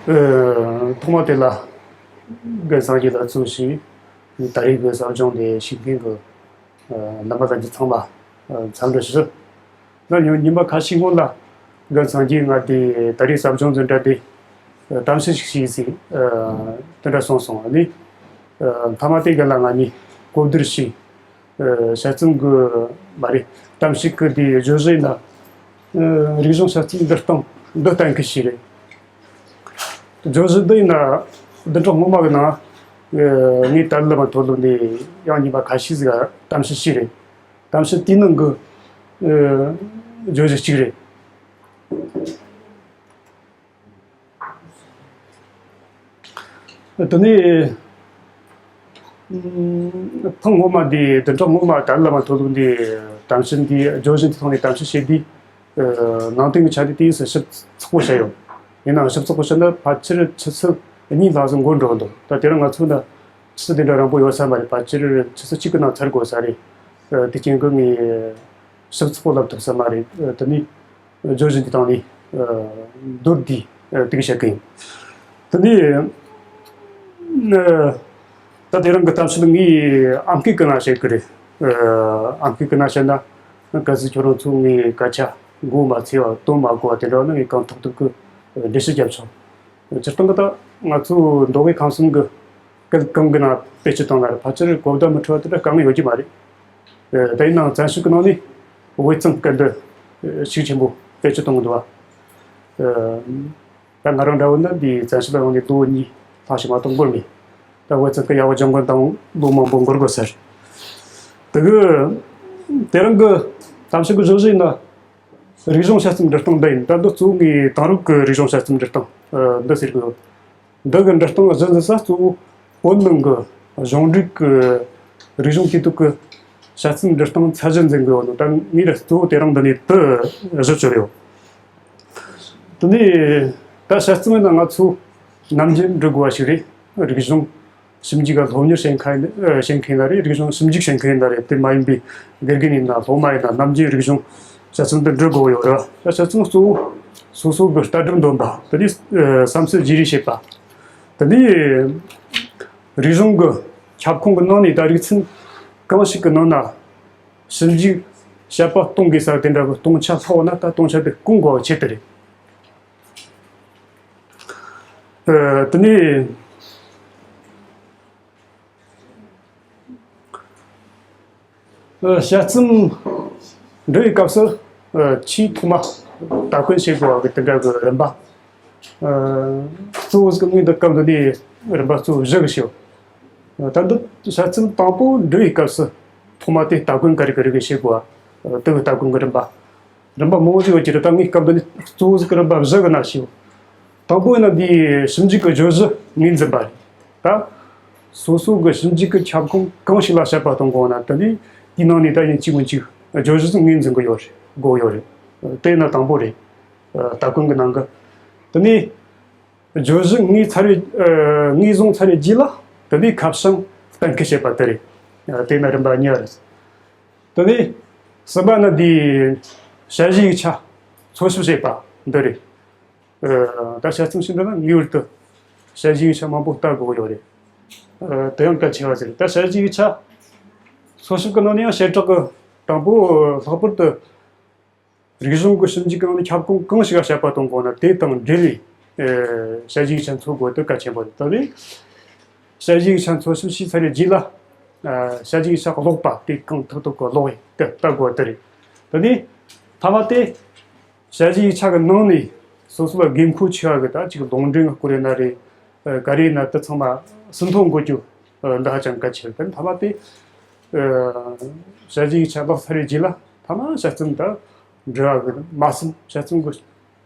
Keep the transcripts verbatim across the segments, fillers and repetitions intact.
ཐོག་མ་དེ་ལ་རྒན་སངས་རྒྱས་ལགས་གཙོས་ཤིང་ད་རེས་ཀྱི་ཟབ་སྦྱོང་དེ་ཞུགས་མཁན་གྱི་རྣམ་པ་ལྷན་རྒྱས་ཚང་མ་འཚམས་འདྲི་ཞུ། ད་ཉིན་ཉིན་པ་ཁ་ཤས་སྔོན་ལ་རྒན་སངས་རྒྱས་ང་དེ་ད་རེས་ཟབ་སྦྱོང་འཛིན་གྲྭ་དེ་གཏམ་བཤད་ཞིག་བྱས་ཟིན་དེ་འདྲ་གསུངས་སོང་། ཨ་ནི་མཐའ་མ་དེ་ག་ལ་ང་གཉིས་གོ་བསྡུར་བྱས། དཔྱད་རྩོམ་གྱི་མ་རེད། གཏམ་བཤད་ཀྱི་དེའི་བརྗོད་གཞི་ཡིན་ན། རིག་གཞུང་དཔྱད་རྩོམ་འབྲི་སྟངས་འདི་གཏན་འཁེལ་བྱས་རེད། བརྗོད་གཞི་འདི་ཡིན་ན་བདུན་ཕྲག་སྔོན་མ་གི་ནང་ངས་ཏཱ་ལའི་བླ་མ་མཐོ་སློབ་ནས་ཡང་ཉིན་པ་ཁ་ཤས་ཟིག་ག་གཏམ་བཤད་བྱས་རེད། གཏམ་བཤད་དེའི་ནང་གི་བརྗོད་གཞི་གཅིག་རེད། དེ་ནས་ཐེངས་སྔོན་མ་འདི་བདུན་ཕྲག་སྔོན་མ་ཏཱ་ལའི་བླ་མ་མཐོ་སློབ་འདི་གཏམ་བཤད་འདི་བརྗོད་གཞི་འདི་ཐོག་ནས་གཏམ་བཤད་བྱས་དུས། ནང་དོན་གྱི་ཆ་དེ་དུས་སུ་ཞིབ་ཚགས་པོ་བཤད་ཡོད། ཡིན་ནའང་ཞིབ་ཚགས་པོ་བཤད་ན་ཕལ་ཆེར་ཆུ་ཚོད་གཉིས་ལྷག་ཙམ་འགོར་འགྲོ་གི་འདུག་ད་དེ་རིང་ང་ཚོ་ན་ཆུ་ཚོད་དེ་འདྲ་རིང་པོ་ཡོད་ས་མ་རེད། ཕལ་ཆེར་ཆུ་ཚོད་གཅིག་གི་ནང་ཚར་དགོས་ས་རེད། དེ་རྐྱེན་གྱིས་ངས་ཞིབ་ཚགས་པོ་ལབ་ཐུབ་ས་མ་རེད། དེ་ནས། བརྗོད་གཞི་འདི་དང་ནི་མདོར་བསྡུས་དེ་ག་བཤད་གི་ཡིན། དེ་ནས་ད་དེ་རིང་གི་གཏམ་བཤད་ངས་ཨམ་སྐད་ཀྱི་ནང་བཤད་གི་རེད། ཨམ་སྐད་ཀྱི་ནང་བཤད་ན་གལ་སྲིད་ཁྱོད་རང་ཚོ་ངའི་སྐད་ཆ་གོ་མ་ཚོར་བ་དོན་མ་གོ་བ་དེ་འདྲ་ན་ངས་གང་ཐུབ་ཐུབ་ཀྱི་འགྲེལ་བཤད་རྒྱབ་ཆོག་སྤྱིར་བཏང་གི་ད་ང་ཚོ་མདོ་དབུས་ཁམས་གསུམ་གྱི་སྐད་གང་གི་ནང་བེད་སྤྱོད་བཏང་ན་རེད། ཕལ་ཆེར་གོ་བརྡ་མི་འཕྲོད་པ་དེ་འདྲ་དཀའ་ངལ་ཡོད་ཀྱི་མ་རེད། ཨ། དེ་ཡིན་ནའང་བཙན་བྱོལ་གྱི་ནང་ནས་དབུས་གཙང་སྐད་འདི་ཤུགས་ཆེན་པོ་བེད་སྤྱོད་གཏོང་གི་འདུག་བ། ཨ། ད་ང་རང་འདྲ་བོ་ན་འདི་བཙན་བྱོལ་ལ་ཡོང་ནས་ལོ་གཉིས་ལྷག་ཞིག་མ་གཏོགས་འགོར་མེད། ད་དབུས་གཙང་གི་ཡབ་བ་འཇམ་མགོན་དང་ལོ་མང་པོ་འགོར་དགོས་ཟེར། དེ་གི་དེ་རིང་གི་གཏམ་བཤད་ཀྱི་བརྗོད་གཞི་ཡིན་ན། རིག་གཞུང་དཔྱད་རྩོམ་འབྲི་སྟངས་འདི་ཡིན། ད་འདི་གཙོ་བོ་ངས་དེང་རབས་ཀྱི་རིག་གཞུང་དཔྱད་རྩོམ་འབྲི་སྟངས་འདི་ཟེར་གི་ཡོད། འདི་གི་འབྲི་སྟངས་གཞི་འཛིན་ས་གཙོ་བོ་བོད་ནང་གི་གཞུང་འབྲེལ་གྱི་རིག་གཞུང་དེ་དག་གི་དཔྱད་རྩོམ་འབྲི་སྟངས་ཚད་གཞི་འཛིན་གི་ཡོད་ནོ། ད་ངས་གཙོ་བོ་དེ་རིང་འདི་ནས་དེ་གཞི་བཅོལ་ཡོད། དེ་ནས་ད་དཔྱད་རྩོམ་ཡིན་ན་ང་ཚོ་ནམ་རྒྱུན་འབྲི་དགོས་པ་ཞིག་རེད། རིག་གཞུང་ཞིབ་འཇུག་ག་སློབ་གཉེར་བྱེད་མཁན་བྱེད་མཁན་ཡིན་ན་རེད། རིག་གཞུང་ཞིབ་འཇུག་བྱེད་མཁན་ཡིན་ན་རེད། དེ་མ་ཡིན་པའི་དགེ་རྒན་ཡིན་ན་སློབ་མ་ཡིན་ན་ནམ་རྒྱུན་རིག་གཞུང་དཔྱད་རྩོམ་འདི་འབྲི་དགོས་ཡོད་རེད། ད་དཔྱད་རྩོམ་གཙོ་བོ་སོ་སོ་གི་ལྟ་གྲུབ་འདོན་པ་དེ་ནས་བསམ་ཚུལ་བརྗེ་རེས་བྱེད་པ། དེ་ནས་རིག་གཞུང་གི་ཁྱབ་ཁོངས་ཀྱི་ནང་ནས་ད་རིག་ཚན་གང་ཞིག་གི་ནང་ན་ཞིབ་འཇུག་དཔྱད་པ་གཏོང་དགོས་ས་དེ་འདྲ་གི་སྟོང་ཆ་ལྷག་ན་ད་སྟོང་ཆ་དེ་སྐོང་དགོས་པ་ཆེད་དུ་རེད། ཨ། དེ་ནས། ཨ། དཔྱད་རྩོམ་འབྲི་བའི་སྐབས་སུ། ཨ། ཆེས་ཐོག་མ་དར་གོན་བྱེད་དགོས་པ་གི་དེ་འདྲ་གི་རིམ་པ། ཨ། གཙོ་བོ་ཟིག་ངས་འདི་སྐབས་འདི་ནས་རིམ་པ་གཙོ་བོ་བཞི་གི་ཞུ། ཨ། ད་འདི་དཔྱད་རྩོམ་དང་པོ་འབྲི་བའི་སྐབས་སུ་ཐོག་མ་དེ་དར་གོན་ག་རེ་ག་རེ་གི་བྱེད་དགོས་པ། ཨ། དེ་གི་དར་གོན་གི་རིམ་པ། རིམ་པ་མང་པོ་ཞིག་ཡོད་ཀྱི་རེད། ད་ངས་སྐབས་འདི་ནས་གཙོ་བོ་ཟིག་གི་རིམ་པ་བཞི་གི་ནང་ཞུ། དང་པོ་ཡིན་ན་འདིའི་ཞིབ་འཇུག་གི་བརྗོད་གཞི་ངོས་འཛིན་པ་རེད། ད་སོ་སོ་གི་ཞིབ་འཇུག་གི་ཁྱབ་ཁོངས་གང་ཞིག་ལ་དཔྱད་པ་གཏོང་དགོས་ན། དེ་ནས་དེའི་ནང་ནས་ད་ཡིན་གཅིག་མིན་གཅིག་བརྗོད་གཞི་ཟིག་ངོས་འཛིན་དགོས་ཡོད་རེད། དགོས་ཡོད་རེད། དེ་ཡིན་ན་དང་པོ་རེད། ད་གོན་གི་ནང་གི། དེ་ནས་བརྗོད་གཞི་ངོས་ཚར་བའི། ངོས་བཟུང་ཚར་བའི་རྗེས་ལ་དེ་ནས་ཁ་བྱང་གཏན་འཁེལ་བྱེད་པ་དེ་རེད། དེ་ཡིན་ན་རིམ་པ་གཉིས་པ་རེད། དེ་ནས་གསུམ་པ་ནི་འདིའི་དཔྱད་གཞིའི་ཡིག་ཆ་འཚོལ་ཞིབ་བྱེད་པ་འདི་རེད། ཨ། ད་དཔྱད་རྩོམ་ཞིག་འབྲི་ན་ངེས་པར་དུ་དཔྱད་གཞིའི་ཡིག་ཆ་མང་པོ་ལྟ་དགོས་ཡོད་རེད། ཨ། དེ་ཡང་གལ་ཆེ་བ་ཟེར། ད་དཔྱད་གཞིའི་ཡིག་ཆ་འཚོལ་ཞིབ་ཀྱི་ནང་ནས་ཡང་བྱེ་བྲག་གི་དང་པོ་ལྷག་པར་དུ་རིག་གཞུང་གི་ཞིབ་འཇུག་གི་ནང་ནས་ཁྱབ་ཁོངས་གང་ཞིག་ལ་དཔྱད་པ་གཏོང་དགོས་ན་དེ་དང་འབྲེལ་བའི། ཨ། དཔྱད་གཞིའི་ཡིག་ཆ་འཚོལ་དགོས་དེ་གལ་ཆེན་པོ་རེད། དེ་ནས་དཔྱད་གཞིའི་ཡིག་ཆ་འཚོལ་ཞིབ་བྱས་ཚར་བའི་རྗེས་ལ། ཨ། དཔྱད་གཞིའི་ཡིག་ཆ་ཀློག་པ་དེ་གང་ཐུབ་ཐུབ་ཀྱིས་ཀློག་ཡས་དེ་ལྟ་དགོས་དེ་རེད། དེ་ནས་མཐའ་མ་དེ། དཔྱད་གཞིའི་ཡིག་ཆ་གི་ནང་ནས་སོ་སོ་ལ་དགོས་མཁོ་ཆེ་བ་གི་ད་ཅིག་ལུང་འདྲེན་གི་སྐོར་ཡིན་ན་རེད། ཨ། ག་རེ་ཡིན་ན་དེ་ཚང་མ་ཟིན་ཐོ་འགོད་རྒྱུ། ཨ། འདི་ཧ་ཅང་གལ་ཆེ་རེད། དེ་མཐའ་མ་དེ། ཨ། དཔྱད་གཞིའི་ཡིག་ཆ་ཀློག་ཚར་བའི་རྗེས་ལ་མཐའ་མ་དཔྱད་རྩོམ་དེ་འབྲི་བ་གི་མ་ཟིན། དཔྱད་རྩོམ་གི་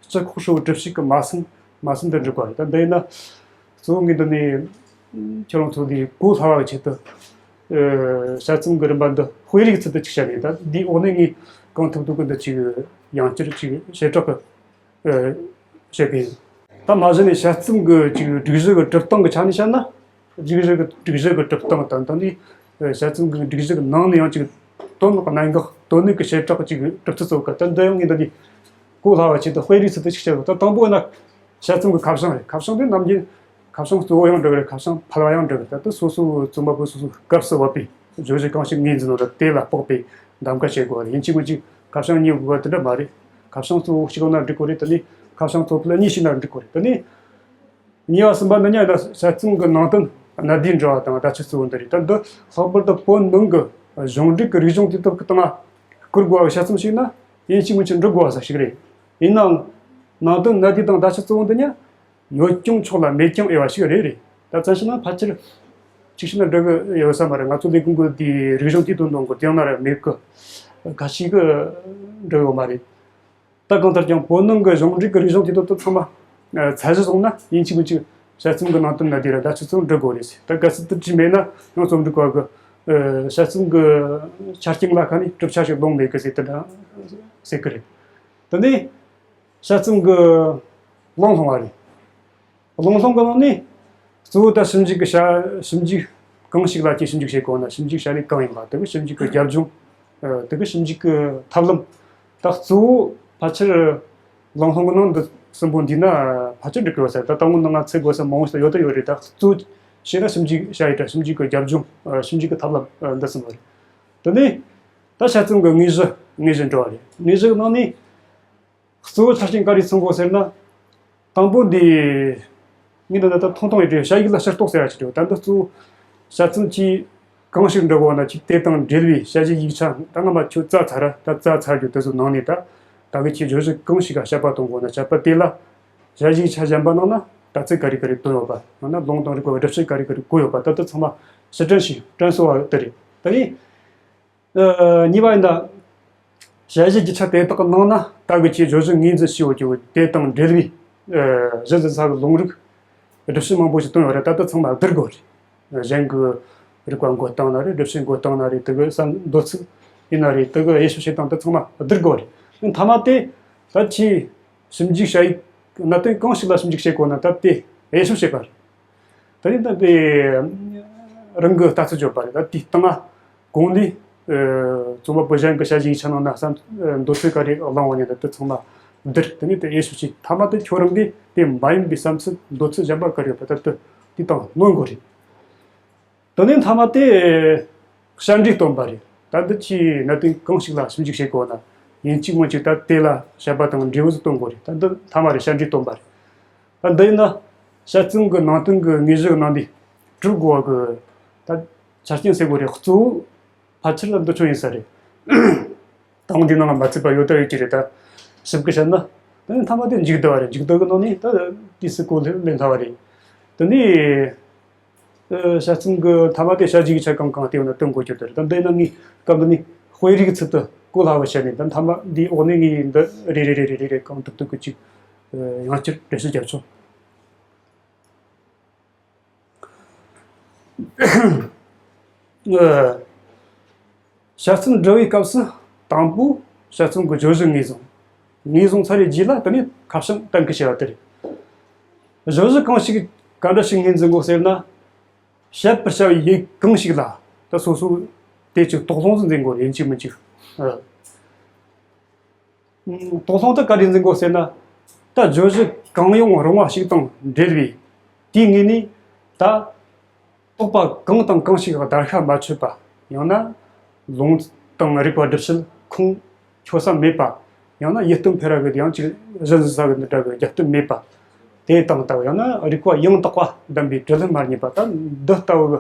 སྤྱི་ཁོག་ཧྲིལ་བོ་གྲུབ་བྱེད་གི་མ་ཟིན། མ་ཟིན་དེ་འབྲི་དགོས་རེད། ད་འདི་ཡིན་ན། གཙོ་བོ་ངས་འདི་ནས་ཁྱེད་རང་ཚོ་འདི་གོ་སླ་བ་གི་ཆེད་དུ། ཨ། དཔྱད་རྩོམ་གྱི་རིམ་པ་འདི་དཔེ་རིས་ཚུལ་དུ་ཅིག་བཤད་ནས། ད་འདིའི་འོག་ནས་ངས་གང་ཐུབ་ཐུབ་ཀྱིས་འདི་ཅིག་ཡང་བསྐྱར་ཅིག་བྱེ་བྲག་གི། ཨ། བཤད་གི་ཡིན། ད་མ་གཞི་ནས་དཔྱད་རྩོམ་གྱི་ཅིག་སྒྲིག་གཞི་གི་གྲུབ་སྟངས་ཀྱི་ཆ་ནས་བཤད་ན། སྒྲིག་གཞི་གི་སྒྲིག་གཞི་གི་གྲུབ་སྟངས་དང་། ད་ནི་དཔྱད་རྩོམ་གྱི་སྒྲིག་གཞི་གི་ནང་ནས་ཡང་ཅིག་དོན་གནད་འགག་དོན་གནད་ཀྱི་བྱེ་བྲག་ཅིག་གྲུབ་ཚུལ་ཚོ་གི། ད་འདི་ཡང་ངས་འདི་ནས་གོ་སླ་བ་ཆེད་དུ་དཔེ་རིས་ཚུལ་དུ་ཅིག་བཤད་གོ། ད་དང་པོ་ཡིན་ན། དཔྱད་རྩོམ་གྱི་ཁ་བྱང་རེད། ཁ་བྱང་དེ་ནམ་རྒྱུན་ཁ་བྱང་གཙོ་བོ་ཡང་འབྲི་གི་རེད། ཁ་བྱང་ཕལ་བ་ཡང་འབྲི་གི་རེད། ད་དེ་སོ་སོའི་རྩོམ་པ་པོས་སོ་སོའི་སྐབས་སུ་བབས་པའི་བརྗོད་གཞི་གང་ཞིག་ངོས་འཛིན་ནོ་ད་དེ་ལ་དཔག་པའི་གདམ་ག་བྱེད་དགོས་པ་རེད། ཡིན་གཅིག་མིན་གཅིག་ཁ་བྱང་གཉིས་དགོས་པ་དེ་འདྲ་མ་རེད། ཁ་བྱང་གཙོ་བོ་གཅིག་ན་འབྲི་དགོས་རེད། དེ་ནས་ཁ་བྱང་གཙོ་ཕལ་གཉིས་ཤིག་ན་འབྲི་དགོས་རེད། དེ་ནས་གཉིས་པ་གསུམ་པ་འདི་གཉིས་ལ་དཔྱད་རྩོམ་གྱི་ནང་དོན་གནད་བསྡུས་འབྲི་བ་དང་བརྡ་ཆད་གཙོ་བོ་འདི་རེད། ད་འདི་ལྷག་པར་དུ་བོད་ནང་གི་གཞུང་འབྲེལ་གྱི་རིག་གཞུང་དུས་སྟོབས་ཀྱི་སྟེང་ལ་བསྐུར་དགོས་པའི་དཔྱད་རྩོམ་ཞིག་ན་ཡིན་གཅིག་མིན་གཅིག་འབྲི་དགོས་པ་ཞིག་རེད། ཡིན་ནའང་ནང་དོན་གནད་བསྡུས་དང་བརྡ་ཆད་གཙོ་བོ་འདི་གཉིས་ཡོད་ཀྱང་ཆོག་ལ་མེད་ཀྱང་འོས་པ་ཞིག་རེད་རེད། ད་བཙན་ཞིག་ན་ཕལ་ཆེར་ཅིག་ཤོས་ན་འབྲི་གི་ཡོད་ས་མ་རེད། ང་ཚོ་ལས་ཁུངས་ཀྱི་དེའི་རིག་གཞུང་དུས་སྟོབས་འདོན་གི་དེ་ཡང་ན་ར་མེད་གི་ཁ་ཤས་ཀྱིས་འབྲི་ཡོད་མ་རེད། ད་གང་ལྟར་ཀྱང་བོད་ནང་གི་གཞུང་འབྲེལ་གྱི་རིག་གཞུང་དེ་དག་ཚང་མ་ཚད་གཞི་བཟུང་ན་ཡིན་གཅིག་མིན་གཅིག་དཔྱད་རྩོམ་གྱི་ནང་དོན་ན་དེ་ར་བརྡ་ཆད་ཚང་འབྲི་དགོས་རེད་ཟེར། ད་གལ་སྲིད་དེ་བྲིས་མེད་ན་ཡང་རྩོམ་སྒྲིག་པ་གི་དཔྱད་རྩོམ་གྱི་ཆ་རྐྱེན་ལ་ཁ་ནས་གྲུབ་ཆ་ཞིག་ལོངས་མེད་གི་ཟེར་དེ་འདྲ་ཟེར་གི་རེད། དེ་ནས་དཔྱད་རྩོམ་གྱི་ལུང་སློང་བ་རེད། ཀློང་སློང་གི་ནང་ནས་གཙོ་བོ་ད་ཞིབ་འཇུག་གི་བྱ་ཞིབ་འཇུག་གང་ཞིག་ལ་ཅིག་ཞིབ་འཇུག་བྱེད་དགོས་ན་ཞིབ་འཇུག་བྱ་ལས་གང་ཡིན་པ་དེ་གི་ཞིབ་འཇུག་གི་རྒྱབ་ལྗོངས། དེ་གི་ཞིབ་འཇུག་གི་ཐབས་ལམ། ད་གཙོ་བོ་ཕལ་ཆེར་ཀློང་སློང་གི་ནང་འདི་གསུམ་པོ་འདུས་ན་ཕལ་ཆེར་འགྲིག་གི་ཡོད་ས་རེད། ད་ལྟ་བུ་ནང་ང་ཚིག་དགོས་ས་མང་བོ་ཞིག་ཡོད་དོ་ཡོད་རེད། ད་གཙོ་བོ་བྱས་ན་ཞིབ་འཇུག་བྱ་ཡི་ད་ཞིབ་འཇུག་གི་རྒྱབ་ལྗོངས་ཞིབ་འཇུག་གི་ཐབས་ལམ་འདི་གསུམ་པོ་རེད། དེ་ནས་ད་དཔྱད་རྩོམ་གི་དངོས་གཞི་དངོས་གཞི་འགྲོ་བ་རེད། དངོས་གཞི་གི་ནང་ནས། གཙོ་བོ་ཆ་རྐྱེན་ག་རེ་ཚང་དགོས་ཟེར་ན། དང་པོ་འདི། ངས་འདི་ལ་ད་ཐུང་ཐུང་ཡིན་དུས་བྱ་ཡིག་ལ་ཕྱིར་རྟོག་ཟེར་ཡ་ཅིག་རེད། ད་འདི་གཙོ་བོ་བྱ་རྩོམ་གྱིས་གང་ཞིག་འབྲི་དགོས་ན་ཅིག་དེ་དང་འབྲེལ་བའི་དཔྱད་གཞིའི་ཡིག་ཆ་ད་སྔ་མ་ཁྱོད་བཙལ་ཚར་ར་ད་བཙལ་ཚར་རྒྱུ་དེ་ཚོ་ནང་ནས་ད་ད་གི་ཁྱེད་བརྗོད་གཞི་གང་ཞིག་ག་དཔྱད་པ་གཏོང་དགོས་ན་དཔྱད་པ་དེ་ལ་དཔྱད་གཞིའི་ཡིག་ཆ་གཞན་པ་ནང་ན་ད་ཚིག་ག་རེ་ག་རེ་བཏོན་ཡོད་པ་ཡང་ན་ལུང་དང་རིགས་པ་སྒྲུབ་བྱེད་ག་རེ་ག་རེ་བཀོད་ཡོད་པ་ད་ལྟ་ཚང་མ་ཕྱིར་དྲན་ཞིག་དྲན་གསོ་བ་དེ་རེད། ད་ཡིན། གཉིས་པ་ཡིན་ན། དཔྱད་གཞིའི་རྒྱུ་ཆ་དེ་དག་གི་ནང་ན་ད་གི་ཆེས་བརྗོད་གཞི་ངོས་འཛིན་བྱས་ཡོད་ཀྱི་དེ་དང་འབྲེལ་བའི་གཞི་འཛིན་ས་གི་ལུང་རིགས་སྒྲུབ་བྱེད་མང་པོ་ཞིག་བཏོན་ཡོད་རེད། ད་ལྟ་ཚང་མ་བསྡུར་དགོས་རེད། གཞན་གྱི་རིགས་པ་འགོད་སྟངས་ན་རེད། སྒྲུབ་བྱེད་འགོད་སྟངས་ན་རེད། དེ་གི་བསམ་འདོད་ཚུལ་ཡིན་ན་རེད། དེ་གི་དབྱེ་ཞིབ་བྱེད་སྟངས་དེ་ཚང་མ་བསྡུར་དགོས་རེད། མཐའ་མ་དེ་ད་ཆེས་ཞིབ་འཇུག་བྱ་ཡི་གནད་དོན་གང་ཞིག་ལ་ཞིབ་འཇུག་བྱེད་དགོས་ན་ད་དེ་དབྱེ་ཞིབ་བྱེད་པ་རེད། དེ་ནས་ད་དེ་རང་གི་ལྟ་ཚུལ་བརྗོད་པ་རེད། ད་དེའི་སྟེང་ལ་གོང་ནས་རྩོམ་པ་པོ་གཞན་གྱི་དཔྱད་གཞིའི་ཡིག་ཆ་ནང་ན་བསམ་འདོད་ཚུལ་ག་རེ་བླངས་པ་ཡིན་ན་དེ་ཚང་མ་བསྡུར། དེ་ནས་དེ་དབྱེ་ཞིབ་བྱས་མཐའ་མ་དེ་ཁྱོད་རང་གིས་དེ་མ་ཡིན་པའི་བསམ་ཚུལ་འདོད་ཚུལ་གཞན་པ་ག་རེ་ཡོད་པ་ད་དེ་དེའི་སྟེང་ལ་སྣོན་དགོས་རེད། དེ་ནས་མཐའ་མ་དེ་དཔྱད་འབྲས་སྟོན་པ་རེད། ད་འདི་ཆེས་གནད་དོན་གང་ཞིག་ལ་ཞིབ་འཇུག་བྱེད་དགོས་ན་ཡིན་གཅིག་མིན་གཅིག་ད་དེ་ལ་དཔྱད་པ་དང་འབྲས་བུ་ཟིག་སྟོན་དགོས་རེད། ད་འདི་མཐའ་མ་རེད། དཔྱད་འབྲས་སྟོན་པ་རེད། ད་འདི་ཡིན་ན་དཔྱད་རྩོམ་གྱི་ནང་དོན་གྱི་དངོས་གཞི་གི་ནང་ནས་གྲུབ་དགོས་པ་གི་ད་ཆ་རྐྱེན་ཟེར་དགོས་རེད། གཙོ་བོ་ཕལ་ཆེར་ལ་འདི་ཆོ་ཡིན་ས་རེད། དང་འདི་ནང་ལ་མ་ཚུད་པ་ཡོད་ད་ཡོད་ཀྱི་རེད། ད་ཞིབ་གི་བཤད་ན་ད་ནི་མཐའ་མ་དེ་མཇུག་བསྡུ་བ་རེད། མཇུག་བསྡུ་གི་ནང་ནས་ད་དུས་སུ་གོ་ལེན་སླ་བ་རེད། དེ་ནས། ཨ། དཔྱད་རྩོམ་གྱི་མཐའ་མ་དེ་དཔྱད་གཞིའི་ཆ་གང་གང་དེ་ཡོད་ན་སྟོན་དགོས་རྒྱུ་དེ་རེད། ད་འདི་ན་ངས་སྐབས་འདི་ནས་དཔེ་རིས་ཀྱི་ཚུལ་དུ་གོ་སླ་བར་བཤད་ནས་ད་མཐའ་མ་འདིའི་འོག་ནས་ངས་འདི་རེ་རེ་རེ་རེ་རེ་རེ་གང་ཐུབ་ཐུབ་ཀྱི་ཅིག་ཨ། ཡང་བསྐྱར་འགྲེལ་བཤད་རྒྱབ་ཆོག་ཨ། དཔྱད་རྩོམ་འབྲི་བའི་སྐབས་སུ་དང་པོ་དཔྱད་རྩོམ་གྱི་བརྗོད་གཞི་ངོས་བཟུང་། ངོས་བཟུང་ཚར་བའི་རྗེས་ལ་དེ་ནས་ཁ་བྱང་གཏན་འཁེལ་བྱེད་པ་དེ་རེད། བརྗོད་གཞི་གང་ཞིག་ག་འདྲ་ཞིག་ངོས་འཛིན་དགོས་ཟེར་ན། བཤད་པར་བྱ་བའི་ཡུལ་གང་ཞིག་ལ་ད་སོ་སོ་དེ་ཅིག་དོགས་སློང་ཟིག་འཛིན་དགོས་རེད། ཡིན་གཅིག་མིན་གཅིག་ཨ། དོགས་སློང་དེ་ག་རེ་འཛིན་དགོས་ཟེར་ན། ད་བརྗོད་གཞི་གང་ཡང་རུང་བ་ཞིག་དང་འབྲེལ་བའི་དེའི་ངོས་ནས་ད་དོགས་པ་གང་དང་གང་ཞིག་བརྡར་ཤ་མ་ཆོད་པ། ཡང་ན་ལུང་དང་རིགས་པ་སྒྲུབ་བྱེད་ཁུངས་འཁྱོལ་ས་མེད་པ། ཡང་ན་ཡིད་རྟོན་འཕེར་བ་གི་ཡང་ཅིག་གཞི་འཛིན་ས་གི་འདི་འདྲ་གི་རྒྱབ་རྟེན་མེད་པ། དེ་དང་ལྟ་བུ་ཡང་ན་རིགས་པ་ཡང་དག་པ་ལྡན་པའི་དྲི་ལན་མ་རྙེད་པ། ད་འདི་ལྟ་བུ་གི་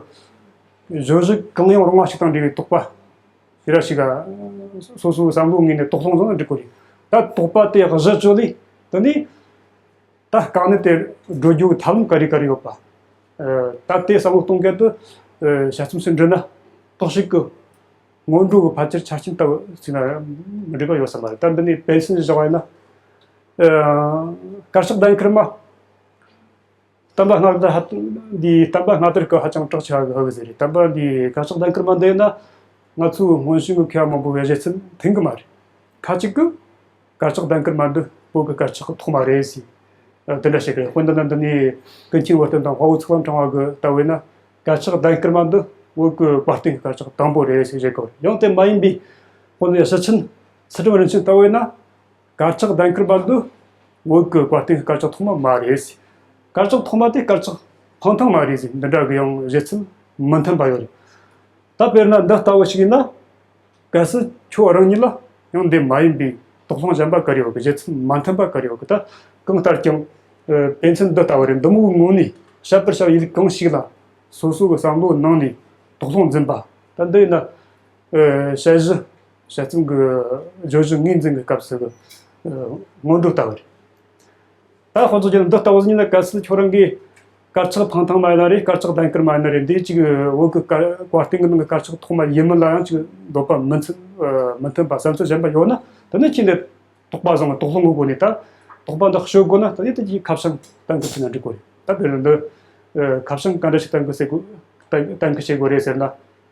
བརྗོད་གཞི་གང་ཡང་རུང་བ་ཞིག་དང་འབྲེལ་བའི་དོགས་པ། ཞེ་དྲག་ཞིག་ག་སོ་སོའི་བསམ་བློའི་ངོས་ནས་དོགས་སློང་བཟོ་ན་འགྲིག་གི་རེད། ད་དོགས་པ་དེ་གཞི་བཅོལ་ལས་དེ་ནས་ད་དཀའ་གནད་དེ་སྒྲོལ་རྒྱུའི་ཐབས་ལམ་ག་རེ་ག་རེ་ཡོད་པ། ཨ། ད་དེ་བསམ་བློ་གཏོང་གལ་དུ། ཨ། དཔྱད་རྩོམ་ཞིག་འབྲི་ན་རྟོག་ཞིབ་ཀྱི་སྔོན་འགྲོ་གི་ཕལ་ཆེར་ཆ་རྐྱེན་ལྟ་བུ་ཞིག་ན་མི་འགྲིག་པ་ཡོད་ས་མ་རེད། ད་འདི་ནས་དཔེ་མཚོན་ཞིག་བཞག་པ་ཡིན་ན། ཨ། དཀར་ཆག་གདན་ཁུར་མ། བསྟན་པ་སྔ་དར་ཧ། འདིའི་བསྟན་པ་སྔ་དར་སྐབས་ཧ་ཅང་གྲགས་ཆེ་བ་གི་ཧ་གི་ཟེར་རེད། བསྟན་པ་འདིའི་དཀར་ཆག་གདན་ཁུར་མ་འདི་ན་ང་ཚོའི་སྔོན་བྱོན་གྱི་མཁས་པ་མང་པོ་བས་བཞེད་ཚུལ་མཐུན་གི་མ་རེད། ཁ་ཅིག་གིས་དཀར་ཆག་གདན་ཁུར་མ་འདི་བོད་ཀྱི་དཀར་ཆག་ཐོག་མ་རེད་ཟེར། ཨ། དེ་འདྲ་བཤད་གི་རེད། དཔེར་ན་འདི་ནས་ཀུན་མཁྱེན་བུ་སྟོན་དང་དཔའ་བོ་ཚེ་དབང་ཕྲེང་བ་གི་ལྟ་བས་ན་དཀར་ཆག་གདན་ཁུར་མ་འདི་བོད་ཀྱི་དཔའ་རྟེན་གྱི་དཀར་ཆག་དང་པོ་རེད་ཟེར་བཤད་གི་རེད། ཡང་དེ་མ་ཡིན་པའི་དཔེར་ན་ཞུ་ཆེན་ཚུལ་ཁྲིམས་རིན་ཆེན་ལྟ་བས་ན། དཀར་ཆག་གདན་ཁུར་མ་འདི་ བོད་ཀྱི་བཀའ་བསྟན་གྱི་དཀར་ཆག་ཐོག་མ་མ་རེད་ཟེར། དཀར་ཆག་ཐོག་མ་དེ་དཀར་ཆག་འཕང་ཐང་མ་རེད་ཟེར། འདི་འདྲ་གི་ཡང་བཞེད་ཚུལ་མི་མཐུན་པ་ཡོད་རེད། ད་དཔེར་ན་འདི་ལྟ་བུ་ཞིག་ཡིན་ན། གལ་སྲིད་ཁྱོད་རང་ཉིད་ལ་ཡང་འདི་མ་ཡིན་པའི་དོགས་སློང་གཞན་པ་ག་རེ་ཡོད་གི། བཞེད་ཚུལ་མ་མཐུན་པ་ག་རེ་ཡོད་གི། ད་གང་ལྟར་ཀྱང་། ཨ། དཔེ་མཚོན་འདི་ལྟ་བུ་རེད། འདི་མོའི་ངོས་ནས་བཤད་པར་བྱ་བའི་ཡི་གེ་གང་ཞིག་ལ་སོ་སོ་གི་བསམ་བློའི་ནང་ནས་དོགས་སློང་འཛིན་པ། ད་འདི་ཡིན་ན། ཨ། དཔྱད་གཞི། དཔྱད་རྩོམ་གྱི་བརྗོད་གཞི་ངོས་འཛིན་གྱི་སྐབས་སུ་གི། ཨ། སྔོན་འགྲོ་ལྟ་བུ་རེད། ད་ཁོང་ཚོ་ཀྱང་འདི་ལྟ་བུ་ཟིན་ན། གལ་སྲིད་ཁྱོད་རང་གིས་དཀར་ཆག་འཕང་ཐང་མ་ཡིན་ན་རེད། དཀར་ཆག་གདན་ཁུར་མ་ཡིན་ན་རེད། འདི་གཅིག་བོད་ཀྱི་བཀའ་བཀའ་བསྟན་གྱི་ནང་གི་དཀར་ཆག་ཐོག་མ་ཡིན་མིན་ལ་ཡང་གཅིག་འདོད་པ་མི་མཚུན། ཨ། མི་མཐུན་པ། བསམ་ཚུལ་གཞན་པ་ཡོད་ན། དེ་ནི་ཁྱེད་འདི་དོགས་པ་བཟུང་བ། དོགས་སློང་གི་སྒོ་ནས། ད་དོགས་པ་འདི་གཅོད་དགོས་ན། ད་ནི་དེ་གྱིས་ཁ་བྱང་གཏན་འཁེལ་བྱས་ན་འགྲིག་གོ་རེད། ད་དཔེར་ན་འདི། ཨ། ཁ་བྱང་ག་འདྲ་ཞིག་གཏན་འཁེལ་བྱེད་དགོས། གཏན་གཏན་འཁེལ་བྱེད་དགོས་རེད་ཟེར་ན།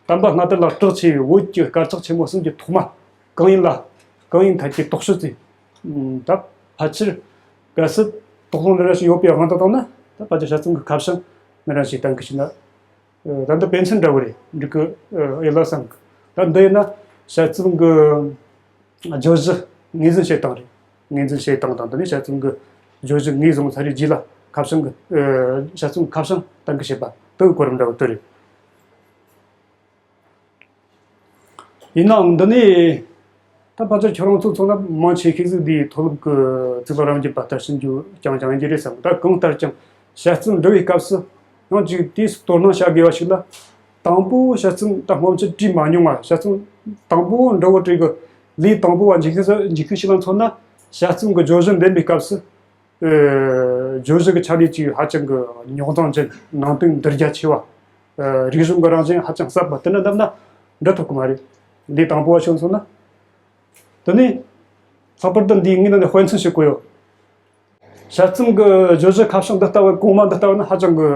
དམ་པ་སྔ་དར་ལ་གྲགས་ཆེ་བའི་བོད་ཀྱི་དཀར་ཆག་ཆེན་མོ་གསུམ་གྱི་ཐོག་མ་གང་ཡིན་ལ། གང་ཡིན་ཐད་ཀྱི་དོགས་གཅོད་ཅིག། ཨ། ད་ཕལ་ཆེར་གལ་སྲིད་དོགས་སློང་འདི་འདྲ་ཞིག་ཡོད་པའི་དབང་དུ་བཏང་ན། ད་ཕལ་ཆེར་དཔྱད་རྩོམ་གྱི་ཁ་བྱང་འདི་འདྲ་ཞིག་གཏན་འཁེལ་བྱས་ན། ཨ། ད་འདི་དཔེ་མཚོན་འདྲ་བོ་རེད། འགྲིག་གི། ཨ། ཡིན་ལ་བསམ་གི། ད་འདི་ཡིན་ན་དཔྱད་རྩོམ་གྱི་བརྗོད་གཞི་ངོས་འཛིན་བྱེད་སྟངས་རེད། ངོས་འཛིན་བྱེད་སྟངས་དང་། དེ་ནས་དཔྱད་རྩོམ་གྱི་བརྗོད་གཞི་ངོས་བཟུང་ཚར་བའི་རྗེས་ལ་ཁ་བྱང་གི། ཨ། དཔྱད་རྩོམ་ཁ་བྱང་གཏན་འཁེལ་བྱེད་པ་དེ་གི་གོ་རིམ་འདྲ་བོ་དེ་རེད། ཡིན་ནའང་འདི་ནས་ད་ཕལ་ཆེར་ཁྱོད་རང་ཚོ་མཚོན་ན་མང་ཆེ་ཤོས་ཟིག་འདིའི་མཐོ་སློབ་ཀྱི་གཙུག་ལག་རབ་འབྱམས་པ་ལྟར་ཞིབ་འཇུག་རྐྱང་རྐྱང་ཡིན་གྱི་རེད་བསམ། ད་གང་ལྟར་ཀྱང་དཔྱད་རྩོམ་འབྲི་བའི་སྐབས་སུ་ཡང་ཅིག་དུས་སུ་དོ་སྣང་བྱ་དགོས་པ་ཞིག་ལ། དང་པོ་དཔྱད་རྩོམ་ད་སྔོན་ཆད་བྲིས་མ་མྱོང་བ། དཔྱད་རྩོམ་དང་པོ་འདྲ་བོ་བྲིས་གི། ལས་དང་པོ་བ་འཇུག་མཁན་ཞིག་ལ་མཚོན་ན། དཔྱད་རྩོམ་གྱི་བརྗོད་གཞི་འདེམས་པའི་སྐབས་སུ། ཨ། བརྗོད་གཞི་གི་ཆ་ནས་ཅིག་ཧ་ཅང་གི་རྙོག་འཛིང་ཅན། ནང་དོན་འདུལ་རྒྱ་ཆེ་བ། ཨ། རིག་གཞུང་གི་རང་བཞིན་ཧ་ཅང་ཟབ་པ་དེ་འདྲ་བདམས་ན་འབྲི་ཐུབ་ཀྱི་མ་རེད། ལས་དང་པོ་བ་ཞིག་མཚོན་ན། དེ་ནས་ལྷག་པར་དུ་འདིའི་ངོས་ནས་དཔེ་མཚོན་ཞིག་བཀོད་ཡོད། དཔྱད་རྩོམ་གྱི་བརྗོད་གཞི་ཁ་བྱང་འདི་ལྟ་བུ། གོང་མ་འདི་ལྟ་བུ་ནི་ཧ་ཅང་གི་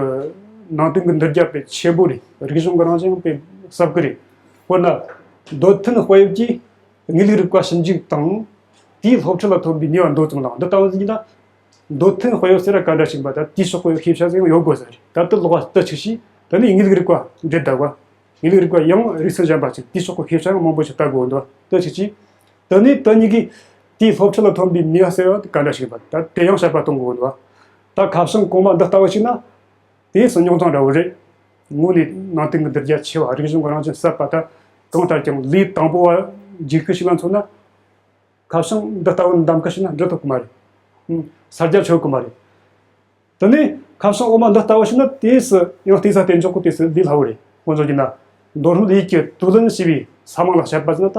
ནང་དོན་གྱི་འདུལ་རྒྱ་དཔེ་ཆེ་པོ་རེད། རིག་གཞུང་གི་རང་བཞིན་དཔེ་ཟབ་གི་རེད། དཔེར་ན། འདོད་མཐུན་དཔེ་དབྱིབས་ཀྱིས་དངོས་ལུགས་རིག་པ་ཞིབ་འཇུག་དང་། དེའི་སློབ་ཁྲིད་ལ་ཐོན་པའི་ནུས་པ་འདོད་ཙམ་ལའང་། འདི་ལྟ་བུ་ཟིག་ཡིན་ན། འདོད་མཐུན་དཔེ་དབྱིབས་ཟེར་བ་ག་འདྲ་ཞིག་པ། ད་དེའི་ཕྱོགས་ཀྱི་ཤེས་བྱ་ཟིག་ཡང་ཡོད་དགོས་ས་རེད། ད་དེ་ལོགས་པ་དེ་གཅིག་བྱས། དེ་ནས་དངོས་ལུགས་རིག་པ་འབྲི་བསྡད་པ། དངོས་ལུགས་རིག་པ་ཡང་རིག་ཚུལ་གཞན་པ་ཅིག། དེའི་ཕྱོགས་ཀྱི་ཤེས་བྱ་ཡང་མང་པོ་ཞིག་ལྟ་དགོས་འདུག། དེ་གཅིག་བྱས། དེ་ནས་དེ་གཉིས་ཀྱིས་དེའི་སློབ་ཁྲིད་ལ་ཐོན་པའི་ནུས་པ་ཟེར་བ་དེ་ག་འདྲ་ཞིག་པ། ད་དེ་ཡང་དཔྱད་པ་གཏོང་དགོས་འདུག། ད་ཁ་བྱང་གོང་མ་འདི་ལྟ་བུ་ཞིག་ན། དེ་སུ་རྙོག་འཛིང་འདྲ་བོ་རེད། དངོས་གནས་ནང་དོན་གྱི་འདུལ་རྒྱ་ཆེ་བ། རིག་གཞུང་གི་རང་བཞིན་ཟབ་པ། ད་གང་ལྟར་ཀྱང་ལས་དང་པོ་བ་འཇུག་མཁན་ཞིག་ལ་མཚོན་ན། ཁ་བྱང་འདི་ལྟ་བུ་འདེམས་མཁན་ཞིག་ན་འབྲི་ཐུབ་ཀྱི་མ་རེད། ཨང་། གསལ་རྒྱ་ཆོད་ཀྱི་མ་རེད། དེ་ནས་ཁ་བྱང་འོག་མ་འདི་ལྟ་བུ་ཞིག་ན། དེ་སུ་ཡང་དེ་ས་དེ་འཇོག་གི། དེ་སུ་ལས་སླ་བོ་རེད། དཔེ་མཚོན་བྱས་ན། མདོ་སྨད་ཡུལ་གྱི་དུ་ལེན་ཞེས་པའི་ས་མིང་ལ་དཔྱད་པ་ཟེར་ན། ད་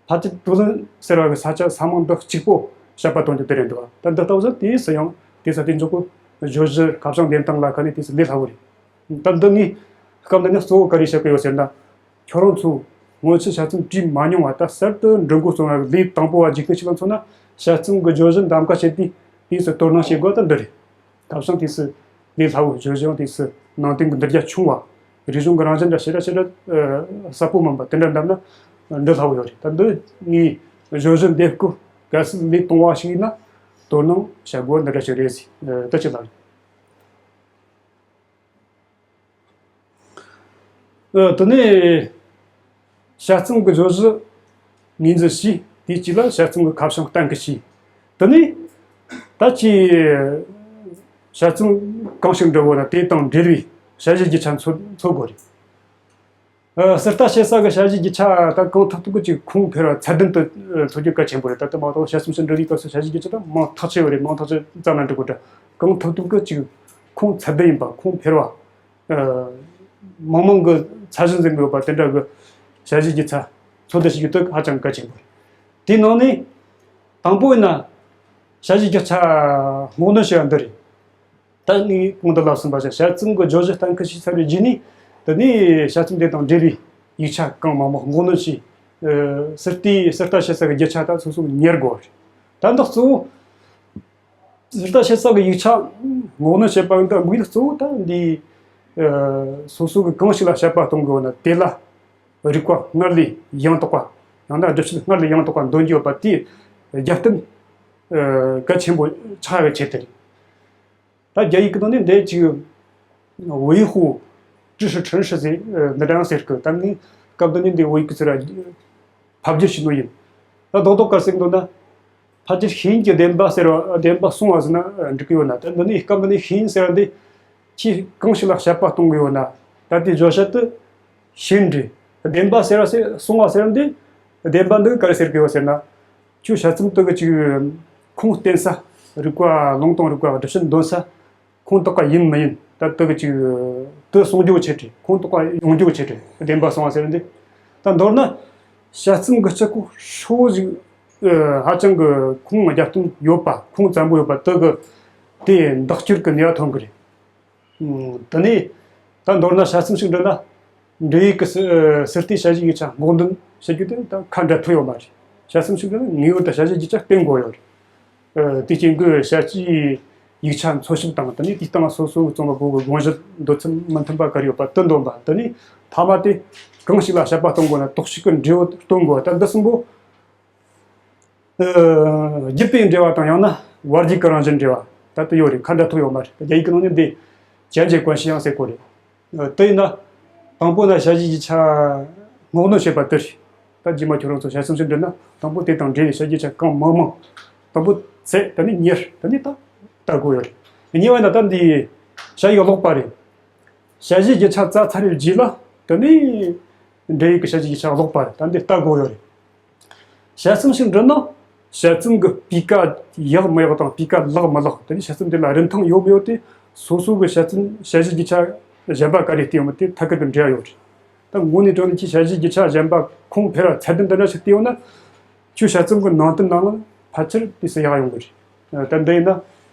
ཕལ་ཆེར་དུ་ལེན་ཟེར་བ་གི་ས་ཆ་ས་མིང་འདི་གཅིག་པོ་དཔྱད་པ་གཏོང་རྒྱུ་དེ་རེད་འདུག། ད་འདི་ལྟ་བུ་ཟིག་དེ་སུ་ཡང་དེ་ས་དེ་འཇོག་གི། བརྗོད་གཞི་ཁ་བྱང་འདེམས་སྟངས་ལ་ཁ་ནས་དེ་སུ་ལས་སླ་བོ་རེད། ད་འདི་ངས་སྐབས་འདི་ནས་གཙོ་བོ་ག་རེ་བཤད་གི་ཡོད་ཟེར་ན། ཁྱོད་རང་ཚོ་སྔོན་ཆད་དཔྱད་རྩོམ་བྲིས་མ་མྱོང་བ། ད་གསར་དུ་འབྲི་འགོ་རྩོམ་པ་གི་ལས་དང་པོ་བ་འཇུག་མཁན་ཞིག་ལ་མཚོན་ན། དཔྱད་རྩོམ་གྱི་བརྗོད་གཞི་འདེམས་ཀ་བྱེད་དུས་དེ་སུ་དོ་སྣང་བྱེད་དགོས་ད་འདི་རེད། ཁ་བྱང་དེ་སུ་ལས་སླ་བོ། བརྗོད་གཞི་ཡང་དེ་སུ་ནང་དོན་གྱི་འདུལ་རྒྱ་ཆུང་བ། རིག་གཞུང་གི་རང་བཞིན་འདྲ་ཞེ་དྲག་ཞེ་དྲག་ཨ་ཟབ་པོ་མིན་པ་དེ་འདྲ་འདེམས་ན་འབྲི་སླ་བོ་ཡོད་རེད། ད་འདི་ངས་བརྗོད་གཞི་འདེམས་སྐབས། གལ་སྲིད་ལས་དང་པོ་བ་ཞིག་ཡིན་ན་དོ་སྣང་བྱ་དགོས་འདི་འདྲ་ཞིག་རེད་ཟེར། ཨ། ད་ཅི་ལབ། ཨ། དེ་ནས་དཔྱད་རྩོམ་གྱི་བརྗོད་གཞི་ངོས་འཛིན་བྱས། དེའི་རྗེས་ལ་དཔྱད་རྩོམ་གྱི་ཁ་བྱང་གཏན་འཁེལ་བྱས། དེ་ནས་ད་ཅི་དཔྱད་རྩོམ་གང་ཞིག་འབྲི་དགོས་ན། དེ་དང་འབྲེལ་བའི་དཔྱད་གཞིའི་རྒྱུ་ཆ་འཚོལ་འཚོལ་དགོས་རེད། ཨ། ཟུར་ལྟ་བྱེད་ས་གི་དཔྱད་གཞིའི་རྒྱུ་ཆ་ད་གང་ཐུབ་ཐུབ་ཀྱིས་ཅིག་ཁུངས་འཕེར་བ་ཚད་ལྡན་དུ་འཚོལ་རྒྱུ་གལ་ཆེན་པོ་རེད། ད་ལྟ་མ་གཏོགས་དཔྱད་རྩོམ་ཞིག་འབྲི་བའི་སྐབས་སུ་དཔྱད་གཞིའི་རྒྱུ་ཆ་ད་མང་ཐག་ཆོད་པ་རེད། མང་ཐག་ཆོད་ཙམ་ལ་འབྲི་དགོས་འདྲ། གང་ཐུབ་ཐུབ་ཀྱིས་ཅིག་ཁུངས་ཚད་ལྡན་ཡིན་པ། ཁུངས་འཕེར་བ། ཨ། མང་མང་གི་ཚད་གཞི་འཛིན་དགོས་པ་དེ་འདྲ་གི་དཔྱད་གཞིའི་རྒྱུ་ཆ་འཚོལ་བསྡད་བྱེད་རྒྱུ་དེ་ཧ་ཅང་གལ་ཆེན་པོ་རེད། དེའི་ནང་ནས་དང་པོ་ཡིན་ན་དཔྱད་གཞིའི་རྒྱུ་ཆ་སྔོག་འདོན་བྱེད་པ་འདི་རེད། ད་ངས་གོང་དུ་ལབ་ཟིན་པ་བཞིན་དཔྱད་རྩོམ་གྱི་བརྗོད་གཞི་གཏན་འཁེལ་བྱས་ཚར་བའི་རྗེས་ནས། དེ་ནས་དཔྱད་རྩོམ་དེ་དང་འབྲེལ་བའི་ཡིག་ཆ་གང་མང་མང་སྔོག་འདོན་བྱས། ཨ། ཟུར་ལྟའི་ཟུར་ལྟ་བྱེད་ས་གི་རྒྱུ་ཆ་ད་སོ་སོ་གཉེར་དགོས་རེད། ད་འདི་གཙོ་བོ་ཟུར་ལྟ་བྱེད་ས་གི་ཡིག་ཆ་སྔོག་འདོན་བྱེད་པ་འདི་དམིགས་ཡུལ་གཙོ་བོ་ད་འདི། ཨ། སོ་སོ་གི་གང་ཞིག་ལ་དཔྱད་པ་གཏོང་དགོས་ན་དེ་ལ་རིག་པ་སྔར་ལས་ཡང་དག་པ། ཡང་ན་སྒྲུབ་བྱེད་སྔར་ལས་ཡང་དག་པ་འདོན་རྒྱུ་ཡོད་པ་དེའི་རྒྱབ་རྟེན། ཨ། གལ་ཆེན་པོ་ཆགས་པའི་ཆེད་དུ་རེད། ད་རྒྱ་ཡིག་གི་ནང་ནས་འདི་ཅིག 维护知识城市 ཟེར། ཨ། འདི་འདྲ་ཡང་ཟེར་གི། ད་ངས་སྐབས་འདི་ནས་འདི་བོད་ཡིག་གི་ཚུར་ཕབ་བསྒྱུར་བྱས་ནོ་ཡིན། ད་རྡོག་རྡོག་ག་རེ་ཟེར་གི་འདུག་ན། ཕལ་ཆེར་ཤེས་ཡོན་གྱི་བདེན་པ་ཟེར་བ། བདེན་པ་གསུངས་པ་ཟེར་ན་འགྲིག་གི་ཡོད་ན། ད་འདི་ནས་སྐབས་འདི་ནས་ཤེས་ཡོན་ཟེར་བ་འདི་ཁྱེད་གང་ཞིག་ལ་དཔྱད་པ་གཏོང་གི་ཡོད་ན། ད་དེའི་བརྗོད་བྱ་དེ་ཤེས་ཡོན་རེད། བདེན་པ་ཟེར་བ་ཟེར་གསུངས་པ་ཟེར་བ་འདི། བདེན་པ་འདི་ག་རེ་ཟེར་གི་ཡོད་ཟེར་ན། ཁྱོད་དཔྱད་རྩོམ་དེ་གི་ཅིག་ཁུངས་བསྟན་ས། རིག་པ་ལུང་དང་རིག་པ་སྒྲུབ་བྱེད་འདོན་ས་ཁུངས་དག་པ་ཡིན་མི་ཡིན། ད་དེ་གི་ཅིག་དེ་གསུང་རྒྱུ་ཆེ་གྲས། ཁུངས་དག་པ་ཡོང་རྒྱུ་ཆེ་གྲས། བདེན་པ་གསུངས་པ་ཟེར་བ་འདི། ད་མདོར་ན་དཔྱད་རྩོམ་གི་སྤྱི་ཁོག་ཧྲིལ་བོ་ཞིག་ཨ་ཧ་ཅང་གི་ཁུངས་རྒྱ་བསྟུན་ཡོད་པ། ཁུངས་བཙན་པོ་ཡོད་པ་དེ་གི་དེ་འདེགས་སྐྱོར་གི་ནུས་པ་ཐོན་གི་རེད། ཨུམ། དེ་ནས་ད་མདོར་ན་དཔྱད་རྩོམ་ཞིག་འབྲི་ན། འབྲེལ་ཡོད་ཀྱི་ཟུར་ཟུར་བལྟས་དཔྱད་གཞིའི་ཡིག་ཆ་སྔོག་འདོན་བྱེད་རྒྱུ་དེ་ད་ཁ་འབྲལ་ཐབས་ཡོད་མ་རེད། དཔྱད་རྩོམ་ཞིག་འབྲི་ན་ངེས་པར་དུ་དཔྱད་གཞིའི་རྒྱུ་ཆ་བསྟེན་དགོས་ཡོད་རེད། ཨ། དེའི་རྐྱེན་གྱིས་དཔྱད་གཞིའི་ཡིག་ཆ་འཚོལ་ཞིབ་དང་། དེ་ནས་དེའི་སྟེང་སོ་སོའི་རྩོམ་པ་པོ་གི་དགོངས་གཞི་འདོད་ཚུལ་མི་མཐུན་པ་ག་རེ་ཡོད་པ་དེ་འདོན་པ། དེ་ནས་མཐའ་མ་དེ་གང་ཞིག་ལ་དཔྱད་པ་གཏོང་དགོས་ན་རྟོག་ཞིབ་ཀྱི་འབྲས་བུ་སྟོན་དགོས་པ། ད་འདི་གསུམ་པོ། ཨ། བརྒྱུད་པའི་འབྲེལ་བ་དང་ཡང་ན་བར་བརྒྱུད་ཀྱི་རང་བཞིན་འབྲེལ་བ་ད་ལྟ་ཡོད་རེད། ཁ་འབྲལ་ཐབས་ཡོད་མ་རེད། རྒྱ་ཡིག་གི་ནང་ནས་འདི་ཅན་ཅེ་ཀོན་ཤི་ཡང་ཟེར་གོ་རེད། ཨ། དེ་ཡིན་ན་དང་པོ་ན་དཔྱད་གཞིའི་རྒྱུ་ཆ་སྔོག་འདོན་བྱེད་པ་དེ་རེད། ད་རྗེས་མ་ཁྱོད་རང་ཚོ་དཔྱད་རྩོམ་ཞིག་འབྲི་ན་དང་པོ་དེ་དང་འབྲེལ་བའི་དཔྱད་གཞིའི་རྒྱུ་ཆ་གང་མང་མང་། དང་པོ་ཚད། དེ་ནས་གཉེར། དེ་ནས་ད་ལྟ་དགོས་ཡོད་རེད། གཉིས་པ་ན་ད་འདི་དཔྱད་ཡིག་ཀློག་པ་རེད། དཔྱད་གཞིའི་རྒྱུ་ཆ་བཙལ་ཚར་བའི་རྗེས་ལ་དེ་ནས་འབྲེལ་ཡོད་ཀྱི་དཔྱད་གཞིའི་རྒྱུ་ཆ་ཀློག་པ་རེད། ད་འདི་ལྟ་དགོས་ཡོད་རེད། དཔྱད་རྩོམ་ཞིག་འབྲི་ན་དཔྱད་རྩོམ་གྱི་སྤུས་ཀ་ཡག་མི་ཡག་དང་། སྤུས་ཀ་ལེགས་མི་ལེགས། དེ་ནས་དཔྱད་རྩོམ་དེ་ལ་རིན་ཐང་ཡོད་མི་ཡོད་དེ་སོ་སོ་གི་དཔྱད་རྩོམ་དཔྱད་གཞིའི་རྒྱུ་ཆ་གཞན་པ་ག་རེ་བལྟས་ཡོད་མེད་དེ་ཐད་ཀར་གྱི་འབྲེལ་བ་ཡོད་རེད། ད་དངོས་གནས་དྲང་གནས་ཀྱི་དཔྱད་གཞིའི་རྒྱུ་ཆ་གཞན་པ་ཁུངས་འཕེར་བ་ཚད་ལྡན་དེ་འདྲ་ཞིག་བལྟས་ཡོད་ན། ཁྱོད་དཔྱད་རྩོམ་གྱི་ནང་དོན་ནང་ལ་ཕལ་ཆེར་དུས་སུ་ཡག་ཡོང་གི་རེད། ད་འདི་ཡིན་ན་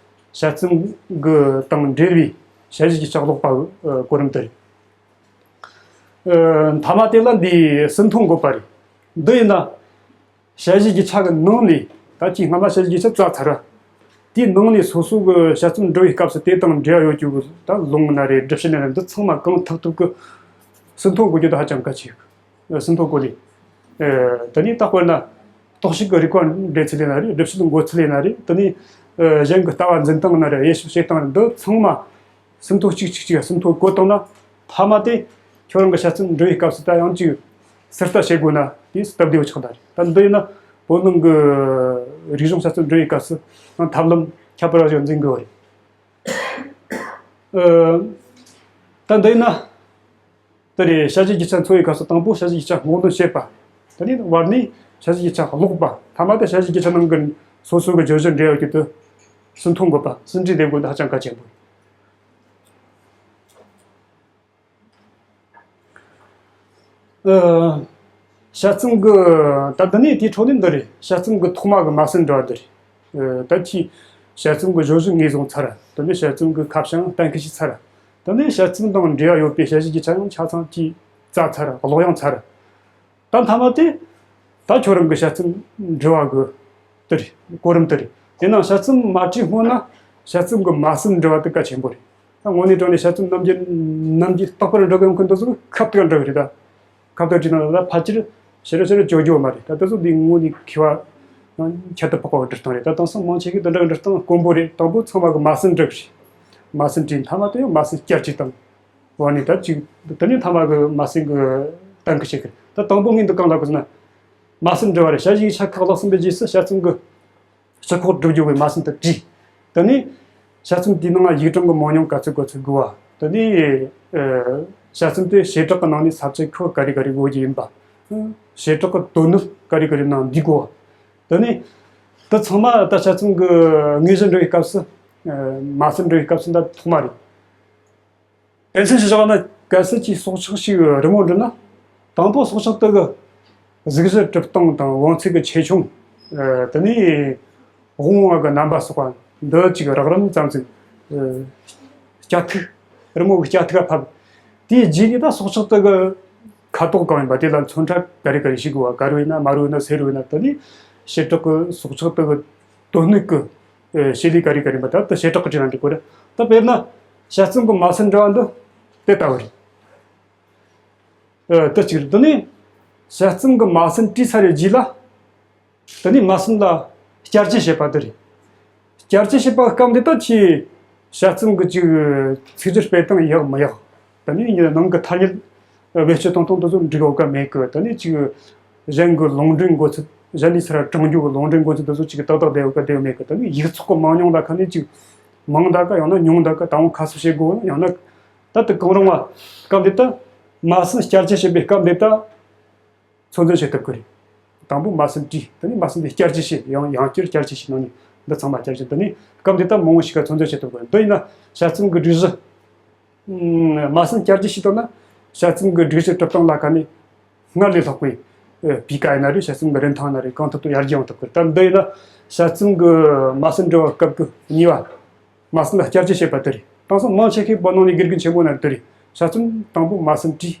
དཔྱད་རྩོམ་གྱི་དང་འབྲེལ་བའི་དཔྱད་གཞིའི་རྒྱུ་ཆ་ཀློག་པ་གི་གོ་རིམ་དེ་རེད། ཨ། མཐའ་མ་དེ་ལ་འདི་ཟིན་ཐོ་འགོད་པ་རེད། འདི་ཡིན་ན་དཔྱད་གཞིའི་རྒྱུ་ཆ་གི་ནང་ནས། ད་ཅིག་སྔ་མ་དཔྱད་གཞིའི་རྒྱུ་ཆ་བཙལ་ཚར་བ། དེའི་ནང་ནས་སོ་སོ་གི་དཔྱད་རྩོམ་འབྲི་བའི་སྐབས་སུ་དེ་དང་འབྲེལ་བ་ཡོད་རྒྱུ་གི་ད་ལུང་ན་རེད། སྒྲུབ་བྱེད་ན་རེད། འདི་ཚང་མ་གང་ཐུབ་ཐུབ་ཀྱིས་ཟིན་ཐོ་འགོད་རྒྱུ་དེ་ཧ་ཅང་གལ་ཆེ་གི། ཟིན་ཐོ་བཀོད་ལས། ཨ། དེ་ནས་ད་དཔེར་ན་རྟོག་ཞིབ་ཀྱི་རིག་པ་འགྲེལ་ཚུལ་ཡིན་ན་རེད། སྒྲུབ་བྱེད་འགོད་ཚུལ་ཡིན་ན་རེད། དེ་ནས་ཨ་གཞན་གྱི་ལྟ་བ་འཛིན་སྟངས་ཡིན་ན་རེད། དབྱེ་ཞིབ་བྱེད་སྟངས་རེད། འདི་ཚང་མ་ཟིན་ཐོ་གཅིག་གཅིག་གཅིག་ཟིན་ཐོ་བཀོད་བཏང་ན། མཐའ་མ་དེ་ཁྱོད་རང་གི་དཔྱད་རྩོམ་འབྲི་བའི་སྐབས་སུ་ད་ཡང་ཅིག་ཟུར་ལྟ་བྱེད་དགོས་ན་དེ་སྟབས་བདེ་བོ་ཆགས་ད་རེད། ད་འདི་ཡིན་ན་བོད་ནང་གི་རིག་གཞུང་དཔྱད་རྩོམ་འབྲི་བའི་སྐབས་སུ་ཡང་ཐབས་ལམ་ཁྱད་པར་བ་ཞིག་འཛིན་དགོས་པ་རེད། ཨ། ད་འདི་ཡིན་ན། དེ་རེད། དཔྱད་གཞིའི་རྒྱུ་ཆ་འཚོལ་བའི་སྐབས་སུ་དང་པོ་དཔྱད་གཞིའི་རྒྱུ་ཆ་སྔོག་འདོན་བྱེད་པ། དེ་ནས་བར་ནས་དཔྱད་གཞིའི་རྒྱུ་ཆ་ཀློག་པ། མཐའ་མ་དེ་དཔྱད་གཞིའི་རྒྱུ་ཆ་ནང་གི་སོ་སོ་གི་བརྗོད་གཞི་འབྲེལ་ཡོད་རྒྱུ་དེ་ཟིན་ཐོ་འགོད་པ། ཟིན་བྲིས་འདེབས་དགོས་འདི་ཧ་ཅང་གལ་ཆེན་པོ་རེད། ཨ། དཔྱད་རྩོམ་གྱི། ད་འདི་ནས་དེའི་འཕྲོ་ནས་འདི་རེད། དཔྱད་རྩོམ་གྱི་ཐོག་མ་གི་མ་ཟིན་འབྲི་བ་འདི་རེད། ཨ། ད་ཅིག་དཔྱད་རྩོམ་གྱི་བརྗོད་གཞི་ངོས་བཟུང་ཚར། དེ་ནས་དཔྱད་རྩོམ་གྱི་ཁ་བྱང་གཏན་འཁེལ་བྱས་ཚར། དེ་ནས་དཔྱད་རྩོམ་དང་འབྲེལ་བ་ཡོད་པའི་དཔྱད་གཞིའི་རྒྱུ་ཆ་ཡང་ཆ་ཚང་ཅིག་བཙལ་ཚར། ཀློག་ཡང་ཚར། ད་མཐའ་མ་དེ་ད་ཁྱོད་རང་གི་དཔྱད་རྩོམ་འབྲི་བ་གི་དེ་རེད། གོ་རིམ་དེ་རེད། དེ་ནང་དཔྱད་རྩོམ་མ་བྲིས་སྔོན་ན་དཔྱད་རྩོམ་གྱི་མ་ཟིན་འབྲི་བ་དེ་གལ་ཆེན་པོ་རེད། ད་དངོས་གནས་དྲང་གནས་དཔྱད་རྩོམ་ནམ་རྒྱུན་ནམ་རྒྱུན་རྟག་པར་འབྲི་གི་ཡོང་མཁན་དེ་ཚོ་ཁ་ཐུག་འབྲི་གི་རེད། ད་ཁ་ཐུག་བྲིས་ན་ད་ཕལ་ཆེར་ཕྱི་རུ་ཕྱི་རུ་བཅོས་རྒྱུ་མ་རེད། ད་དེ་ཚོ་འདི་དངོས་གནས་མཁས་པ་ཁྱད་དུ་འཕགས་པ་འབྲི་སྟངས་རེད། ད་དེང་སང་མང་ཆེ་གིས་དེ་འདྲ་གི་འབྲི་སྟངས་དཀོན་པོ་རེད། དང་པོ་ཚང་མ་གིས་མ་ཟིན་འབྲི་གི་རེད། མ་ཟིན་བྲིས། མཐའ་མ་དེ་ཡང་མ་ཟིན་བསྐྱར་བྲིས་དང་། འོ་ནི་ད་ཅིག་དེ་ནས་མཐའ་མ་གི་མ་ཟིན་གི་གཏན་འཁེལ་བྱེད་གི་རེད། ད་དང་པོ་ངས་འདི་གང་ལབ་གི་ཟེར་ན། མ་ཟིན་འབྲི་བ་རེད། དཔྱད་གཞིའི་ཆ་ཁག་ཀློག་ཟིན་པའི་རྗེས་སུ་དཔྱད་རྩོམ་གི་སྤྱི་ཁོག་སྒྲུབ་རྒྱུ་བས་མ་ཟིན་དུ་བྲིས། དེ་ནས་དཔྱད་རྩོམ་དེའི་ནང་ལ་ཡིག་གྲངས་ཀྱི་མང་ཉུང་ག་ཚོད་ག་ཚོད་དགོས་པ། དེ་ནས་ཨ་དཔྱད་རྩོམ་དེ་བྱེ་བྲག་གི་ནང་ནས་ས་བཅད་ཁག་ག་རེ་ག་རེ་དགོས་རྒྱུ་ཡིན་པ། བྱེ་བྲག་གི་དོན་སྣོད་ག་རེ་ག་རེ་ནང་འདུས་དགོས་པ། དེ་ནས་དེ་ཚང་མ་ད་དཔྱད་རྩོམ་གྱི་དངོས་གཞི་འབྲི་བའི་སྐབས་སུ། ཨ་མ་ཟིན་འབྲི་བའི་སྐབས་སུ་ད་ཐོག་མ་རེད། དོན་ཚན་ཞིག་བཞག་ན། གལ་སྲིད་ཀྱི་སྲོག་ཆགས་ཤིག་རི་མོ་འབྲི་ན། དང་པོ་སྲོག་ཆགས་དེ་གི་གཟུགས་གཞི་གྲུབ་སྟངས་དང་། འོང་ཚད་ཀྱི་ཆེ་ཆུང་། ཨ་དེ་ནས་དབང་བ་གི་རྣམ་པ་སོགས་པ་འདི་ཅིག་རགས་རིམ་ཙམ་ཟིག་ཨ་སྐྱ་ཐིག་རི་མོ་གི་སྐྱ་ཐིག་ག་ཕབ། དེའི་རྗེས་ནས་ད་སྲོག་ཆགས་དེ་གི་ཁ་དོག་གང་ཡིན་པ། དེ་ལ་ཚོན་ཁྲ་ག་རེ་ག་རེ་ཞིག་དགོས་པ། དཀར་བོ་ཡིན་ན་དམར་བོ་ཡིན་ན་སེར་བོ་ཡིན་ན། དེ་ནས་བྱེ་བྲག་གི་སྲོག་ཆགས་དེ་གི་དོན་སྣོད་ཀྱི་ཨ་བྱེད་ལས་ག་རེ་ག་རེ་ཡིན་པ་ད་དེ་བྱེ་བྲག་གི་བྲིས་ན་འགྲིག་གི་རེད། ད་དཔེར་ན་དཔྱད་རྩོམ་གྱི་མ་ཟིན་འབྲི་བ་འདི་དེ་ལྟ་བུ་རེད། ཨ་དེ་གཅིག་རེད། དེ་ནས་དཔྱད་རྩོམ་གྱི་མ་ཟིན་བྲིས་ཚར་བའི་རྗེས་ལ། དེ་ནས་མ་ཟིན་ལ་བསྐྱར་བཅོས་བྱེད་པ་དེ་རེད། བསྐྱར་བཅོས་བྱེད་པ་སྐབས་འདི་ད་ཁྱེད་དཔྱད་རྩོམ་གྱི་ཅིག་ཚིག་སྦྱོར་སྤེལ་སྟངས་ཡག་མི་ཡག་དེ་ནས་ནང་གི་ཐ་སྙད་བེད་སྤྱོད་གཏོང་སྟངས་དེ་ཚོ་འགྲིག་ཡོད་ག་མེད་གི། དེ་ནས་ཅིག་གཞན་གྱི་ལུང་འདྲེན་འགོད་ཚུལ། གཞན་ལས་ཚུར་དྲངས་རྒྱུ་གི་ལུང་འདྲེན་མགོན་ཚུལ་འདི་ཚོ་ཅིག་ཏག་ཏག་བསྡད་ཡོད་ག་བསྡད་ཡོད་མེད་གི། ད་ནི་ཡིག་ཚོགས་གི་མང་ཉུང་ད་ཁ་ནས་ཅིག་མང་ད་ག་ཡང་ན་ཉུང་ད་ག་ད་འོང་ཁ་གསབ་བྱེད་དགོས་ན། ཡང་ན་ད་དེ་གང་རུང་བ་སྐབས་འདི་ད་མ་ཟིན་བསྐྱར་བཅོས་བྱེད་པའི་སྐབས་འདི་ད་ཚོད་འཛིན་བྱེད་ཐུབ་ཀྱི་རེད། དང་པོ་མ་ཟིན་བྲིས། དེ་ནས་མ་ཟིན་དེ་བསྐྱར་བཅོས་བྱས། ཡང་ཡང་བསྐྱར་བསྐྱར་བཅོས་བྱས། ནང་ནས་འདི་ཚང་མ་བསྐྱར་བཅོས། དེ་ནས་སྐབས་འདི་ད་མང་བོ་ཞིག་ག་ཚོད་འཛིན་བྱེད་ཐུབ་དགོས། འདི་ཡིན་ན་དཔྱད་རྩོམ་གྱི་སྒྲིག་གཞི། ཨ། མ་ཟིན་བསྐྱར་བཅོས་བྱས་བཏང་ན་དཔྱད་རྩོམ་གྱི་སྒྲིག་གཞི་སྒྲུབ་སྟངས་ལ་ཁ་ནས་སྔར་ལས་ལྷག་པའི་ཨ་སྤུས་ཀ་ཡིན་ན་རེད། དཔྱད་རྩོམ་གྱི་རིན་ཐང་ན་རེད། གང་ཐུབ་ཐུབ་ཡར་རྒྱས་ཡོང་ཐུབ་ཀྱི་རེད། ད་འདི་ཡིན་ན་དཔྱད་རྩོམ་གྱི་མ་ཟིན་འབྲི་བ་སྐབས་ཀྱི་གཉིས་པ། མ་ཟིན་ལ་བསྐྱར་བཅོས་བྱེད་པ་དེ་རེད། དེང་སང་མང་ཆེ་ཤོས་པོ་ནང་ནས་དགེ་རྒན་ཆེན་པོ་ན་དེ་རེད། དཔྱད་རྩོམ་དང་པོ་མ་ཟིན་བྲིས།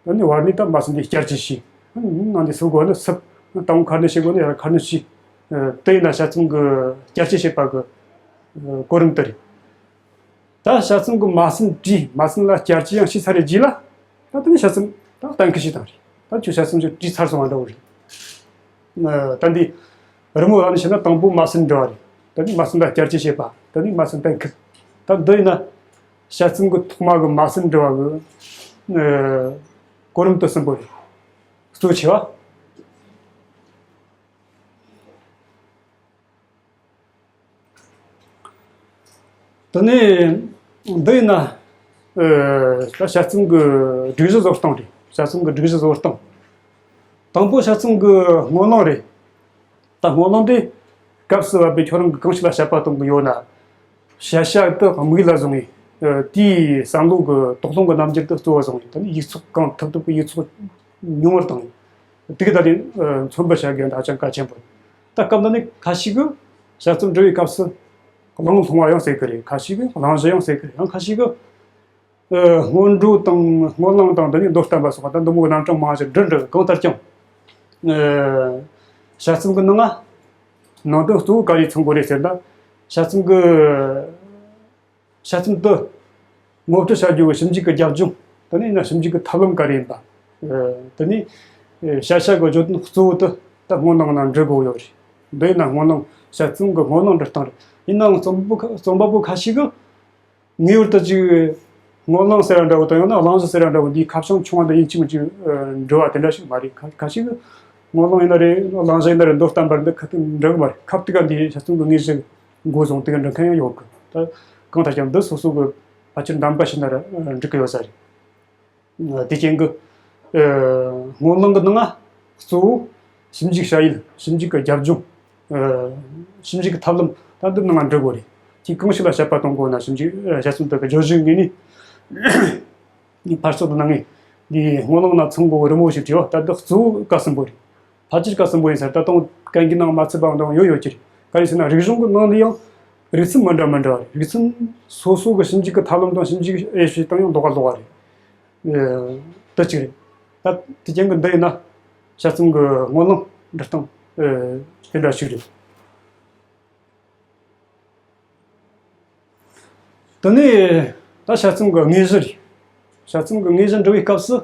ཨ་ནི་བར་ནས་ད་མ་ཟིན་དེ་བསྐྱར་བཅོས་བྱས། ཨ་ནི་ནང་དེ་སུབ་དགོས་ན་སུབ། ད་འོང་ཁ་སྣོན་བྱེད་དགོས་ན་ཡར་ཁ་སྣོན་བྱས། ཨ། དེ་ཡིན་ན་དཔྱད་རྩོམ་གྱི་བསྐྱར་བཅོས་བྱེད་པ་གི་ཨ་གོ་རིམ་དེ་རེད། ད་དཔྱད་རྩོམ་གྱི་མ་ཟིན་བྲིས། མ་ཟིན་ལ་བསྐྱར་བཅོས་ཡང་བྱས་ཚར་རེད་རྗེས་ལ། ད་དེ་ནས་དཔྱད་རྩོམ་ད་གཏན་འཁེལ་བྱས་བཏང་རེད། ད་ཁྱོད་དཔྱད་རྩོམ་ཅིག་བྲིས་ཚར་སོང་བ་འདྲ་བོ་རེད། ཨ། ད་འདི་རི་མོ་ལ་ནི་བྱས་ན་དང་པོ་མ་ཟིན་འབྲི་བ་རེད། ད་ནི་མ་ཟིན་ལ་བསྐྱར་བཅོས་བྱེད་པ། ད་ནི་མ་ཟིན་གཏན་འཁེལ། ད་འདི་ཡིན་ན་དཔྱད་རྩོམ་གྱི་ཐོག་མ་གི་མ་ཟིན་འབྲི་བ་གི་ཨ་གོ་རིམ་དེ་གསུམ་པོ་རེད། གཙོ་ཆེ་བ། དེ་ནས་འདི་ཡིན་ན་ཨ་ད་དཔྱད་རྩོམ་གྱི་སྒྲིག་གཞི་བཟོ་སྟངས་རེད། དཔྱད་རྩོམ་གྱི་སྒྲིག་གཞི་བཟོ་སྟངས། དང་པོ་དཔྱད་རྩོམ་གྱི་སྔོན་ལངས་རེད། ད་སྔོན་ལངས་དེ་སྐབས་སུ་བབས་པའི་ཁྱོད་རང་གིས་གང་ཞིག་ལ་དཔྱད་པ་གཏོང་གི་ཡོད་ན། དཔྱད་བྱ་དེ་དམིགས་ལ་བཟུང་བའི་ཨ་དེའི་བསམ་བློ་གི་དོགས་སློང་གི་རྣམ་འགྱུར་དེ་གཙོ་བོར་བཟུང་བའི། དེ་ནས་ཡིག་ཚོགས་གང་ཐུབ་ཐུབ་ཀྱི་ཡིག་ཚོགས་ཉུང་བར་བཏང་བའི། དེ་ག་ད་དེ་ཨ་མཚོན་པར་བྱ་དགོས་ན་ཧ་ཅང་གལ་ཆེན་པོ་རེད། ད་སྐབས་འདི་ནས་ཁ་ཤས་ཀྱིས་དཔྱད་རྩོམ་འབྲི་བའི་སྐབས་སུ་གླེང་སློང་བ་ཡང་ཟེར་གི་རེད། ཁ་ཤས་ཀྱིས་གླེང་གཞི་ཡང་ཟེར་གི་རེད། ཡང་ཁ་ཤས་ཀྱིས་ཨ་སྔོན་འགྲོ་དང་སྔོན་གླེང་དང་དེ་ནས་མདོ་བསྟན་པ་སོགས་པ་ད་འདི་མོ་གི་རྣམ་གྲངས་མང་ཞིག་འབྲི་འབྲི་གི། གང་ལྟར་ཀྱང་ཨ་དཔྱད་རྩོམ་གྱི་ནང་ང་ནང་དོན་གཙོ་བོ་ག་རེ་མཚོན་དགོས་རེད་ཟེར་ན། དཔྱད་རྩོམ་གྱི་དཔྱད་རྩོམ་དེ་ངོ་སྤྲོད་བྱ་རྒྱུ་གི་ཞིབ་འཇུག་གི་རྒྱབ་ལྗོངས། དེ་ནས་ཡིན་ན་ཞིབ་འཇུག་གི་ཐབས་ལམ་ག་རེ་ཡིན་པ། ཨ་དེ་ནས་ཨ་དཔྱད་བྱ་གི་བརྗོད་དོན་གཙོ་བོ་དེ་ད་སྔོན་གླེང་ནང་འབྲི་དགོས་ཡོད་རེད། འདི་ཡིན་ན་སྔོན་གླེང་། དཔྱད་རྩོམ་གྱི་སྔོན་གླེང་འབྲི་སྟངས་རེད། ཡིན་ནའང་རྩོམ་པ་པོ་ཁ་རྩོམ་པ་པོ་ཁ་ཤས་ཀྱིས་ངེས་པར་དུ་ཅིག་སྔོན་གླེང་ཟེར་བ་འདྲ་བོ་དང་ཡང་ན་གླེང་གཞི་ཟེར་བ་འདྲ་བོ་འདིའི་ཁ་བྱང་ཆུང་བ་འདི་ཡིན་གཅིག་མིན་གཅིག་ཨ་འབྲི་བ་དེ་འདྲ་ཞིག་མ་རེད། ཁ་ཁ་ཤས་ཀྱིས་སྔོན་གླེང་ཡིན་ན་རེད། གླེང་གཞི་ཡིན་ན་རེད། མདོ་བསྟན་པ་འདི་ཁ་ཐུག་འབྲི་གི་མ་རེད། ཁ་ཐུག་ག་འདི་དཔྱད་རྩོམ་གྱི་དངོས་གཞི་མགོ་བཟུང་དེ་ག་འབྲི་མཁན་ཡང་ཡོད་གི། ད་གང་ལྟར་ཀྱང་འདི་སོ་སོ་གི་ཕལ་ཆེར་འདམ་ག་བྱས་ན་ར་འགྲིག་གི་ཡོད་ས་རེད། དེ་རྐྱེན་གྱིས་ཨ་སྔོན་གླེང་གི་ནང་ང་གཙོ་བོ་ཞིབ་འཇུག་བྱ་ཡུལ། ཞིབ་འཇུག་གི་རྒྱབ་ལྗོངས། ཨ་ཞིབ་འཇུག་གི་ཐབས་ལམ། ད་འདི་ནང་ང་འབྲི་དགོས་རེད། ཁྱེད་གང་ཞིག་ལ་དཔྱད་པ་གཏོང་དགོས་ན། ཞིབ་འཇུག་ཨ་དཔྱད་རྩོམ་དེ་གི་བརྗོད་གཞི་ངོས་ནས། ངས་ཕར་ཚུར་དུ་གནང་ངས་འདི་སྔོན་གླེང་ན་མཚོན་དགོས་རི་མོ་ཞིག་བྲིས་པ། ད་འདི་གཙོ་བོ་སྐབས་གསུམ་པོ་རེད། ཕལ་ཆེར་སྐབས་གསུམ་པོ་ཡིན་ས་རེད། ད་དུང་གན་གྱི་ནང་མ་ཚུད་པའང་དང་ཡོད་ཡོད་ཀྱི་རེད། ག་རེ་ཟེར་ན་རིག་གཞུང་གི་ནང་ནས་ཡང་རིག་ཚུལ་མི་འདྲ་མི་འདྲ་བ་རེད། རིག་ཚུལ་སོ་སོ་གི་ཞིབ་འཇུག་གི་ཐབས་ལམ་དང་ཞིབ་འཇུག་དབྱེ་ཞིབ་སྟངས་ཡང་ལོགས་ཀ་ལོགས་ཀ་རེད། ཨེ་དེ་གཅིག་རེད། ད་དེ་རྐྱེན་གྱིས་འདི་ཡིན་ན་དཔྱད་རྩོམ་གྱི་སྔོན་གླེང་འབྲི་སྟངས་ཨེ་དེ་འདྲ་ཞིག་རེད། དེ་ནས་ད་དཔྱད་རྩོམ་གྱི་དངོས་གཞི་རེད། དཔྱད་རྩོམ་གྱི་དངོས་གཞི་འབྲི་བའི་སྐབས་སུ་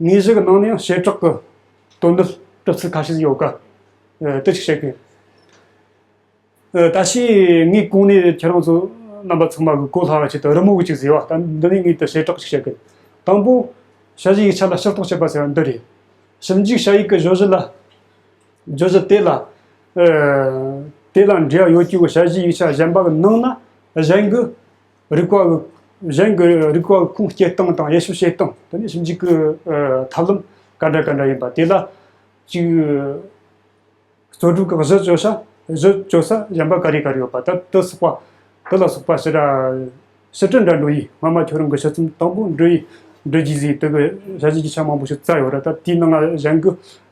དངོས་གཞི་གི་ནང་ནས་ཡང་བྱེ་བྲག་གི་དོན་འདི་གྲུབ་ཚུལ་ཁ་ཤས་ཤིག་ཡོད་ཀ། ཨེ་དེ་ཅིག་བཤད་གི། ཨེ་ད་ཕྱིས་ངས་གོང་ནས་ཁྱེད་རང་ཚོ་རྣམ་པ་ཚང་མ་གི་གོ་སླ་བ་ཆེད་དུ་རི་མོ་གི་ཅིག་བཟོས་པ། ད་འདི་ནས་ངས་དེ་བྱེ་བྲག་ཅིག་བཤད་གི། དང་པོ་དཔྱད་གཞིའི་ཡིག་ཆ་ལ་ཕྱིར་རྟོག་བྱེད་པ་ཟེར་བ་འདི་རེད། ཞིབ་འཇུག་བྱ་ཡུལ་གྱི་བརྗོད་གཞི་ལ། བརྗོད་གཞི་དེ་ལ། ཨ་དེ་ལ་འབྲེལ་བ་ཡོད་རྒྱུ་གི་དཔྱད་གཞིའི་ཡིག་ཆ་གཞན་པ་གི་ནང་ན་གཞན་གྱི་རིག་པ་གི། གཞན་གྱི་རིག་པ་གི་ཁུངས་སྐྱེལ་སྟངས་དང་དབྱེ་ཞིབ་བྱེད་སྟངས། དེ་ནས་ཞིབ་འཇུག་གི་ཨ་ཐབས་ལམ་ག་འདྲ་ག་འདྲ་ཡིན་པ། དེ་ལ་ཅིག་རྩོད་སྒྲུབ་ཀྱི་གཞི་བཅོལ་ས། གཞི་བཅོལ་ས་གཞན་པ་ག་རེ་ག་རེ་ཡོད་པ། ད་དེ་སོགས་པ། དེ་ལ་སོགས་པ་ཕྱི་ར་ཕྱི་དྲིལ་འདྲ་འགྲོ་ཡིས། སྔ་མ་ཁྱོད་རང་གི་དཔྱད་རྩོམ་དང་པོ་འབྲི་ཡི་འབྲི་རྒྱུ་ཟིག་དེ་གི་དཔྱད་གཞི་རྒྱུ་ཆ་མང་པོ་ཞིག་བཙལ་ཡོད་ར། ད་དེའི་ནང་ང་གཞན་གྱི་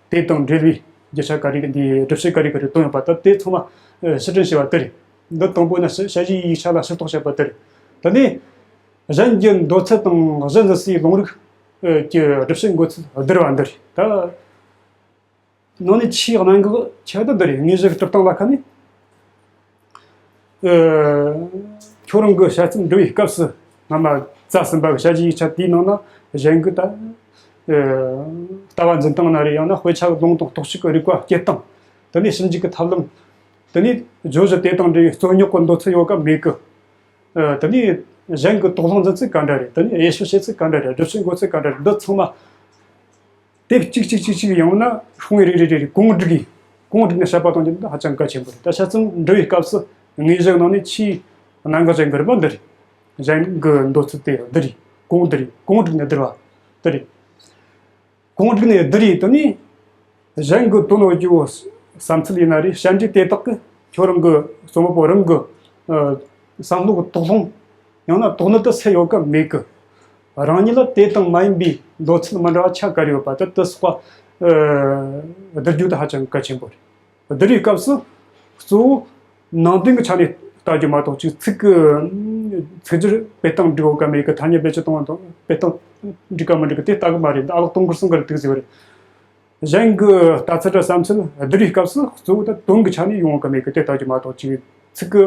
དེ་དང་འབྲེལ་བའི་རྒྱུ་ཆ་ག་རེ་གི་འདི་སྒྲུབ་བྱེད་ག་རེ་ག་རེ་བཏོན་ཡོད་པ། ད་དེ་ཚང་མ་ཕྱིར་དྲན་བྱས་པ་དེ་རེད། འདི་དང་པོ་ཡིན་ན་དཔྱད་གཞིའི་ཡིག་ཆ་ལ་ཕྱིར་རྟོག་བྱས་པ་དེ་རེད། དེ་ནས་གཞན་གྱི་འདོད་ཚུལ་དང་གཞི་འཛིན་སའི་ལུང་རིགས་ཀྱི་སྒྲུབ་བྱེད་འགོད་ཚུལ་བསྡུར་བ་འདི་རེད། ད། ནང་ནས་ཆེས་གནད་འགག་ཆེ་བ་འདི་རེད། དངོས་གཞི་གི་གྲུབ་སྟངས་ལ་ཁ་ནས། ཨ་ཁྱོད་རང་གི་དཔྱད་རྩོམ་འབྲི་བའི་སྐབས་སུ་སྔ་མ་བཙལ་ཟིན་པ་གི་དཔྱད་གཞིའི་ཡིག་ཆ་དེའི་ནང་ན་གཞན་གྱི་ད་ཨ་ལྟ་བ་འཛིན་སྟངས་ན་རེད། ཡང་ན་དཔེ་ཆ་གི་ལུང་དང་རྟོག་དཔྱོད་ཀྱི་རིག་པ་སྐྱེད་སྟངས། དེ་ནས་ཞིབ་འཇུག་གི་ཐབས་ལམ། དེ་ནས་བརྗོད་གཞི་དེ་དང་འབྲེལ་བའི་རྩོད་རྙོག་གི་འདོད་ཚུལ་ཡོད་ག་མེད་གི། ཨ་དེ་ནས་གཞན་གྱི་དོགས་སློང་འཛིན་ཚུལ་ག་འདྲ་རེད། དེ་ནས་དབྱེ་ཞིབ་བྱེད་ཚུལ་ག་འདྲ་རེད། སྒྲུབ་བྱེད་འགོད་ཚུལ་ག་འདྲ་རེད། འདི་ཚང་མ། དེབ་གཅིག་གཅིག་གཅིག་གཅིག་ཡང་ན་ཤོང་རེ་རེ་རེ་རེ་གོང་བསྒྲིགས་ཡིན། གོང་བསྒྲིགས་ནས་བཤད་པ་གཏོང་རྒྱུ་འདི་ཧ་ཅང་གལ་ཆེན་པོ་རེད། ད་དཔྱད་རྩོམ་འབྲི་བའི་སྐབས་སུ་དངོས་གཞི་ནང་ནས་ཆེས་གནད་འགག་ཅན་གྱི་རིམ་པ་འདི་རེད། གཞན་གྱི་འདོད་ཚུལ་དེ་བསྡུར་རེ། གོང་བསྡུར་རེ། གོང་བསྒྲིགས་ནས་བསྡུར་བ་འདི་རེད། གོང་བསྒྲིགས་ནས་བསྡུར་རེ་དེ་ནི་གཞན་གྱི་དོན་འོས་ཀྱི་བསམ་ཚུལ་ཡིན་ན་རེད། བཤད་འབྲས་དེ་དག་གིས་ཁྱོད་རང་གི་རྩོམ་པ་པོ་རང་གི་ཨ་བསམ་བློ་གི་དོགས་སློང་ཡང་ན་དོགས་གནད་དེ་སེལ་ཡོད་གི་མེད་གི། རང་ཉིད་ལ་དེ་དང་མ་ཡིན་པའི་འདོད་ཚུལ་མི་འདྲ་བ་ཆ་ག་རེ་ཡོད་པ་དེ་དེ་སོགས་པ་ཨ་བསྡུར་རྒྱུ་དེ་ཧ་ཅང་གལ་ཆེན་པོ་རེད། བསྡུར་བའི་སྐབས་སུ་གཙོ་བོ་ནང་དོན་གྱི་ཆ་ནས་ལྟ་རྒྱུ་མ་གཏོགས། ཅིག་ཚིག་གི་ཚིག་སྦྱོར་སྤེལ་སྟངས་འགྲིག་ཡོད་ག་མེད་གི། ཐ་སྙད་བེད་སྤྱོད་གཏོང་བ་དང་སྤེལ་སྟངས་འགྲིག་ག་མི་འགྲིག་གི་དེ་ལྟ་གི་མ་རེད། འདི་ཨ་ལགས་སྟོང་འཁོར་ཚང་གིས་རེད་འདུག་ཟེར་བ་རེད། གཞན་གྱི་ལྟ་ཚུལ་དང་བསམ་ཚུལ་བསྡུར་བའི་སྐབས་སུ་གཙོ་བོ་ད་དོན་གྱི་ཆ་ནས་ཡོང་བ་ག་མེད་གི་དེ་ལྟ་རྒྱུ་མ་གཏོགས། ཅིག་ཚིག་གི་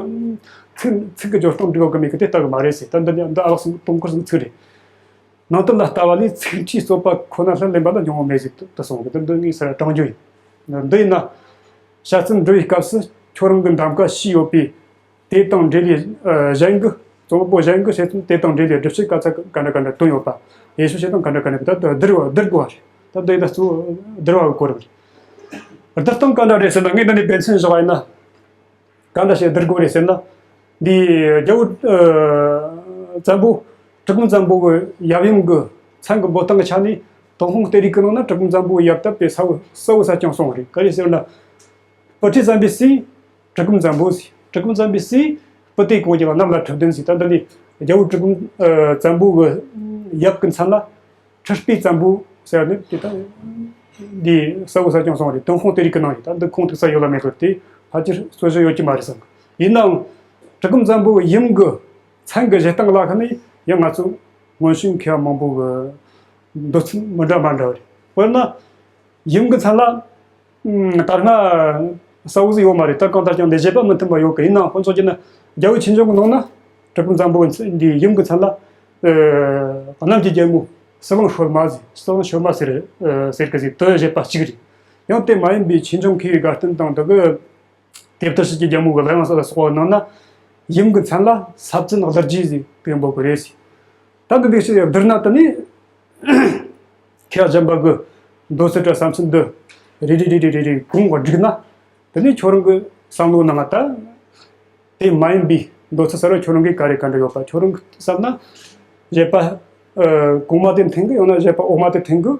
ཚིག་ཚིག་གི་སྦྱོར་སྟངས་འགྲིག་ཡོད་ག་མེད་གི་དེ་ལྟ་གི་མ་རེད་ཟེར། ད་འདི་འདི་ཨ་ལགས་སྟོང་འཁོར་ཚང་གི་ཚིག་རེད། ནང་དོན་ལ་ལྟ་བ་ལས་ཚིག་འཁྲིའི་རྩོད་པ་ཁོ་ན་ལྷུར་ལེན་པ་ལ་སྙིང་པོ་མེད་ཟེར་དུ་གསུངས་གི། འདི་འདི་ངས་ཟེར་དྲང་རྒྱུ་ཡིན། འདི་ཡིན་ན་དཔྱད་རྩོམ་འབྲི་བའི་སྐབས་སུ་ཁྱོད་རང་གི་འདེམས་ཀ་ཤེས་ཡོད་པའི་དེ་དང་འབྲེལ་བའི་ཨ་གཞན་གྱི་རྩོམ་པ་པོ་གཞན་གྱི་དཔྱད་རྩོམ་དེ་དང་འབྲེལ་བའི་སྒྲུབ་བྱེད་ག་ཚད་ག་འདྲ་ག་འདྲ་བཏོན་ཡོད་པ། དབྱེ་ཞིབ་བྱེད་སྟངས་ག་འདྲ་ག་འདྲ། ད་བསྡུར་བ་བསྡུར་དགོས་པ་རེད། ད་འདི་ཡིན་ན་གཙོ་བོ་བསྡུར་བ་གི་གོ་རིམ་རེད། བསྡུར་སྟངས་ག་འདྲ་རེད་ཟེར་ན། ངས་འདི་ནས་དཔེ་མཚོན་བཞག་པ་ཡིན་ན། གང་འདྲ་ཞིག་བསྡུར་དགོས་རེད་ཟེར་ན། འདི་རྒྱལ་པོ་ཨ་བཙན་པོ། གྲི་གུམ་བཙན་པོ་གི་ཡབ་ཡུམ་གྱི་མཚན་གྱི་འབོད་སྟངས་ཀྱི་ཆ་ནས། ཏུན་ཧོང་གཏེར་ཡིག་གི་ནང་ན་གྲི་གུམ་བཙན་པོ་གི་ཡབ་དེ་དཔེ་གསལ་བོ་གསལ་བོ་གསལ་རྐྱང་གསུངས་པ་རེད། ག་རེ་ཟེར་ན། སྤུ་ཁྲི་བཙན་པོའི་སྲས་གྲི་གུམ་བཙན་པོ་ཟེར། གྲི་གུམ་བཙན་པོའི་སྲས་སྤུ་ཏའི་གོང་གྱི་བ་གནམ་ལ་འཁྲབ་ལྡན་ཟེར། ད་འདི་ནི་རྒྱལ་པོ་གྲི་གུམ་ཨ་བཙན་པོ་གི་ཡབ་ཀྱི་མཚན་ལ། ཁྲི་སྤུའི་བཙན་པོ་ཟེར་ནས་དེ་ལྟ། འདི་གསལ་བོ་གསལ་རྐྱང་གསུངས་པ་རེད། ཏུན་ཧོང་གཏེར་ཡིག་གི་ནང་ཡིན། ད་འདི་ཁུངས་ཐུག་ས་ཡོད་ལ་མེད་ལ་དེ་ཕལ་ཆེར་རྩོད་གཞི་ཡོད་ཀྱི་མ་རེད་བསམ་གི། ཡིན་ནའང་གྲི་གུམ་བཙན་པོ་གི་ཡུམ་གྱི་མཚན་གྱི་བཞེས་སྟངས་ལ་ཁ་ནས་ཡང་ང་ཚོ་སྔོན་བྱོན་མཁས་པ་མང་པོ་གི་འདོད་ཚུལ་མི་འདྲ་མ་འདྲ་བ་རེད། དཔེར་ན། ཡུམ་གྱི་མཚན་ལ། ཨ་ད་སྔ་གསལ་བོ་ཟིག་ཡོད་མ་རེད། ད་གང་ལྟར་ཀྱང་འདི་བཞེད་པ་མི་མཐུན་པ་ཡོད་གི། ཡིན་ནའང་དཔེ་མཚོན་བྱས་ན་རྒྱལ་པོ་ཆོས་འབྱུང་གི་ནང་ན་གྲི་གུམ་བཙན་པོ་གི་མཚན་འདི་ཡུམ་གྱི་མཚན་ལ། ཨ་གནམ་གྱི་རྒྱལ་མོ་ཟི་ལིང་ཧྲོལ་མ་ཟེར། ཟི་ལིང་ཧྲོལ་མ་ཟེར་ཨ་ཟེར་གི་ཟིག་དེ་བཞེད་པ་གཅིག་རེད། ཡང་དེ་མ་ཡིན་པའི་ཆོས་འབྱུང་མཁས་པའི་དགའ་སྟོན་དང་དེ་གི་དེབ་ཐེར་ཕྱིན་ཅི་རྒྱལ་མོ་གི་ལ་ཡང་ས་ལ་སོགས་པ་ནང་ན་ཡུམ་གྱི་མཚན་ལ་ས་བཙུན་གླུ་རྗེ་ཟེར་དེ་འབོད་གི་རེད་ཟེར། ད་འདི་འདི་ཞིག་བསྡུར་ན་དེ་ནི། མཁས་པ་གཞན་པ་གི་འདོད་ཚུལ་དང་བསམ་ཚུལ་འདི་རེ་རེ་རེ་རེ་རེ་རེ་གོང་བསྒྲིགས་ན། དེ་ནས་ཁྱོད་རང་གི་བསམ་བློའི་ནང་ད་དེ་མ་ཡིན་པའི་འདོད་ཚུལ་གསར་བ་ཁྱོད་རང་གིས་ག་རེ་ག་འདྲ་ཡོད་པ། ཁྱོད་རང་གིས་བསམ་ན་བཞེད་པ་ཨ་གོང་མ་དེ་འཐེན་གི། ཡང་ན་བཞེད་པ་འོག་མ་དེ་འཐེན་གི།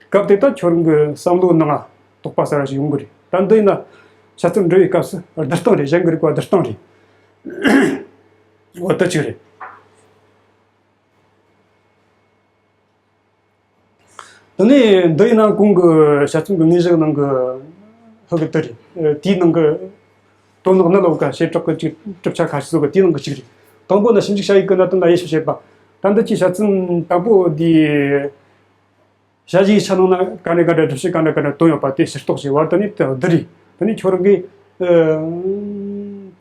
སྐབས་དེ་ད་ཁྱོད་རང་གི་བསམ་བློའི་ནང་དོགས་པ་གསར་བ་ཞིག་ཡོང་གི་རེད། ད་འདི་ཡིན་ན་དཔྱད་རྩོམ་འབྲི་བའི་སྐབས་སུ་བསྡུར་སྟངས་རེད། གཞན་གྱི་རིག་པ་བསྡུར་སྟངས་རེད། འོ་དེ་གཅིག་རེད། དེ་ནས་འདི་ཡི་ནང་གོང་གི་དཔྱད་རྩོམ་གྱི་དངོས་གཞི་ནང་གི་ཧུ་གི་དེ་རེད། དེའི་ནང་གི་དོན་དག་ནི་ལོ་ཀ་བྱེ་བྲག་གི་ཅིག་གྲུབ་ཆ་ཁ་ཤས་སོགས་ཀྱི་དེའི་ནང་གི་གཅིག་རེད། དང་པོ་ནི་ཞིབ་འཇུག་བྱ་ཡུལ་གྱི་གནད་དོན་ལ་དབྱེ་ཞིབ་བྱེད་པ། ད་འདི་གི་དཔྱད་རྩོམ་དང་པོ་འདི་བྱ་བྱེད་ཡིག་ཆ་ནང་ན་ག་ནས་ག་འདྲ་སྒྲུབ་བྱེད་ག་འདྲ་ག་འདྲ་བཏོན་ཡོད་པ་དེ་ཕྱིར་རྟོག་བྱས། བར་དུ་ནི་དེ་བསྡུར་རེ། དེ་ནས་ཁྱོད་རང་གིས་ཨ་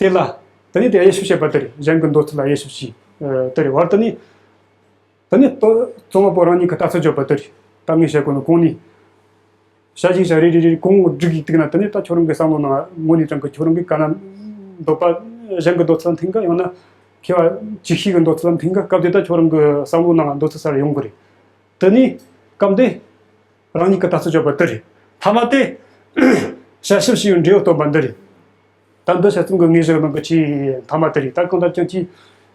དེ་ལ་དེ་ནས་དེ་དབྱེ་ཞིབ་བྱེད་པ་དེ་རེད། གཞན་གྱི་འདོད་ཚུལ་ལ་དབྱེ་ཞིབ་བྱས་ཨ་དེ་རེད། བར་དུ་ནི། དེ་ནས་ལྟོ་རྩོམ་པ་པོ་རང་ཉིད་ཀྱི་ལྟ་ཚུལ་བརྗོད་པ་དེ་རེད། ད་ངས་བཤད་གོ་ནོ་གོང་ནས། བྱ་ཞིག་བྱ་རེ་རེ་རེ་གོང་བསྒྲིགས་ཡིག་ཏིག་ན། དེ་ནས་ད་ཁྱོད་རང་གི་བསམ་བློ་ནང་ངོ་ནས་དྲན་གི། ཁྱོད་རང་གི་ག་ན་འདོད་པ་གཞན་གྱི་འདོད་ཚུལ་ལ་མཐུན་གི། ཡང་ན་མཁས་པ་ཅིག་ཤོས་ཀྱི་འདོད་ཚུལ་ལ་མཐུན་གི། སྐབས་དེ་ད་ཁྱོད་རང་གི་བསམ་བློ་ནང་འདོད་ཚུལ་གསར་ཡོང་གི་རེད། དེ་ནས་སྐབས་འདི་རང་ཉིད་ཀྱི་ལྟ་ཚུལ་བརྗོད་པ་དེ་རེད། མཐའ་མ་དེ་དཔྱད་ཞིབ་བྱས་པའི་འབྲས་བུ་སྟོན་པ་འདི་རེད། ད་འདི་དཔྱད་རྩོམ་གྱི་དངོས་གཞི་ནང་གི་ཆེས་མཐའ་མ་དེ་རེད། ད་གང་ལྟར་ཀྱང་ཁྱེད་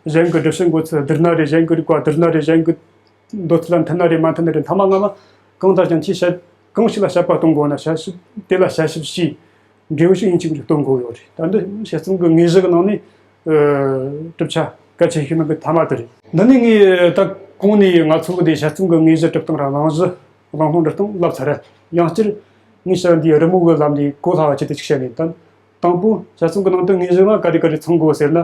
གཞན་གྱི་སྒྲུབ་བྱེད་འགོད་ཚུལ་བསྡུར་ན་རེད། གཞན་གྱི་རིགས་པ་བསྡུར་ན་རེད། གཞན་གྱི་འདོད་ཚུལ་ལ་མཐུན་ན་རེད། མ་མཐུན་ན་རེད། མཐའ་མ་སྔ་མ་གང་ལྟར་ཀྱང་ཁྱེད་དཔྱད་གང་ཞིག་ལ་དཔྱད་པ་གཏོང་དགོས་ན་དཔྱད་ཞིབ་དེ་ལ་དཔྱད་ཞིབ་བྱས། འབྲས་བུ་ཞིག་ཡིན་གཅིག་མིན་གཅིག་སྟོན་དགོས་ཡོད་རེད། ད་འདི་དཔྱད་རྩོམ་གྱི་དངོས་གཞི་གི་ནང་ནས་ཨ་གྲུབ་ཆ་གལ་ཆེ་ཤོས་ནང་གི་མཐའ་མ་དེ་རེད། འདི་ནས་ངས་ད་གོང་ནས་ང་ཚོ་གི་དེ་དཔྱད་རྩོམ་གྱི་དངོས་གཞི་གྲུབ་སྟངས་ར་གླེང་གཞི་གླེང་སློང་འབྲི་སྟངས་ལབ་ཚར། ཡང་བསྐྱར་ངས་བཤད་འདིའི་རི་མོ་གི་ལམ་ནས་གོ་སླ་བ་ཆེད་དུ་ཅིག་བཤད་ནས། ད་དང་པོ་དཔྱད་རྩོམ་གྱི་ནང་དུ་དངོས་གཞི་ལ་ག་རེ་ག་རེ་ཚང་དགོས་ཟེར་ན།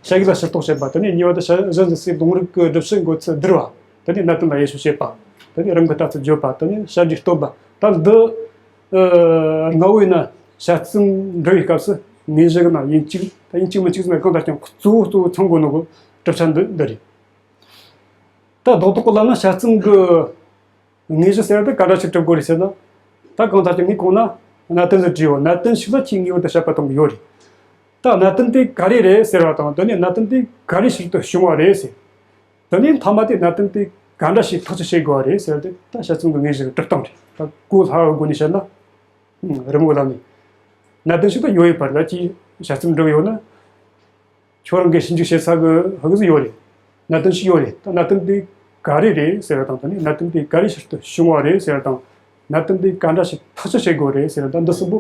བྱ་ཡུལ་ལ་ཕྱིར་རྟོག་བྱེད་པ། དེ་ནས་གཉིས་པ་དེ་བྱ་གཞི་འཛིན་སའི་ལུང་རིགས་ཀྱི་སྒྲུབ་བྱེད་འགོད་ཚུལ་བསྡུར་བ། དེ་ནས་གནད་དོན་ལ་དབྱེ་ཞིབ་བྱེད་པ། དེ་ནས་རང་གི་ལྟ་ཚུལ་བརྗོད་པ། དེ་ནས་བྱ་འབྲས་སྟོན་པ། ད་འདི་ཨ་ལྔ་བོ་ཡིན་ན་དཔྱད་རྩོམ་འབྲི་བའི་སྐབས་སུ་དངོས་གཞི་གི་ནང་ཡིན་གཅིག་ད་ཡིན་གཅིག་མིན་གཅིག་ཟེར་ན་གང་ལྟར་ཀྱང་གཙོ་བོ་གཙོ་བོ་ཚང་དགོས་ནོ་གི་གྲུབ་ཆ་འདི་འདི་རེད། ད་རྡོག་རྡོག་གི་ལམ་ན་དཔྱད་རྩོམ་གྱི་དངོས་གཞི་ཟེར་བ་དེ་ག་འདྲ་ཞིག་གྲུབ་དགོས་རེད་ཟེར་ན། ད་གང་ལྟར་ཀྱང་ངས་གོང་ན་གནད་དོན་ཟིག་བྲིས་ཡོད། གནད་དོན་ཞིག་ལ་ཁྱེད་ངེས་པར་དུ་དཔྱད་པ་གཏོང་གི་ཡོད་རེད། ད་གནད་དོན་དེ་ག་རེ་རེད་ཟེར་བ་དང་། དེ་ནས་གནད་དོན་དེ་ག་རེ་ཞིག་ཏུ་བྱུང་བ་རེད་ཟེར། དེ་ནས་མཐའ་མ་དེ་གནད་དོན་དེ་ ག་འདྲ་ཞིག་ཐག་གཅོད་བྱེད་དགོས་པ་རེད་ཟེར་ཏེ། ད་དཔྱད་རྩོམ་གྱི་དངོས་གཞི་གི་སྒྲུབ་སྟངས་རེད། ད་གོ་སླ་བའི་སྒོ་ནས་བཤད་ན། རི་མོ་ལ་ནི་གནད་དོན་ཞིག་ད་ཡོད་ཡོད་པ་རེད། ད་ཅིག་དཔྱད་རྩོམ་འབྲི་གི་ཡོད་ན། ཁྱོད་རང་གིས་ཞིབ་འཇུག་བྱེད་ས་གི་ཧ་གི་ཟིག་ཡོད་རེད། གནད་དོན་ཞིག་ཡོད་རེད། ད་གནད་དོན་དེ་ག་རེ་རེད་ཟེར་བ་དང་། ད་ནི་གནད་དོན་དེ་ག་རེ་ཕྱིར་དུ་བྱུང་བ་རེད་ཟེར་བ་དང་། གནད་དོན་དེ་ག་འདྲ་ཞིག་ཐག་གཅོད་བྱེད་དགོས་རེད་ཟེར་བ་དང་། འདི་གསུམ་པོ་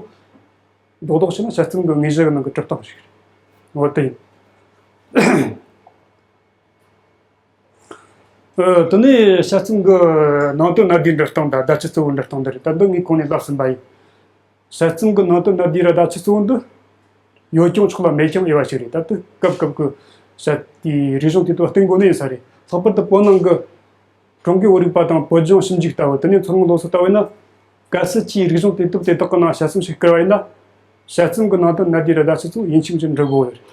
རྡོག་རྡོག་བྱས་ན་དཔྱད་རྩོམ་གྱི་དངོས་གཞི་གི་ནང་གི་གྲུབ་སྟངས་ཤིག་རེད། འོ་དེ་ཡིན། ཨ། དེ་ནས་དཔྱད་རྩོམ་གྱི་ནང་དོན་གནད་བསྡུས་འབྲི་སྟངས་དང་བརྡ་ཆད་གཙོ་བོ་འབྲི་སྟངས་འདི་རེད། ད་འདི་ངས་གོང་ནས་ལབ་ཟིན་པ་ཡིན། དཔྱད་རྩོམ་གྱི་ནང་དོན་གནད་བསྡུས་ར་བརྡ་ཆད་གཙོ་བོ་འདི་ཡོད་ཀྱང་ཆོག་ལ་མེད་ཀྱང་འོས་པ་ཞིག་རེད། ད་དེ་སྐབས་སྐབས་ཀྱི་དཔྱད་དེའི་རིག་གཞུང་དེ་དག་བསྟེན་དགོས་ནི་ཡིན་ས་རེད། ལྷག་པར་དུ་བོད་ནང་གི་ཀྲུང་གོའི་བོད་རིག་པ་དང་བོད་ལྗོངས་ཞིབ་འཇུག་ལྟ་བུ། དེ་ནས་མཚོ་སྔོན་སློབ་གསོ་ལྟ་བུ་ཡིན་ན། གལ་སྲིད་ཀྱིས་རིག་གཞུང་དེ་དག་དེ་དག་གི་ནང་དཔྱད་རྩོམ་ཞིག་བསྐུར་བ་ཡིན་ན། དཔྱད་རྩོམ་གྱི་ནང་དོན་གནད་བསྡུས་ར་བརྡ་ཆད་གཙོ་བོ་ཡིན་གཅིག་མིན་གཅིག་འབྲི་དགོས་ཡོད་རེད།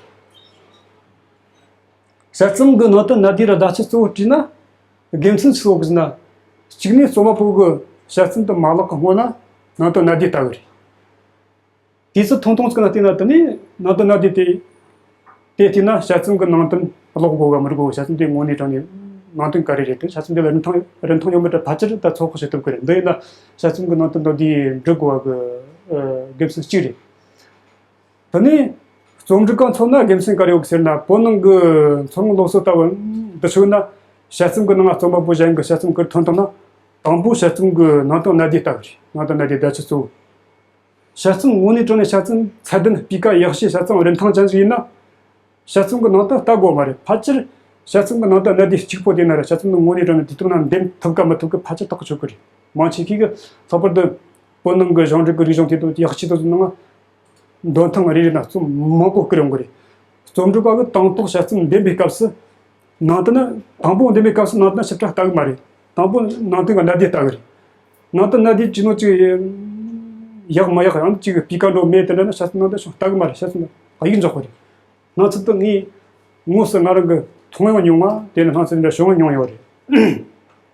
དཔྱད་རྩོམ་གྱི་ནང་དོན་གནད་བསྡུས་ར་བརྡ་ཆད་གཙོ་བོ་བྲིས་ན། དགེ་མཚན་ཆི་ཡོད་གི་ཟེར་ན། གཅིག་ནས་རྩོམ་པ་པོ་གིས་དཔྱད་རྩོམ་དེ་མ་བཀླག་གི་སྔོན་ལ་ནང་དོན་གནད་བསྡུས་ལྟ་གི་རེད། དུས་ཚོད་ཐུང་ཐུང་ཅིག་ལ་བལྟས་ན། དེ་ནས་ནང་དོན་གནད་བསྡུས་དེ་དེ་བལྟས་ན། དཔྱད་རྩོམ་གྱི་ནང་དོན་ཀློག་དགོས་ག་མི་དགོས། དཔྱད་རྩོམ་དེ་དངོས་གནས་དྲང་གནས་ནང་དོན་ག་རེ་རེད། དེ་དཔྱད་རྩོམ་དེ་ལ་རིན་ཐང་རིན་ཐང་ཡོད་མེད་དེ་ཕལ་ཆེར་ད་ཚོད་དཔག་བྱེད་ཐུབ་ཀྱི་རེད། འདི་ཡིན་ན་དཔྱད་རྩོམ་གྱི་ནང་དོན་མདོར་བསྡུས་འབྲི་དགོས་པ་གི་ཨ་དགེ་མཚན་གཅིག་རེད། དེ་ནས་རྩོམ་སྒྲིག་ག་མཚོན་ན་དགེ་མཚན་ག་རེ་ཡོད་ཟེར་ན། བོད་ནང་གི་མཚོ་སྔོན་སློབ་གསོ་ལྟ་བུ་འདི་ཚོ་ན། དཔྱད་རྩོམ་གྱི་ནང་རྩོམ་པ་པོ་གཞན་གྱིས་དཔྱད་རྩོམ་བསྐུར་ཐོན་ཐུབ་ན། དང་པོ་དཔྱད་རྩོམ་གྱི་ནང་དོན་གནད་བསྡུས་ལྟ་བུ་རེད། ནང་དོན་གནད་བསྡུས་བརྡ་ཆད་གཙོ་བོ། དཔྱད་རྩོམ་དངོས་གནས་དྲང་གནས་དཔྱད་རྩོམ་ཚད་ལྡན། སྤུས་ཀ་ཡག་ཤོས། དཔྱད་རྩོམ་རིན་ཐང་ཅན་ཞིག་ཡིན་ན། དཔྱད་རྩོམ་གྱི་ནང་དོན་ལྟ་དགོས་མ་རེད། ཕལ་ཆེར་དཔྱད་རྩོམ་གྱི་ནང་དོན་གནད་བསྡུས་གཅིག་པོ་དེ་ན་ར་དཔྱད་རྩོམ་ནི་དངོས་གནས་དྲང་གནས་དུས་སྟོན་ན་འདེམས་ཐུབ་ག་མི་ཐུབ་ག་ཕལ་ཆེར་ཐག་གིས་ཆོད་ཀྱི་རེད། མང་ཆེ་ཤོས་ཀྱིས་ལྷག་པར་དུ་བོད་ནང་གི་གཞུང་འབྲེལ་གྱི་རིག་གཞུང་དེ་དག་ཡག་ཤོས་དེ་ཚོའི་ནང་འདོན་ཐེངས་རེ་རེ་ན་རྩོམ་མང་པོ་བསྐུར་ཡོང་གི་རེད། རྩོམ་སྒྲིག་པ་གིས་དང་ཐོག་དཔྱད་རྩོམ་འདེམས་པའི་སྐབས་སུ། ནང་དོན་ནི་དང་པོ་འདེམས་པའི་སྐབས་སུ་ནང་དོན་ནི་ཞིབ་ཕྲ་ལྟ་གི་མ་རེད། དང་པོ་ནང་དོན་གྱི་གནད་བསྡུས་ལྟ་གི་རེད། ནང་དོན་གནད་བསྡུས་ཅི་ནོ་ཅིག་ཡག་མ་ཡག་ཡང་ཅིག་སྤུས་ཀ་འགྲོ་མེད་དེ་འདྲ་ན་དཔྱད་རྩོམ་ནང་དོན་ཤོང་ལྟ་གི་མ་རེད། དཔྱད་རྩོམ་ཡིག་འཇོག་གི་རེད། སྣང་ཚུལ་དེ་ངས་དངོས་སུ་ང་རང་གིས་མཐོང་ཡང་མྱོང་བ། དེ་ནས་སྣང་ཚུལ་འདྲ་བྱུང་ཡང་མྱོང་ཡོད་རེད།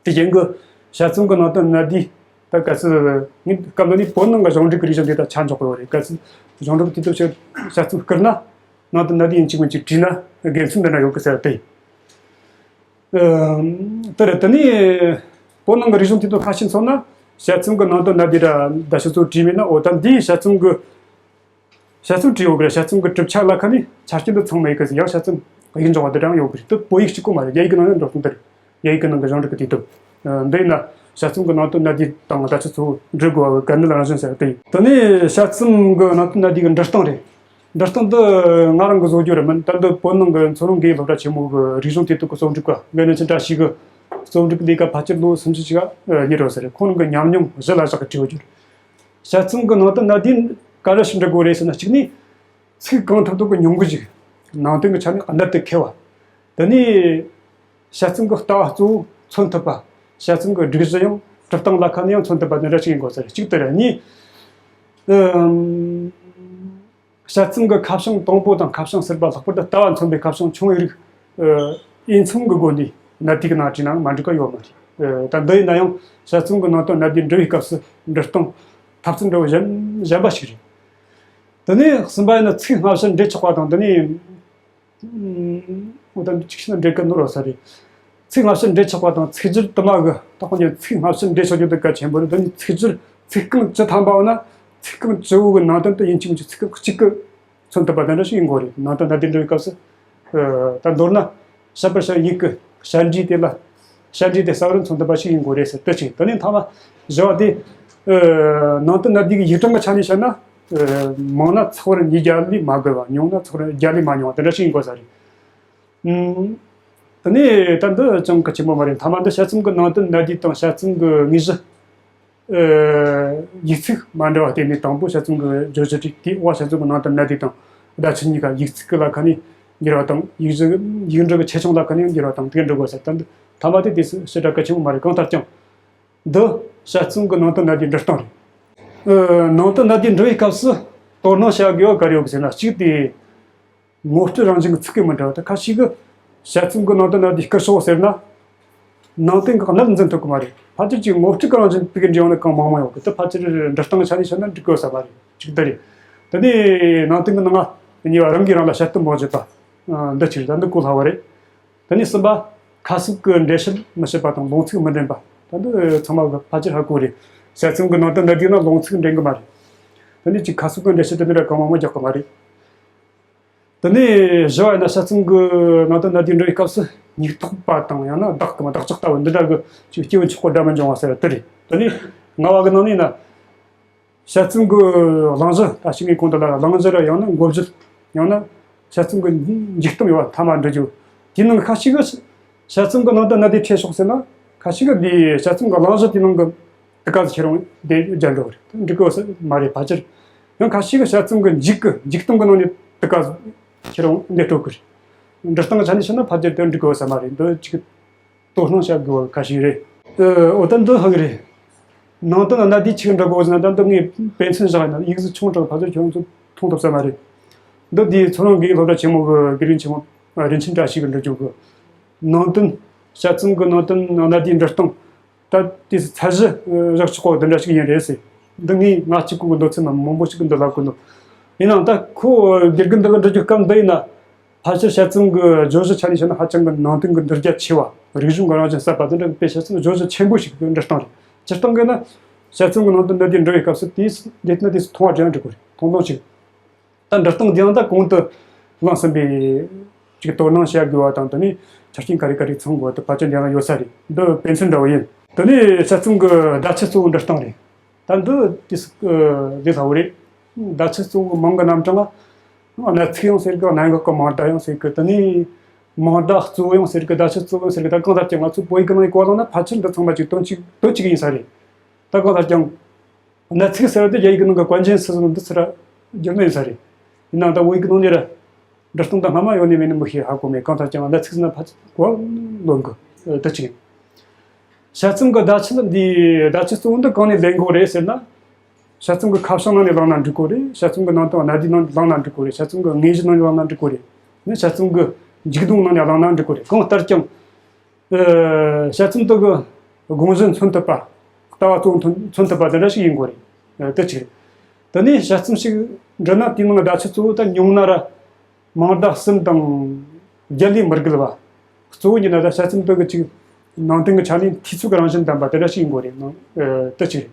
དེ་རྐྱེན་གྱིས་དཔྱད་རྩོམ་གྱི་ནང་དོན་གནད་བསྡུས་ད་གལ་སྲིད་ངས་སྐབས་ལ་ནི་བོད་ནང་གི་གཞུང་འབྲེལ་གྱི་རིག་གཞུང་དེ་དག་ཆ་འཇོག་གི་ཡོད་རེད། གལ་སྲིད་གཞུང་འབྲེལ་དེ་དག་ཆ་དཔྱད་རྩོམ་བསྐུར་ན། ནང་དོན་གནད་བསྡུས་ཡིན་གཅིག་མིན་གཅིག་བྲིས་ན་དགེ་མཚན་འདི་འདྲ་ཡོད་གི་ཟེར་བ་དེ་ཡིན། ཨ། དེ་རེད། དེ་ནས་བོད་ནང་གི་རིག་གཞུང་དེ་དག་ཁ་ཤས་མཚོན་ན། དཔྱད་རྩོམ་གྱི་ནང་དོན་གནད་བསྡུས་ར་བརྡ་ཆད་གཙོ་བོ་བྲིས་མེད་ན། འོ་ད་འདིའི་དཔྱད་རྩོམ་གྱི་དཔྱད་རྩོམ་བྲིས་ཡོད་གི་ར། དཔྱད་རྩོམ་གྱི་གྲུབ་ཆ་ལ་ཁ་ནས་ཆ་རྐྱེན་དེ་ཚང་མེད་གི་ཟེར། ཡང་དཔྱད་རྩོམ་ཡིག་འཇོག་པ་དེ་འདྲ་ཡང་ཡོད་གི་རེད། དེ་བོད་ཡིག་གཅིག་པོ་མ་རེད། རྒྱ་ཡིག་གི་ནང་ཡང་འགྲོ་སྟངས་དེ་རེད། རྒྱ་ཡིག་གི་ནང་གི་གཞུང་འབྲེལ་གྱི་དུས་དེབ། ཨ། འདི་ཡིན་ན་དཔྱད་རྩོམ་གྱི་ནང་དོན་གནད་བསྡུས་དང་བརྡ་ཆད་གཙོ་བོ་འབྲི་དགོས་པ་གི་གལ་གནད་རང་བཞིན་ཟེར་བ་དེ་ཡིན། དེ་ནས་དཔྱད་རྩོམ་གྱི་ནང་དོན་གནད་བསྡུས་ཀྱི་འབྲི་སྟངས་རེད། འབྲི་སྟངས་འདི་ང་རང་གིས་བཟོ་རྒྱུ་རེད་མིན། ད་འདི་བོད་ནང་གི་མཚོ་སྔོན་དགེ་རྒན་སློབ་གྲྭ་ཆེན་མོ་གི་རིག་གཞུང་དེ་དག་གི་རྩོམ་སྒྲིག་པ་འགན་འཛིན་བཀྲ་ཤིས་ཀྱིས་རྩོམ་སྒྲིག་གི་ལས་ཀ་ཕལ་ཆེར་ལོ་སུམ་ཅུ་ཅིག་གཉེར་ཡོད་ས་རེད། ཁོང་རང་གི་ཉམས་མྱོང་གཞི་ལ་བཞག་གི་བྲིས་ཡོད་རྒྱུ་རེད། དཔྱད་རྩོམ་གྱི་ནང་དོན་གནད་བསྡུས་ག་རེ་ཞིག་འབྲི་དགོས་རེད་ཟེར་ན། གཅིག་ནས་ཚིག་གང་ཐུབ་ཐུབ་ཀྱིས་ཉུང་གི་ཞིག་ནང་དོན་གྱི་ཆ་ནས་གནད་དུ་འཁེལ་བ། དེ་ནས་དཔྱད་རྩོམ་གྱི་ལྟ་བ་གཙོ་བོ་མཚོན་ཐུབ་པ། དཔྱད་རྩོམ་གྱི་སྒྲིག་གཞི་ཡང་གྲུབ་སྟངས་ལ་ཁ་ནས་ཡང་མཚོན་ཐུབ་པ་དེ་འདྲ་ཞིག་ཡིན་དགོས་ས་རེད། གཅིག་དེ་རེད། གཉིས། ཨམ། དཔྱད་རྩོམ་གྱི་ཁ་བྱང་དང་པོ་དང་ཁ་བྱང་ཟུར་པ། ལྷག་པར་དུ་ལྟ་བ་མཚོན་པའི་ཁ་བྱང་ཆུང་བའི་རིགས། ཨ། དབྱེ་མཚམས་ཀྱི་སྒོ་ནས་གནད་བསྡུས་ཀྱི་ནང་བྲིས་ནའང་མ་འགྲིག་ག་ཡོད་མ་རེད། ཨ། ད་འདི་ཡིན་ན་ཡང་དཔྱད་རྩོམ་གྱི་ནང་དོན་གནད་བསྡུས་འབྲི་བའི་སྐབས་སུ་འབྲི་སྟངས་ཐབས་ཚུལ་འདྲ་བོ་གཞན་གཞན་པ་ཞིག་རེད། དེ་ནས་གསུམ་པ་ཡིན་ན་ཚིག་སྔ་ཕྱི་འདྲེས་ཆོག་པ་དང་། དེ་ནས། ཨ། འོ་ད་འདི་གཅིག་བྱས་ན་འགྲེལ་གི་ནོར་བ་ས་རེད། ཚིག་སྔ་ཕྱི་འདྲེས་ཆོག་པ་དང་། ཚིག་སྦྱོར་དུ་མ་གི་ད་ཁོང་གཉིས་ཚིག་སྔ་ཕྱི་འདྲེས་ཆོག་རྒྱུ་དེ་གལ་ཆེན་པོ་རེད། དེ་ནས་ཚིག་སྦྱོར་ཚིག་རྐང་བཅུ་ཐམ་པ་འོ་ན་ཚིག་རྐང་བཅུ་བོ་གི་ནང་དོན་དེ་ཡིན་གཅིག་མིན་གཅིག་ཚིག་རྐང་གཅིག་གིས་མཚོན་ཐུབ་པ་དེ་འདྲ་ཞིག་ཡིན་དགོས་རེད། ནང་དོན་གནད་བསྡུས་འབྲི་བའི་སྐབས་སུ། ཨ། ད་མདོར་ན་བཤད་པར་བྱ་བའི་ཡུལ་གྱི་བཤད་འབྲས་དེ་ལ། བཤད་འབྲས་དེ་གསལ་བོར་མཚོན་ཐུབ་པ་ཞིག་ཡིན་དགོས་རེད་ཟེར། དེ་གཅིག་དེ་ནས་མཐའ་མ་བཞི་བ་དེ། ཨ། ནང་དོན་གནད་བསྡུས་ཀྱི་ཡིག་གྲངས་ཀྱི་ཆ་ནས་བཤད་ན། ཨ། མང་ན་ཚེག་བར་ཉིས་བརྒྱ་ལས་མ་བརྒལ་བ། ཉུང་ན་ཚེག་བར་བརྒྱ་ལས་མ་ཉུང་བ་དེ་འདྲ་ཞིག་ཡིན་དགོས་ས་རེད། ཨུམ། དེ་ནས་ད་འདི་ཅུང་གལ་ཆེན་པོ་མ་རེད། མཐའ་མ་འདི་དཔྱད་རྩོམ་གྱི་ནང་དོན་གནད་བསྡུས་དང་དཔྱད་རྩོམ་གྱི་དངོས་གཞི། ཨ། ཡིག་ཚིག་མ་འདྲ་བ་བརྟེན་ནས། དང་པོ་དཔྱད་རྩོམ་གྱི་བརྗོད་གཞི་བྲིས། དེའི་འོག་དཔྱད་རྩོམ་གྱི་ནང་དོན་གནད་བསྡུས་དང་བརྡ་ཆད་གཉིས་ཀ་ཡིག་ཚིག་གི་ལ་ཁ་ནས་འགྱུར་བ་དང་། ཡིག་གཞི་ཡིག་འབྲུ་གི་ཆེ་ཆུང་ལ་ཁ་ནས་འགྱུར་བ་དང་། དེ་འགྲོ་དགོས་ས། ད་འདི་མཐའ་མ་དེ་དུས་སུ་ཞེ་དྲག་གལ་ཆེན་པོ་མ་རེད། གང་ལྟར་ཀྱང་འདི་དཔྱད་རྩོམ་གྱི་ནང་དོན་གནད་བསྡུས་འབྲི་སྟངས་རེད། ཨ། ནང་དོན་གནད་བསྡུས་འབྲི་བའི་སྐབས་སུ་དོ་སྣང་བྱ་དགོས་པ་ག་རེ་ཡོད་ཟེར་ན། གཅིག་དེ། ངོ་སྤྲོད་རང་བཞིན་གྱི་ཚིག་གི་མི་འདྲ་བ་དེ། ཁ་ཤས་ཀྱིས་དཔྱད་རྩོམ་གྱི་ནང་དོན་གནད་བསྡུས་བསྐུར་ཤོག་ཟེར་ན། ནང་དོན་གྱི་གནད་འཛིན་ཐུབ་ཀྱི་མ་རེད། ཕལ་ཆེར་གྱིས་ངོ་སྤྲོད་ཀྱི་རང་བཞིན་དེ་གི་འབྲི་ཡོང་ན་གང་མང་མང་ཡོད་གི། དེ་ཕལ་ཆེར་འབྲི་སྟངས་ཆ་ནས་བཤད་ན་འགྲིག་གི་ཡོད་ས་མ་རེད། གཅིག་དེ་རེད། དེ་ནས་ནང་དོན་གྱི་ནང་ང་གཉིས་པ་རང་གིས་རང་ལ་དཔྱད་གཏམ་མང་བརྗོད་པ། ཨ། འདི་གཅིག་རེད། ད་འདི་གོ་སླ་བ་རེད། དེ་ནས་གསུམ་པ། ཁ་ཟུག་གི་འགྲེལ་བཤད་མི་བྱེད་པ་དང་ལུང་ཚིག་མི་འདྲེན་པ། ད་འདི་ཚང་མ་གི་ཕལ་ཆེར་ཧ་གོ་རེད། དཔྱད་རྩོམ་གྱི་ནང་དུ་གནད་བསྡུས་ན་ལུང་ཚིག་འདྲེན་གི་མ་རེད། ད་ནི་ཅིག་ཁ་ཟུག་གི་འགྲེལ་བཤད་དེ་འདྲ་གང་མང་མང་རྒྱག་གི་མ་རེད། དེ་ནས་བཞི་བ་ཡིན་ན་དཔྱད་རྩོམ་གྱི་ནང་དུ་གནད་བསྡུས་འབྲི་བའི་སྐབས་སུ་སྙིང་སྟོབས་པ་དང་ཡང་ན་བདག་གི་བདག་ཅག་ལྟ་བུ་འདི་འདྲ་གི་ཅིག་སྐྱེས་བུ་མཆོག་གི་སྒྲ་མི་འབྱུང་བ་ཟེར་བ་དེ་རེད། དེ་ནས་ལྔ་བ་གི་ནང་ནས་ན། དཔྱད་རྩོམ་གྱི་གླེང་གཞི། ད་ཅི་ངས་གོང་དུ་ལབ་གླེང་གཞི་ར་ཡང་ན་མགོ་བརྗོད། ཡང་ན་དཔྱད་རྩོམ་གྱི་མཇུག་སྡོམ་ཡོད་པ་ཐ་མ་འབྲི་རྒྱུ། དེའི་ནང་ཁ་ཅིག་གིས་དཔྱད་རྩོམ་གྱི་ནང་དུ་གནད་བསྡུས་ཁྲིད་ཤོག་ཟེར་ན། ཁ་ཅིག་གིས་འདི་དཔྱད་རྩོམ་གྱི་གླེང་གཞི་དེའི་ནང་གི་དེ་ག་ཚོད་ཁྱེད་རང་དེ་རྒྱག་འགྲོ་གི་རེད། འགྲིག་གི་ཡོད་ས་མ་རེད། ཕལ་ཆེར་ཡང་ཁ་ཅིག་གིས་དཔྱད་རྩོམ་གྱི་མཇུག་གི་མཇུག་སྡོམ་གྱི་ནང་ནས་དེ་ག་ཁྱེད་རང་འདི་སྤྲོད་གི་རེད། འབྲི་སྟངས་ཆ་ནས་བཤད་ན་ཕལ་ཆེར་དེ་འགྲིག་གི་ཡོད་ས་མ་རེད། འདི་ཅིག་དོ་སྣང་བྱ་དགོས་པ་ཁ་ཤས་རེད། ཨ། འོ་ད་འདི་ཧ་གི་རེད། ནང་དོན་གནད་བསྡུས་ཆི་འདྲ་དགོས་ཟེར་ན། ད་འདི་ངས་དཔེ་མཚོན་བཞག་ཡིན་ན། ཡིག་གཟུགས་ཆུང་དྲགས་ཕལ་ཆེར་ཁྱོད་ཚོ་མཐོང་ཐུབ་ས་མ་རེད། འདི་དེའི་མཚོ་སྔོན་དགེ་རྒན་སློབ་གྲྭ་ཆེན་མོ་གི་དགེ་རྒན་ཆེན་མོ་རིན་ཆེན་བཀྲ་ཤིས་ཀྱིས་འབྲི་རྒྱུ་གི་ནང་དོན། དཔྱད་རྩོམ་གྱི་ནང་དོན་གནད་བསྡུས་འབྲི་སྟངས། ད་དེའི་ཚད་གཞི་བཞག་ཆོག་གོ་འདི་འདྲ་ཞིག་ཡིན་རེད་ཟེར། འདི་ངས་ང་གཅིག་པུ་གི་འདོད་ཚུལ་མ། མང་པོ་ཞིག་གིས་འདི་ལབ་གི་འདུག་ཡིན་ནའང་ད་ཁོ་དགེ་རྒན་འདི་གིས་འབྲི་རྒྱུ་སྐབས་འདི་ཡིན་ན། ཕལ་ཆེར་དཔྱད་རྩོམ་གྱི་བརྗོད་གཞི་ཆ་ནས་བཤད་ན་ཧ་ཅང་གི་ནང་དོན་གྱི་འདུ་རྒྱ་ཆེ་བ། རིག་གཞུང་གི་རང་བཞིན་གསལ་བ་དེ་འདྲ་གི་དཔེ་དཔྱད་རྩོམ་བརྗོད་གཞི་ཆེན་པོ་ཞིག་གི་འབྲི་སྟངས་རེད། སྤྱིར་བཏང་གི་ན་དཔྱད་རྩོམ་གྱི་ནང་དོན་འདི་འདྲ་འབྲི་བའི་སྐབས་སུ་དེས་ལས་དོན་དེ་ཚོ་མཐོང་བ་དྲན་འགྲིག་གི་རེད། མཐོང་སྣང་ཞིག་ད་འབྲི་སྟངས་འདི་ཡང་ད་གོང་དུ་གླེང་ཟིན་པའི་ཅིག་དོ་སྣང་བྱ་དགོས་པ་དང་། དེ་ནས་ཆ་རྐྱེན་ག་རེ་ག་རེ་ཚང་དགོས་པ་དེ་ཕལ་ཆེར་འདི་ཡང་ཡོད་ས་རེད། འདི་དཔེ་མཚོན་འདྲ་བོ་ཡིན། དེ་ནས་དཔྱད་རྩོམ་གྱི་བརྡ་ཆད་གཙོ་བོ་འབྲི་སྟངས་རེད། ད་འདི་དེ་སུ་ལས་སླ་བོ་རེད། བརྡ་ཆད་གཙོ་བོ་མིང་གི་རྣམ་གྲངས་ལ་གནད་ཚིག་ཡང་ཟེར་གི། གནད་འགག་གི་མིང་བརྡ་ཡང་ཟེར་གི། དེ་ནས་མིང་བརྡ་གཙོ་བོ་ཡང་ཟེར་གི། བརྡ་ཆད་གཙོ་བོ་ཡང་ཟེར་གི། ད་གང་ལྟར་ཀྱང་ང་ཚོ་བོད་ཡིག་གི་ནང་ཡིག་གོ་བ་བླངས་ན་ཕལ་ཆེར་འདི་ཚང་མ་ཅིག་དོན་གཅིག་དོན་གཅིག་ཡིན་ས་རེད། ད་གང་ལྟར་ཀྱང་གནད་ཚིག་ཟེར་བ་དེ་རྒྱ་ཡིག་གི་ནང་གི་关键词ཟེར་བ་འདི་ཚོ་ར་བསྒྱུར་ན་ཡིན་ས་རེད། ཡིན་ནའང་ད་བོད་ཡིག་གི་ནང་ནས་ར་འབྲི་སྟངས་དང་སྔ་མ་ཡོད་ནས་མེད་ནས་མི་ཤེས། ཧ་གོ་མེད། གང་ལྟར་ཀྱང་གནད་ཚིག་ཟེར་ན་ཕལ་ཆེར་གོ་བ་ལོན་གི། ཨ། དེ་གཅིག་ཡིན། དཔྱད་རྩོམ་གྱི་བརྡ་ཆད་འདི། བརྡ་ཆད་གཙོ་བོ་འདི་གང་ནས་ལེན་དགོས་རེད་ཟེར་ན། དཔྱད་རྩོམ་གྱི་ཁ་བྱང་ནང་ནས་བླངས་ན་འགྲིག་གོ་རེད། དཔྱད་རྩོམ་གྱི་ནང་དོན་གནད་བསྡུས་ནང་ནས་བླངས་ན་འགྲིག་གོ་རེད། དཔྱད་རྩོམ་གྱི་དངོས་གཞི་ནང་ནས་བླངས་ན་འགྲིག་གོ་རེད། ནས་དཔྱད་རྩོམ་གྱི་མཇུག་སྡོམ་ནང་ནས་བླངས་ན་འགྲིག་གོ་རེད། གང་ལྟར་ཀྱང་། ཨ། དཔྱད་རྩོམ་དེ་གི་དགོངས་གཞི་མཚོན་ཐུབ་པ། ལྟ་བ་གཙོ་བོ་མཚོན་མཚོན་ཐུབ་པ་དེ་འདྲ་ཞིག་ཡིན་དགོས་རེད། ཨ། དེ་གཅིག་རེད། དེ་ནས་དཔྱད་རྩོམ་ཞིག་འབྲི་ན་དེའི་ནང་བརྡ་ཆད་གཙོ་བོ་ད་ཉུང་ན་ར་མིང་བརྡ་གསུམ་དང་བརྒྱད་ལས་མི་བརྒལ་བ། གཙོ་བོ་ཡིན་ན་ད་དཔྱད་རྩོམ་དེ་གི་ཅིག་ནང་དོན་གྱི་ཆ་ནས་འཐུས་ཚབ་ཀྱི་རང་བཞིན་ལྡན་པ་དེ་འདྲ་ཞིག་ཡིན་དགོས་རེད། ནང་། ཨ། དེ་གཅིག་རེད།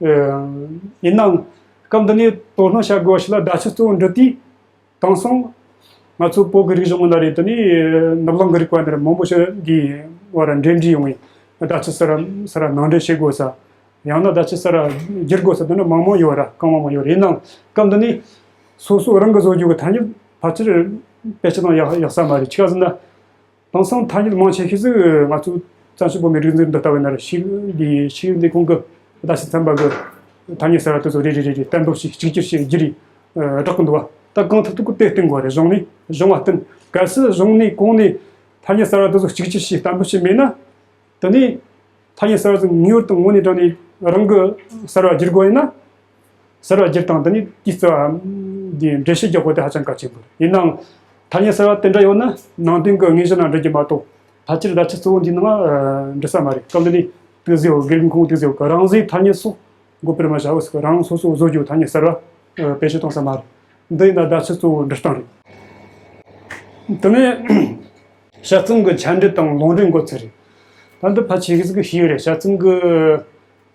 ཨ། ཡིན་ནའང་སྐབས་འདི་ནས་དོ་སྣང་བྱ་དགོས་པ་ཞིག་ལ། བརྡ་ཆད་གཙོ་བོ་འབྲི་དུས། དེང་སང་ང་ཚོ་བོད་ཀྱི་རིག་གཞུང་ནང་རེད། དེ་ནས་ནུབ་གླིང་གི་རིག་པ་འདིར་མང་པོ་ཞིག་གི་བར་འབྲེལ་འདྲིས་ཡོང་བའི་བརྡ་ཆད་གསར་བ་གསར་བ་ནང་འདྲེན་བྱེད་དགོས་ས། ཡང་ན་བརྡ་ཆད་གསར་བ་བསྒྱུར་དགོས་ས་དེ་འདྲ་མང་མང་ཡོད་ར། གང་མང་མང་ཡོད་རེད། ཡིན་ནའང་སྐབས་འདི་ནས་སོ་སོ་རང་གིས་བཟོ་རྒྱུ་གི་ཐ་སྙད་ཕལ་ཆེར་དཔེ་ཆ་ནང་ཡག་ཡག་ས་མ་རེད། ཆི་ག་ཟེར་ན། དེང་སང་ཐ་སྙད་མང་ཆེ་ཤོས་ཟིག་ང་ཚོ་བཙན་བྱོལ་བོད་མིའི་སྒྲིག་འཛུགས་འདི་ལྟ་བུ་ན་ར་ཤེས་ཡོན་འདི། ཤེས་ཡོན་ལས་ཁུངས་ཀྱི་བརྡ་ཆད་ཚན་པ་གི་ཐ་སྙད་གསར་བ་དེ་ཚོ་རེ་རེ་རེ་རེ་གཏན་འབེབས་བྱས། གཅིག་གྱུར་བྱས་བསྒྱུར་རེ། ཨ། བསྒྲགས་གི་འདུག་བ། ད་གང་ཐུབ་ཐུབ་ཀྱིས་དེ་བསྟུན་དགོས་རེད། གཞུང་ནས་གཞུང་བ་བསྟུན། གལ་སྲིད་གཞུང་ནས་གོང་ནས་ཐ་སྙད་གསར་བ་དེ་ཚོ་གཅིག་གྱུར་བྱས་གཏན་འབེབས་བྱས་མེད་ན། དེ་ནས་ཐ་སྙད་གསར་བ་ཚོ་ངེས་པར་དུ་དངོས་གནས་དྲང་གནས་རང་གི་གསར་བ་བསྒྱུར་དགོས་ཡིན་ན། གསར་བ་བསྒྱུར་སྟངས་དེ་ནས་དེའི་རྩ་བ་འདི་འགྲེལ་བཤད་རྒྱག་དགོས་དེ་ཧ་ཅང་གལ་ཆེན་པོ་རེད། ཡིན་ནའང་ཐ་སྙད་གསར་བ་དེ་འདྲ་ཡོད་ན་ནང་དོན་གྱི་དངོས་གཞི་ནང་འབྲི་རྒྱུ་མ་གཏོགས། ཕལ་ཆེར་བརྡ་ཆད་གཙོ་བོ་འདིའི་ནང་ང་འབྲི་ས་མ་རེད། སྐབས་འདི་ནས་དེ་ཟེར་བ། དགེ་རྒན་ཁོང་དེ་ཟེར་བ་གི་རང་བཟོའི་ཐ་སྙད་སོགས་འགོད་པར་མི་བྱའོ་ཟེར་གི། རང་སོ་སོ་བཟོ་རྒྱུ་ཐ་སྙད་གསར་བ་བེད་སྤྱོད་གཏོང་ས་མ་རེད། འདི་ཡིན་ན་བརྡ་ཆད་གཙོ་བོ་འབྲི་སྟངས་རེད། དེ་ནས་དཔྱད་རྩོམ་གྱི་མཆན་འགྲེལ་དང་ལུང་འདྲེན་འགོད་ཚུལ་རེད། ད་འདི་ཕལ་ཆེ་ཤོས་ཀྱིས་ཤེས་ཀྱི་རེད། དཔྱད་རྩོམ་གྱི་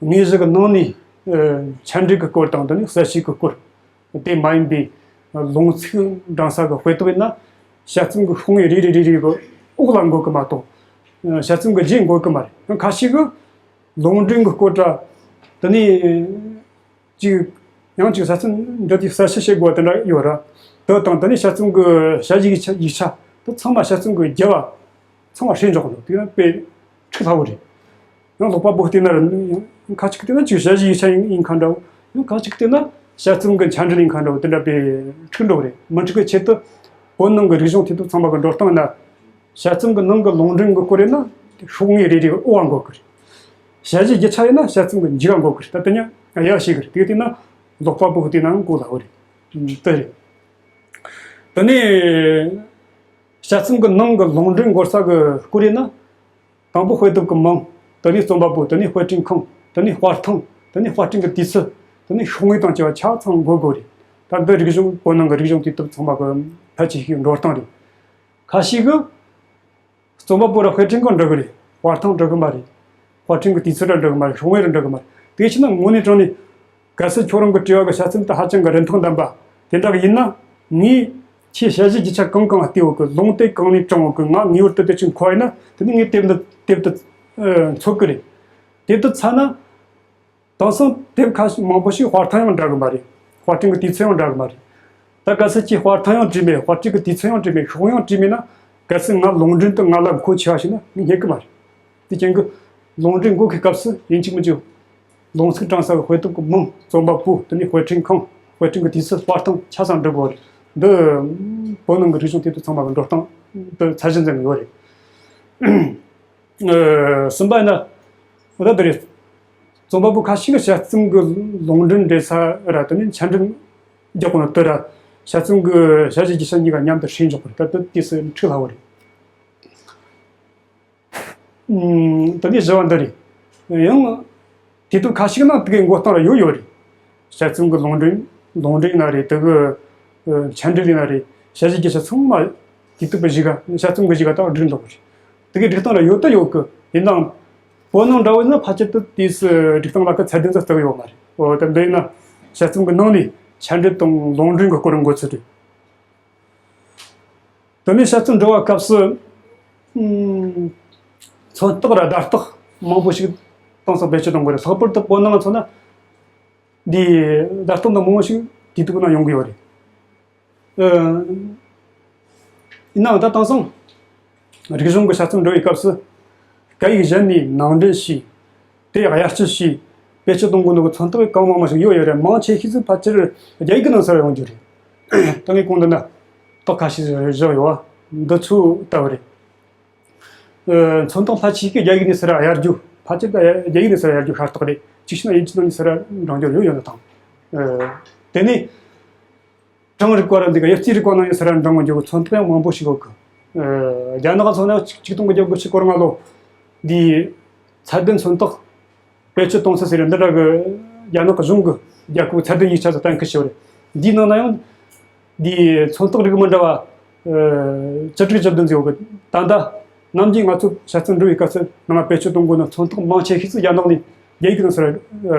དངོས་གཞི་གི་ནང་ནས། ཨ། མཆན་འགྲེལ་གྱི་སྐོར་དང་། དེ་ནས་གསལ་བཤད་ཀྱི་སྐོར། དེ་མ་ཡིན་པའི་ལུང་ཚིག་འབྲིང་ས་གི་དཔེ་དེབ་ཡིན་ན། དཔྱད་རྩོམ་གྱི་ཤོག་ངོས་རེ་རེ་རེ་རེ་གི་འོག་ལ་འགོད་གི་མ་གཏོགས། ཨ། དཔྱད་རྩོམ་གྱི་རྗེས་འགོད་གི་མ་རེད། ཁ་ཤས་ཀྱིས་ལུང་འདྲེན་གྱི་སྐོར་ར། དེ་ནས་ཅིག་ཡང་ཅིག་དཔྱད་རྩོམ་འབྲི་དུས་གསལ་བཤད་བྱེད་དགོས་པ་དེ་འདྲ་ཡོད་ར། དེ་དང་དེ་ནས་དཔྱད་རྩོམ་གྱི་དཔྱད་གཞིའི་ཡིག་ཆ། ཡིག་ཆ་དེ་ཚང་མ་དཔྱད་རྩོམ་གྱི་རྒྱབ་བ་ཚང་མ་བསྲེས་འཇོག་གི་འདུག་དེ་ཡང་དཔེ་ཁྲིད་སླ་བོ་རེད། ཡང་ཀློག་པ་པོ་བལྟས་ན་ར། ཁ་ཅིག་བལྟས་ན་ཅིག་དཔྱད་གཞིའི་ཡིག་ཆ་ཡིན་ཡིན་ཁ་འདྲ་བོ། ཡང་ཁ་ཅིག་བལྟས་ན་དཔྱད་རྩོམ་གྱི་མཆན་འགྲེལ་ཡིན་ཁ་འདྲ་བོ། དེ་འདྲ་དཔེ་འཁྲུག་འགྲོ་གི་རེད། མི་འཁྲུག་གི་ཆེད་དུ་བོད་ནང་གི་རིག་གཞུང་དེ་དག་ཚང་མ་གི་འགྲོ་སྟངས་ཡིན་ན། དཔྱད་རྩོམ་གྱི་ནང་གི་ལུང་འདྲེན་གྱི་སྐོར་ཡིན་ན་ཤོག་ངོས་རེ་རེ་གི་འོག་འགོད་གི་རེད། དཔྱད་གཞིའི་རྒྱུ་ཆ་ཡིན་ན་དཔྱད་རྩོམ་གྱི་མཇུག་འགོད་གི་རེད། ད་དེ་ཡང་ཡག་ཤོས་གི་རེད། དེ་བལྟས་ན་ཀློག་པ་པོ་བལྟས་ནའང་གོ་སླ་བོ་རེད། དེ་རེད། དེ་ནས་དཔྱད་རྩོམ་གྱི་ནང་གི་ལུང་འདྲེན་འགོད་ས་གི་སྐོར་ཡིན་ན། དང་པོ་དཔེ་དེབ་ཀྱི་མིང་། དེ་ནས་རྩོམ་པ་པོ། དེ་ནས་དཔར་སྐྲུན་ཁང་། དེ་ནས་དཔར་ཐེངས། དེ་ནས་དཔར་སྐྲུན་གྱི་དུས་ཚོད། དེ་ནས་ཤོག་ངོས་དང་བཅས་པ་ཆ་ཚང་འགོད་དགོས་རེད། ད་འདི་རིག་གཞུང་བོད་ནང་གི་རིག་གཞུང་དེ་དག་ཚང་མ་གི་ཕལ་ཆེ་ཤོས་འགྲོ་སྟངས་རེད། ཁ་ཤས་ཀྱིས་ རྩོམ་པ་པོ་ར་དཔེ་སྐྲུན་གང་འབྲི་གི་རེད། དཔར་ཐང་འབྲི་གི་མ་རེད། དཔར་སྐྲུན་གྱི་དུས་ཚོད་ར་འབྲི་གི་མ་རེད། ཤོག་ངོས་ར་འབྲི་གི་མ་རེད། དེ་ཕྱིན་ན་དངོས་གནས་དྲང་ནས། གལ་སྲིད་ཁྱོད་རང་གི་དྲི་བ་གི་དཔྱད་རྩོམ་དེ་ཧ་ཅང་གི་རིན་ཐང་ལྡན་པ་དེ་འདྲ་གི་ཡིན་ན། ངས་ཁྱེད་ཞལ་བཞེས་རྒྱུ་ཆ་གང་གང་བལྟས་ཡོད་གི། ལུང་དེབ་གང་ནས་དྲངས་ཡོད་གི། ང་ངེས་པར་དུ་དེ་ཅིག་མཁོ་བ་ཡིན་ན། དེ་ནི་ངས་དེབ་འདི་དེབ་འདི་ཨ་འཚོལ་གི་རེད། དེབ་འདི་ཚར་ན། དེང་སང་དེབ་ཁ་ཤས་མང་པོ་ཞིག་དཔར་ཐང་ཡང་འདྲ་གི་མ་རེད། དཔར་སྐྲུན་གྱི་དུས་ཚོད་ཡང་འདྲ་གི་མ་རེད། ད་གལ་སྲིད་ཁྱེད་དཔར་ཐང་ཡང་བྲིས་མེད། དཔར་སྐྲུན་གྱི་དུས་ཚོད་ཡང་བྲིས་མེད། ཤོག་ཡང་བྲིས་མེད་ན། གལ་སྲིད་ང་ལུང་འདྲེན་དུ་ང་ལ་མཁོ་ཆེ་བ་ཞིག་ན་ངས་རྙེད་གི་མ་རེད། དེ་རྐྱེན་གྱིས་ལུང་འདྲེན་འགོད་མཁན་སྐབས་སུ་ཡིན་གཅིག་མིན་གཅིག་ལུང་ཚིག་དྲངས་ས་གི་དཔེ་དེབ་ཀྱི་མིང་། རྩོམ་པ་པོ། དེ་ནས་དཔེ་སྐྲུན་ཁང་། དཔེ་སྐྲུན་གྱི་དུས་ཚོད། དཔར་ཐང་ཆ་ཚང་འབྲི་དགོས་རེད། འདི་བོད་ནང་གི་རིག་གཞུང་དེ་དུས་ཚང་མ་གི་འགྲོ་སྟངས་དེ་ཚད་གཞི་འཛིན་གི་ཡོད་རེད། ཨ། གསུམ་པ་ཡིན་ན། འོ་ད་འདི་རེད། རྩོམ་པ་པོ་ཁ་ཤས་ཀྱིས་དཔྱད་རྩོམ་གྱི་ལུང་འདྲེན་འབྲི་ས་ར། དེ་ནས་འཆད་འགྲེལ་རྒྱག་གོ་ནོ་དེ་ར། དཔྱད་རྩོམ་གྱི་དཔྱད་གཞི་རྒྱུ་ཆ་གཉིས་ཀ་མཉམ་དུ་བསྲེས་འཇོག་པ་རེད། ད་དེ་དུས་སུ་འཁྲུག་སླ་བོ་རེད། ཨུམ། དེ་ནས་བཞི་བ་འདི་རེད། ཡང་དེ་དུས་ཁ་ཤས་ནང་དེ་གའི་འགོད་སྟངས་ར་ཡོད་ཡོད་རེད། དཔྱད་རྩོམ་གྱི་ལུང་འདྲེན། ལུང་འདྲེན་ན་རེད། དེ་གི་ཨ་འཆད་འགྲེལ་ཡིན་ན་རེད། དཔྱད་གཞི་རྒྱུ་ཆ་ཚང་མ་དེ་དུས་པའི་གཞི་ག་དཔྱད་རྩོམ་གྱི་གཞི་ག་དང་སྒྲིག་འདུག་གི་རེད། དེ་གའི་སྒྲིག་སྟངས་ར་ཡོད་ད་ཡོད་གི། ཡིན་ནའང་བོད་ནང་འདྲ་བོ་ཡིན་ན་ཕལ་ཆེར་དུ་དུས་སུ་སྒྲིག་སྟངས་ལ་ཁ་ཚད་ལྡན་ཙམ་བརྩི་གི་ཡོད་མ་རེད། འོ་ད་འདི་ཡིན་ན་དཔྱད་རྩོམ་གྱི་ནང་ནས་འཆད་འགྲེལ་དང་ལུང་འདྲེན་གྱི་སྐོར་འགོད་ཚུལ་རེད། དེ་ནས་དཔྱད་རྩོམ་འབྲི་བ་སྐབས་སུ། ཨུམ། མཚོན་རྟགས་ར་བརྡ་རྟགས་མང་པོ་ཞིག་དེང་སང་བེད་སྤྱོད་གཏོང་གི་རེད། ལྷག་པར་དུ་བོད་ནང་ལ་མཚོན་ན། འདི་བརྡ་རྟགས་འདི་མང་པོ་ཞིག་དེ་དུས་ནང་ཡོང་གི་ཡོད་རེད། ཨ། ཡིན་ནའང་ད་དེང་སང་རིག་གཞུང་གི་དཔྱད་རྩོམ་འབྲི་བའི་སྐབས་སུ། སྐད་ཡིག་གཞན་ནས་ནང་འདྲེན་བྱས། དེ་དབྱར་སྐྱི་བྱས། བེད་སྤྱོད་གཏོང་དགོས་ནོ་གི་མཚོན་རྟགས་གང་མང་མང་ཞིག་ཡོད་ཡོད་རེད། མང་ཆེ་ཤོས་ཚོ་ཕལ་ཆེར་རྒྱ་ཡིག་གི་ནང་ཚུར་ཡོང་རྒྱུ་རེད། ད་ངས་གོང་དུ་ན་རྟགས་ཁ་ཤས་བཞག་ཡོད་པ་འདི་ཚོ་ལྟ་བུ་རེད། ཨ། མཚོན་རྟགས་ཕལ་ཆེ་ཤོས་རྒྱ་ཡིག་ནས་ཚུར་གཡར་རྒྱུ། ཕལ་ཆེར་ད་རྒྱ་ཡིག་ནས་ཚུར་གཡར་རྒྱུ་ཤ་སྟག་རེད། གཅིག་བྱས་ན་དབྱིན་ཇི་ནང་ནས་ཚུར་འདྲེན་རྒྱུ་ཡོད་ཡོད་ན་ཐང་། ཨ། དེ་ནས། གྲངས་རིག་པ་ར་འདི་ག་དབྱིབས་རྩིས་རིག་པ་ནང་ཡང་ས་ར་འབྲིང་བ་འགྱུར་བའི་མཚོན་རྟགས་ཡང་མང་པོ་ཞིག་ཡོད་གི། ཨ། རྒྱ་ནག་ཚོ་ནས་ཆིག་སྟོང་དགུ་བརྒྱ་དགུ་བཅུ་གོ་ལྔ་ལོ་འདིའི་ཚད་ལྡན་མཚོན་རྟགས་བེད་སྤྱོད་གཏོང་ས་ཟེར་འདི་འདྲ་གི་རྒྱ་ནག་གཞུང་གི་རྒྱལ་ཁབ་ཚད་ལྡན་ཡིག་ཆ་ཚོ་གཏན་འཁེལ་བྱས་པ་རེད། འདིའི་ནང་ན་ཡང་འདིའི་མཚོན་རྟགས་རིགས་མི་འདྲ་བ་ཨ་བཅུ་དྲུག་བཅུ་བདུན་ཙམ་ཡོད་གི། ད་ལྟ་ནམ་རྒྱུན་ང་ཚོ་དཔྱད་རྩོམ་འབྲི་བའི་སྐབས་སུ་ནང་བེད་སྤྱོད་གཏོང་དགོས་ན་མཚོན་རྟགས་མང་ཆེ་ཤོས་སུ་རྒྱ་ནག་ནས་རྒྱ་ཡིག་ནང་ཚུར་ཨ་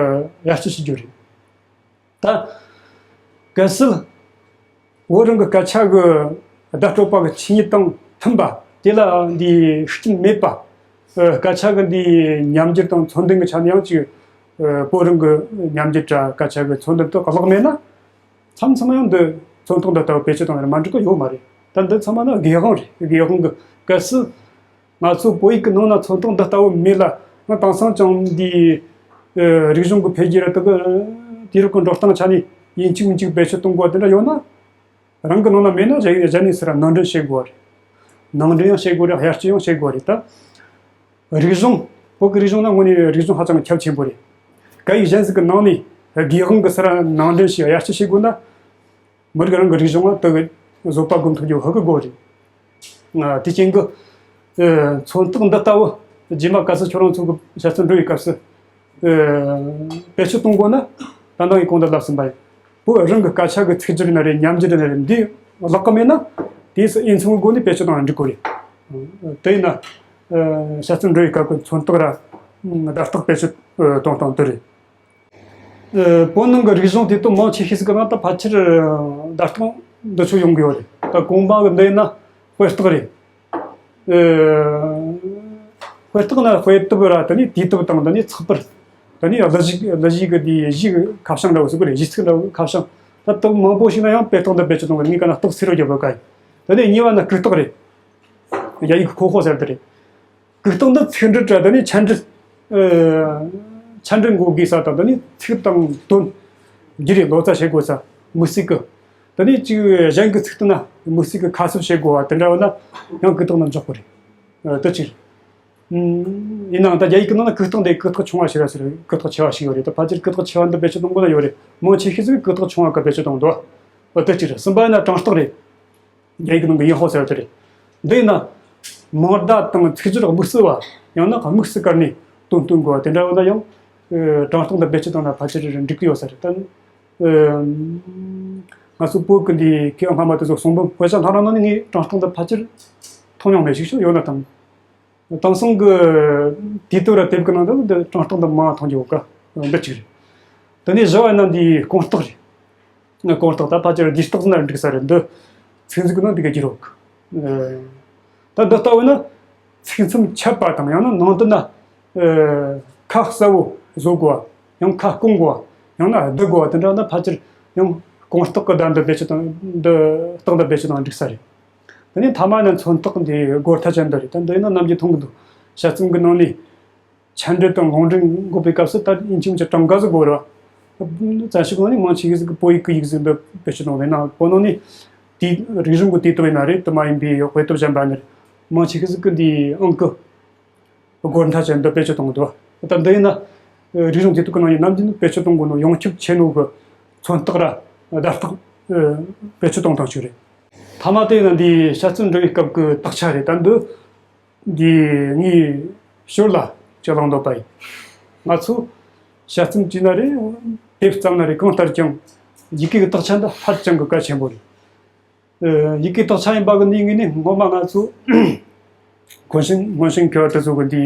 གཡར་སྐྱི་བྱེད་རྒྱུ་རེད། ད་གལ་སྲིད་བོད་རང་གི་སྐད་ཆ་གི་བརྡ་སྤྲོད་པ་གི་ཆོས་ཉིད་དང་མཐུན་པ། དེ་ལ་འདི་ཤུགས་རྐྱེན་མེད་པ། ཨ། སྐད་ཆ་གི་འདི་ཉམས་འགྱུར་དང་ཚོར་འདུ་གི་ཆ་ནས་ཡང་ཅིག་ཨ། བོད་རང་གི་ཉམས་འགྱུར་ར་སྐད་ཆ་གི་ཚོར་འདུ་དེ་བརླག་མེད་ན། མཚམས་མཚམས་ཡང་འདི་མཚོན་རྟགས་འདི་ལྟ་བུ་བེད་སྤྱོད་གཏོང་ཡ་མ་འགྲིག་གི་ཡོད་མ་རེད། ད་འདི་ཚང་མ་ནི་དགེ་དབང་རེད། དགེ་དབང་གི་གལ་སྲིད་ང་ཚོ་བོད་ཡིག་གི་ནང་ན་མཚོན་རྟགས་འདི་ལྟ་བུ་མེད་ལ། ང་དེང་སང་ཅང་འདི་ཨ་རིག་གཞུང་གི་འཕེལ་རྒྱས་ར་དེ་གི་དུས་རབས་ཀྱི་འགྲོ་སྟངས་ཆ་ནས་ཡིན་གཅིག་མིན་གཅིག་བེད་སྤྱོད་གཏོང་དགོས་དེ་འདྲ་ཡོད་ན། རང་གི་ནང་ན་མེད་ན་གཞན་གཞན་ནས་ཟེར་ར་ནང་འདྲེན་བྱེད་དགོས་རེད། ནང་འདྲེན་ཡང་བྱེད་དགོས་རེད། གཡར་སྐྱི་ཡང་བྱེད་དགོས་རེད། ད་རིག་གཞུང་། བོད་ཀྱི་རིག་གཞུང་ན་དངོས་ནས་རིག་གཞུང་ཧ་ཅང་ཁྱབ་ཆེན་པོ་རེད། སྐད་ཡིག་གཞན་ཟིག་གི་ནང་ནས་དགེ་དབང་གི་ཟེར་ར་ནང་འདྲེན་བྱས་གཡར་སྐྱི་བྱེད་དགོས་ན། མི་རིགས་རང་གི་རིག་གཞུང་ལ་དེ་གི་བཟོད་པ་སྒོམ་ཐུབ་རྒྱུ་ཧ་གི་དགོས་རེད། ཨ། དེ་རྐྱེན་གྱིས་ཨ་མཚོན་རྟགས་འདི་ལྟ་བུ་རྗེས་མ་གལ་སྲིད་ཁྱོད་རང་ཚོ་གི་དཔྱད་རྩོམ་འབྲི་བའི་སྐབས་སུ་ཨ་བེད་སྤྱོད་གཏོང་དགོས་ན། ད་ནང་གི་གོང་དུ་ལབ་ཟིན་པ་ཡིན། བོད་རང་གི་སྐད་ཆ་གི་ཚིག་སྦྱོར་ཡིན་ན་རེད། ཉམས་འགྱུར་ཡིན་ན་རེད། འདི་བརླག་གི་མེད་ན་དེས་སུ་འོས་འཚམ་གི་སྒོ་ནས་བེད་སྤྱོད་གཏོང་ན་འགྲིག་གི་རེད། དེ་ཡིན་ན་ཨ་དཔྱད་རྩོམ་འབྲི་བའི་སྐབས་ཀྱི་མཚོན་རྟགས་ར་བརྡ་རྟགས་བེད་སྤྱོད་ཨ་གཏོང་སྟངས་དེ་རེད། ཨ་བོད་ནང་གི་རིག་གཞུང་དེ་དག་མང་ཆེ་ཤོས་ཟིག་གི་ནང་ད་ཕལ་ཆེར་བརྡ་རྟགས་འདི་ཚོ་ཡོང་གི་ཡོད་རེད། ད་གོང་མ་གི་འདི་ཡིན་ན་དཔེ་རྟགས་རེད། ཨ་དཔེ་རྟགས་ན་དཔེ་དེབ་ར། དེ་ནས་དུས་དེབ་དང་། དེ་ནས་ཚེག་བར། དེ་ནས་གླུ་གཞས། གླུ་གཞས་གི་དེ་གཞས་གི་ཁ་བྱང་འདྲ་བོ་ཟེར་གི་རེད། གཞས་ཚིག་འདྲ་བོ་ཁ་བྱང་། ད་དེབ་མང་པོ་ཞིག་ན་ཡང་དཔེ་རྟགས་འདི་བེད་སྤྱོད་གཏོང་གི་རེད། ངས་ག་ན་རྟགས་ཚིག་རོ་རྒྱབ་པ་ག་ཡིན། དེ་ནས་གཉིས་པ་ན་གུག་རྟགས་རེད། རྒྱ་ཡིག་གི་ཁོ་ཧོ་ཟེར་དེ་རེད། གུག་རྟགས་འདི་ཚིག་འབྲུ་དྲ། དེ་ནས་འཆད་འབྲུ། ཨ་འཆད་འབྲུ་འགོད་དགོས་ས་དང་། དེ་ནས་ཚིག་དང་དོན་བསྒྱུར་རེ་ལོ་ཙཱ་བྱེད་དགོས་ས། དམིགས་བསལ་གི། དེ་ནས་ཅིག་གཞན་གྱི་ཚིག་དེ་ན་དམིགས་བསལ་གི་ཁ་གསབ་བྱེད་དགོས་པ་དེ་འདྲ་བ་ན་ཡང་གུག་རྟགས་ནང་འཇོག་དགོས་རེད། ཨ་དེ་གཅིག་རེད། ཨུམ། ཡིན་ནའང་ད་རྒྱ་ཡིག་གི་ནང་ན་གུག་རྟགས་འདི་གུག་རྟགས་ཆུང་བ་ཞིག་ར་ཟེར། གུག་རྟགས་ཆེ་བ་ཞིག་ཡོད་རེད། ད་ཕལ་ཆེར་གུག་རྟགས་ཆེ་བ་འདི་བེད་སྤྱོད་གཏོང་དགོས་ན་ཡོད་རེད། མང་ཆེ་ཤོས་ཟིག་གིས་གུག་རྟགས་ཆུང་བ་ག་བེད་སྤྱོད་གཏོང་འདུག་ཨ་དེ་གཅིག་རེད། གསུམ་པ་ཡིན་ན་གྲངས་རྟགས་རེད། རྒྱ་ཡིག་ནང་གི་ཡིན་ཧོ་ཟེར་བ་དེ་རེད། འདི་ཡིན་ན་མིང་བརྡ་དང་ཚིག་སྦྱོར་དམིགས་བསལ་བ། ཡང་ན་དམིགས་སུ་བཀར་ནས་དོན་སྟོན་དགོས་པ་དེ་འདྲ་བ་ན་ཡང་ཨ་གྲངས་རྟགས་འདི་བེད་སྤྱོད་བཏང་ན་ཕལ་ཆེར་འགྲིག་གི་ཡོད་ས་རེད། ད་ཨ་ང་ཚོ་བོད་ཀྱི་འདི་མཁས་པ་སྔ་མ་དེ་ཚོ་གསུང་འབུམ་དཔེ་ཆ་སྣ་རང་ནང་ནས་ངས་གྲངས་རྟགས་འདི་ཕལ་ཆེར་མཐོང་མྱོང་མེད། ཞིག་ཤོག་ཡོད་ན་དང་། དེང་སང་གི་དུས་དེབ་ར་དེབ་ཀྱི་ནང་དུ་འདི་གྲངས་རྟགས་འདི་མང་མཐོང་རྒྱུ་ཡོད་ཀ། འདི་གཅིག་རེད། དེ་ནས་བཞི་བ་ཡིན་ན་འདི་གོང་རྟགས་རེད། གོང་རྟགས་ད་ཕལ་ཆེར་ལྡིར་རྟགས་ཟེར་ན་འགྲིག་ས་རེད། འདི་ཚིག་མཛོད་ཀྱི་ནང་འདི་ག་བསྒྱུར་ཡོད་ཀ། ད་འདི་ལྟ་བུ་ན་ཚིག་མཚམས་ཆད་པ་དང་ཡང་ན་ནང་དུ་ན་ཁ་གསལ་བོ་བཟོ་དགོས་པ། ཡང་ཁ་སྐོང་དགོས་པ། ཡང་ན་བསྡུ་དགོས་པ། དེ་འདྲ་ན་ཕལ་ཆེར་ཡང་གོང་རྟགས་ཀྱི་བརྡ་འདི་བེད་སྤྱོད་དང་འདི་རྟགས་འདི་བེད་སྤྱོད་དང་འགྲིག་ས་རེད། དེ་ནས་མཐའ་མ་ནི་མཚོན་རྟགས་འདི་སྒོར་ཐ་ཅན་འདི་རེད། ད་འདི་ཡིན་ན་ནམ་རྒྱུན་མཐོང་གི་འདུག། དཔྱད་རྩོམ་གྱི་ནང་ནས་ཆ་འགྲེལ་དང་ལུང་འདྲེན་འགོད་པའི་སྐབས་སུ་ད་ཡིན་གཅིག་མིན་གཅིག་གྲངས་ཀ་ཟིག་དགོས་རེད་བ། བཙན་ཤུགས་ནང་ནས་མང་ཆེ་གི་ཟིག་གི་བོད་ཡིག་གི་ཡིག་གཟུགས་འདི་བེད་སྤྱོད་གཏོང་བས་ན་བོད་ནང་ནས་དེའི་རིག་གཞུང་གི་དུས་དེབ་ཡིན་ན་རེད། དེ་མ་ཡིན་པའི་དཔེ་དེབ་གཞན་པ་ནི་རེད། མང་ཆེ་གི་ཟིག་གི་འདིའི་ཨང་ཀི་སྒོར་ཐ་ཅན་འདི་བེད་སྤྱོད་གཏོང་གི་འདུག། ད་འདི་ཡིན་ན་རིག་གཞུང་དུས་དེབ་ཀྱི་ནང་ནས་ནམ་རྒྱུན་བེད་སྤྱོད་གཏོང་དགོས་ནོ་ཡོངས་ཁྱབ་ཆེ་ནོ་གི་མཚོན་རྟགས་ར་བརྡ་རྟགས་བེད་སྤྱོད་གཏོང་སྟངས་ཤིག་རེད། མཐའ་མ་དེ་ཡིན་ན་འདིའི་དཔྱད་རྩོམ་འབྲི་བའི་སྐབས་ཀྱི་དག་ཆ་རེད། ད་འདི་འདིའི་ངའི་ཞོར་ལ་ཅི་ལང་འདོད་པ་ཡིན། ང་ཚོ་དཔྱད་རྩོམ་བྲིས་ན་རེད། དེབ་བརྩམས་ན་རེད། གང་ལྟར་ཀྱང་ཡི་གེ་གི་དག་ཆ་འདི་ཧ་ཅང་གི་གལ་ཆེན་པོ་རེད། ཡི་གེ་དག་ཆ་ཡིན་པ་གི་ནི་ངས་ནི་སྔོན་མ་ང་ཚོ་སྔོན་བྱོན་སྔོན་བྱོན་མཁས་པ་དེ་ཚོ་གི་འདི་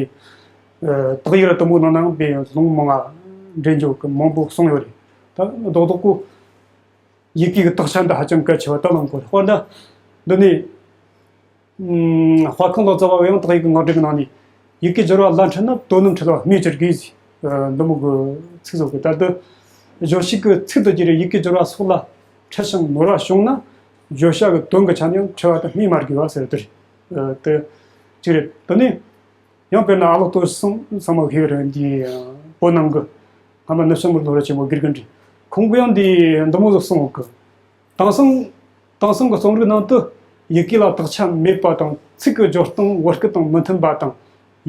དག་ཡིག་ར་དུམ་བུ་ནང་ནང་པའི་ལུང་མང་ང་འདྲེན་རྒྱུ་གི་མང་པོ་གསུངས་ཡོད་རེད། ད་རྡོག་རྡོག་པོ་ཡི་གེ་གི་དག་ཆ་འདི་ཧ་ཅང་གལ་ཆེ་བ་ད་ལང་གོ་རེད། དཔེར་ན་འདི་ནི་དཔལ་ཁང་ལོ་ཙཱ་བ་ཡང་དག་ཡིག་གི་ངག་སྒྲིག་གི་ནང་ནས་ཡི་གེ་སྦྱོར་བ་ལན་ཁྲིད་ན་དོན་ནི་འཁྲུལ་བ་སྨོས་ཅི་དགོས་ཟེར། འདི་མོ་གི་ཚིག་བཟོ་གི། ད་དུ་བརྗོད་བྱེད་ཀྱི་ཚིག་ཏུ་གྱུར་ཡི་གེ་སྦྱོར་བ་སོགས་ལ་འཁྲུལ་ཞིང་ནོར་བ་བྱུང་ན་བརྗོད་བྱ་གི་དོན་གྱི་ཆ་ནས་ཡང་འཁྲུལ་བ་དང་སྨོས་མ་དགོས་པ་ཟེར་དེ་རེད། དེ་གཅིག་རེད། དེ་ནས་ཡང་དཔེར་ན་ཨ་ལོ་ཏོ་སང་ཚང་མ་ཤེས་རེད། འདི་བོད་ནང་གི་སྔ་མ་ནུབ་ཕྱོགས་མི་ལོ་ར་ཆེན་མོ་དགེ་རྒན་རེད། ཁོང་གིས་ཡང་འདི་འདི་མོ་ཟིག་གསུངས་ཡོད་གི། དེང་སང་དེང་སང་གི་རྩོམ་རིག་ནང་དུ་ཡི་གེ་ལ་དག་ཆ་མེད་པ་དང་ཚིག་གི་སྦྱོར་སྟངས་བར་སྐབས་དང་མི་མཐུན་པ་དང་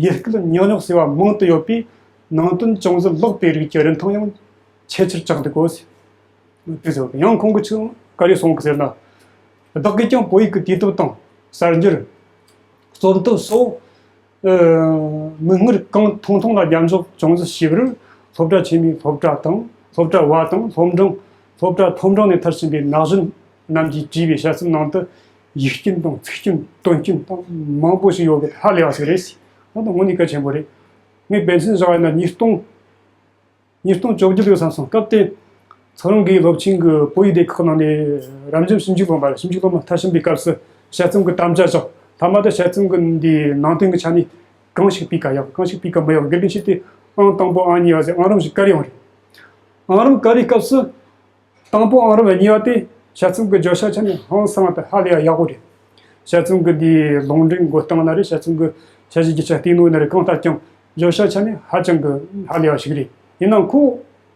ཡུལ་སྐད་ཉག་ཉོག་ཟེར་བ་མང་དུ་ཡོད་པས་ནང་དོན་ཅུང་ཟད་ལོག་པའི་རིགས་ཀྱི་རིན་ཐང་ཡང་ཆེ་ཆེར་ཆག་འདུག་གོ་ཟེར། དེ་ཟེར་བ་ཡང་ཁོང་གིས་ཆི་ག་རེ་གསུངས་གི་ཟེར་ན། བདག་གིས་ཀྱང་བོད་ཡིག་གི་དུས་དེབ་དང་གསར་འགྱུར། རྩོམ་དེབ་སོགས་མིག་སྔར་གང་མཐོང་མཐོང་ལ་མཉམ་འཇོག་ཅུང་ཟད་བྱས་པར་སློབ་གྲྭ་ཆེན་མོའི་སློབ་གྲྭ་དང་སློབ་གྲྭ་བ་དང་སློབ་འབྲིང་སློབ་གྲྭ་མཐོ་འབྲིང་ནས་མཐར་ཕྱིན་པའི་ན་གཞོན་རྣམས་ཀྱིས་བྲིས་པའི་དཔྱད་རྩོམ་ནང་དུ་ཡིག་སྐྱོན་དང་ཚིག་སྐྱོན་དོན་སྐྱོན་དང་མང་པོ་ཞིག་ཡོད་པས་ཧ་ལས་པ་ཞིག་རེད། ད་དུང་དངོས་གནས་གལ་ཆེན་པོ་རེད། ངས་དཔེ་མཚོན་བཞག་པ་ཡིན་ན་ཉིས་སྟོང་ཉིས་སྟོང་བཅོ་བརྒྱད་ཡོད་བསམ་སོང་། སྐབས་དེ་ཚོ་རང་གིས་སློབ་ཆེན་གྱི་བོད་ཡིག་སྡེ་ཁག་ནང་ནས་རབ་འབྱམས་ཞིབ་འཇུག་སློབ་མ་རེད། ཞིབ་འཇུག་སློབ་མ་མཐར་ཕྱིན་པའི་སྐབས་སུ་དཔྱད་རྩོམ་གྱི་དམ་བཅའ་བཞག། མཐའ་མ་དུ་དཔྱད་རྩོམ་གྱི་འདིའི་ནང་དོན་གྱི་ཆ་ནས་གང་ཞིག་སྤུས་ཀ་ཡག་གང་ཞིག་སྤུས་ཀ་མི་ཡག་དགེ་རྒན་ཞིག་དེ་ཨང་དང་པོ་ཨང་གཉིས་པ་ཟེར་ཨང་རིམ་ཞིག་བཀར་ཡོང་རེད། ཨང་རིམ་བཀར་བའི་སྐབས་སུ་དང་པོ་ཨང་རིམ་གཉིས་པ་དེ་དཔྱད་རྩོམ་གྱི་བརྗོད་བྱ་ཆ་ནས་ཧང་སང་བ་དང་ཧ་ལས་པ་ཡག་པོ་རེད། དཔྱད་རྩོམ་གྱི་འདིའི་ལུང་འདྲེན་འགོད་སྟངས་ན་རེད། དཔྱད་རྩོམ་གྱི་འཆར་གཞི་རྒྱུ་ཆ་བལྟས་ནོ་ན་རེད། གང་ལྟར་ཀྱང་བརྗོད་བྱ་ཆ་ནས་ཧ་ཅང་གི་ཧ་ལས་པ་ཞིག་རེད། ཡིན་ནའང་ཁོ་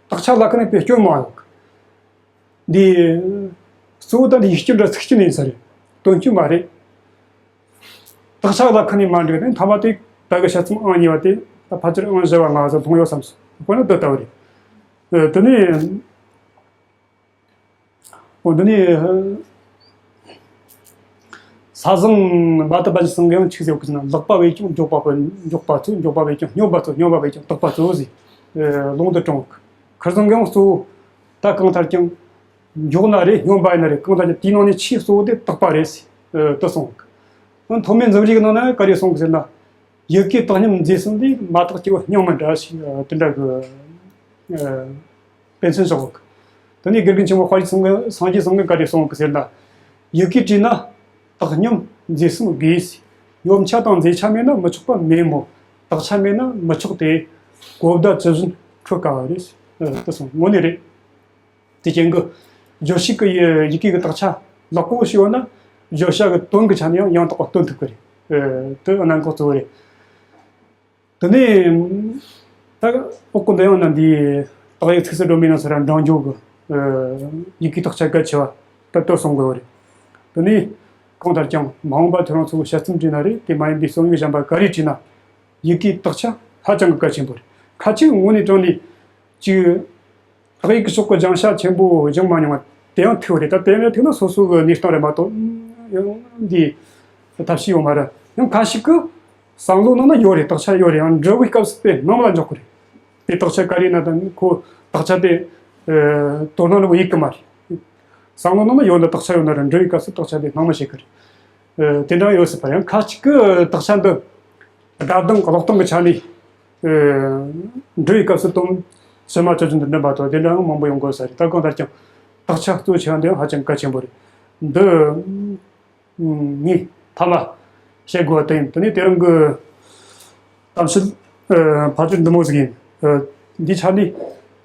དག་ཆ་ལ་ཁ་ནས་དཔེ་སྐྱོན་མང་ཡོད། འདི་གཙོ་བོ་ད་འདི་ཡིག་སྐྱོན་ར་ཚིག་སྐྱོན་ཡིན་ས་རེད། དོན་སྐྱོན་མ་རེད། དག་ཆ་ལ་ཁ་ནས་མ་འགྲིག་ནས་མཐའ་མ་དེ་ད་གི་དཔྱད་རྩོམ་ཨང་གཉིས་པ་དེ་ད་ཕལ་ཆེར་ཨང་བཞི་བ་ལྔ་བ་ཙམ་ལྷུང་ཡོད་བསམ་སོང་། དཔེར་ན་འདི་ལྟ་བུ་རེད། དེ་ནས་འོ་འདི་ནས་ས་བཟང་བ་དུ་པཎ་ཆེན་ཚང་གིས་ཡང་ཆི་ཟེར་གི་ཟེར་ན། ལེགས་པ་བས་ཀྱང་མགྱོགས་པ་སྤེལ། མགྱོགས་པ་རྩོད། མགྱོགས་པ་བས་ཀྱང་སྙོམས་པ་རྩོད། སྙོམས་པ་བས་ཀྱང་དག་པ་རྩོད་ཟེར་ལུང་དུ་དྲངས། ཁིར་ཚང་གིས་ཡང་གཙོ་བོ་ད་གང་ལྟར་ཀྱང་མགྱོགས་ན་རེད། སྙོམས་པ་ཡིན་ན་རེད། གང་ལྟར་ཀྱང་དེའི་ནང་ནས་ཆེས་གཙོ་བོ་དེ་དག་པ་རེད་ཟེར་དུ་གསུངས། ཐོག་མའི་འཛམ་གླིང་གི་ནང་ན་ག་རེ་གསུངས་གི་ཟེར་ན། ཡི་གེ་དག་སྙོམས་མཛེས་གསུམ་ལས་མ་དག་སྐྱེ་བོ་སྙིང་མི་འདྲ་ཞེས་དེ་འདྲ་གི་དཔེ་མཚོན་བཞག་ཡོད། དེ་ནས་དགེ་རྒན་ཆེན་མོ་དཔལ་གྱི་ཚང་གིས་སངས་རྒྱས་ཚང་གིས་ག་རེ་གསུངས་ཡོད་གི་ཟེར་ན། ཡི་གེ་བྲིས་ན་དག་སྙོམས་མཛེས་གསུམ་དགོས། སྙོམས་ཆ་དང་མཛེས་ཆ་མེད་ན་མི་ཆོག་པ་མེད་མོད། དག་ཆ་མེད་ན་མི་ཆོག་སྟེ། གོ་བརྡ་ཇི་བཞིན་འཕྲོད་དཀའ་བ་རེད། དེ་གསུངས། དངོས་གནས་རེད། དེ་རྐྱེན་གྱིས་བརྗོད་བྱེད་ཀྱི་ཡི་གེ་གི་དག་ཆ་ལེགས་པོ་ཞིག་ཡོད་ན་བརྗོད་བྱ་གི་དོན་གྱི་ཆ་ནས་ཡང་ཡང་དག་པ་སྟོན་ཐུབ་ཀྱི་རེད། དེ་གནད་འགག་གཙོ་བོ་རེད། དེ་ནས་ད་འོག་གི་འདི་ཡང་ན་འདིའི་དག་ཡིག་ཚིག་གསལ་སྒྲོན་མེའི་ནང་ཟེར་ར་འབྲང་རྒྱུ་གི་ཡི་གེའི་དག་ཆ་གལ་ཆེ་བ་ད་ལྟོས་གསུང་དགོས་རེད། དེ་ནས་གང་ལྟར་ཀྱང་མ་འོངས་པ་ཁྱོད་རང་ཚོ་གི་དཔྱད་རྩོམ་བྲིས་ན་རེད། དེ་མ་ཡིན་པའི་རྩོམ་ཡིག་གཞན་པ་ག་རེ་བྲིས་ན་ཡི་གེའི་དག་ཆ་ཧ་ཅང་གི་གལ་ཆེན་པོ་རེད། ཁ་ཅིག་དངོས་གནས་དྲང་ནས་ཅིག་དག་ཡིག་གི་ཕྱོགས་ཀྱི་སྦྱང་བྱ་ཆེན་པོ་སྦྱང་མ་མྱོང་བ་དེ་ཡང་ཐུག་རེད། ད་དེ་ཡང་ཐུག་ན་སོ་སོ་གི་གནས་སྟངས་རེད་མ་གཏོགས་ཡང་འདི་ཐབས་ཤེས་ཡོད་མ་རེད། ཡང་ཁ་ཞིག་གི་བསམ་བློ་ནང་ན་ཡོད་རེད། དག་ཆ་ཡོད་རེད། ཡང་འབྲི་བའི་སྐབས་སུ་དཔེ་སྣང་བ་འཇོག་གི་རེད། དེ་དག་ཆ་ག་རེ་ན་ད་ཁོ་དག་ཆ་དེ་དོ་སྣང་རེ་བོ་ཡེད་གི་མ་རེད། བསམ་བློ་ནང་ན་ཡོད་ན་དག་ཆ་ཡོད་ན་རེད། འབྲི་བའི་སྐབས་སུ་དག་ཆ་དེ་སྣང་མ་བྱེད་གི་རེད། དེ་འདྲ་ཡོད་སྲིད་པ། ཡང་ཁ་ཅིག་གི་དག་ཆ་འདི་ སྒྲ་གདངས་ཀློག་སྟངས་ཀྱི་ཆ་ནས། ཨ། འབྲི་བའི་སྐབས་སུ་དོན་ཕྱི་མ་ཆོས་ཅན་དུ་འདྲེན་པ་དང་དེ་འདྲའང་མང་པོ་ཡོང་དགོས་ས་རེད། ད་གང་ལྟར་ཀྱང་དག་ཆ་གཙོ་ཆེ་བ་འདི་ཡང་ཧ་ཅང་གལ་ཆེན་པོ་རེད། འདི་ངས་ཐ་མ་བཤད་དགོས་པ་དེ་ཡིན། དེ་ནས་དེ་རིང་གི་གཏམ་བཤད། ཨ། ཕལ་ཆེར་འདི་མོ་ཟིག་ཡིན། ཨ། འདིའི་ཆ་ནས་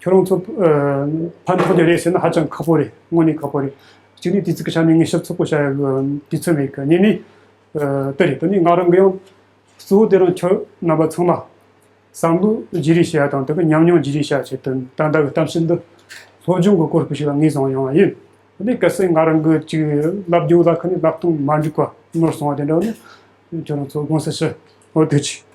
ཁྱོད་རང་ཚོ། ཨ། ཕན་ཐོགས་ཀྱི་རེད་ཟེར་ན་ཧ་ཅང་ཁག་པོ་རེད། དངོས་གནས་ཁག་པོ་རེད། གཅིག་ནས་དུས་ཚིགས་ཀྱི་ཆ་ནས་ངས་ཞིབ་ཚགས་པོ་བཤད་ཡག་གི་དུས་ཚོད་མེད་གི། གཉིས་ནས། ཨ། དེ་རེད། དེ་ནས་ང་རང་གི་ཡང་གཙོ་བོ་དེ་རིང་ཁྱོད་རྣམ་པ་ཚང་མ་བསམ་བློ་བརྗེ་རེས་བྱེད་ཡ་དང་། དེ་གི་ཉམས་མྱོང་བརྗེ་རེས་བྱེད་ཡ་ཆེད་དུ་ད་ལྟ་གི་གཏམ་བཤད་འདི་སློབ་སྦྱོང་གི་སྐོར་སྐོར་ཞིག་ལ་ངོས་བཟུང་ཡོང་བ་ཡིན། དེ་ནས་གལ་སྲིད་ང་རང་གི་ཅིག་ལབ་རྒྱུ་ལ་ཁ་ནས་ལབ་སྟངས་མ་འགྲིག་པ་ནོར་སོང་བ་དེ་འདྲ་བ་ནི་ཁྱོད་རང་ཚོ་དགོངས་སེལ་ཞུ། འོ། ཐུགས་རྗེ་ཆེ།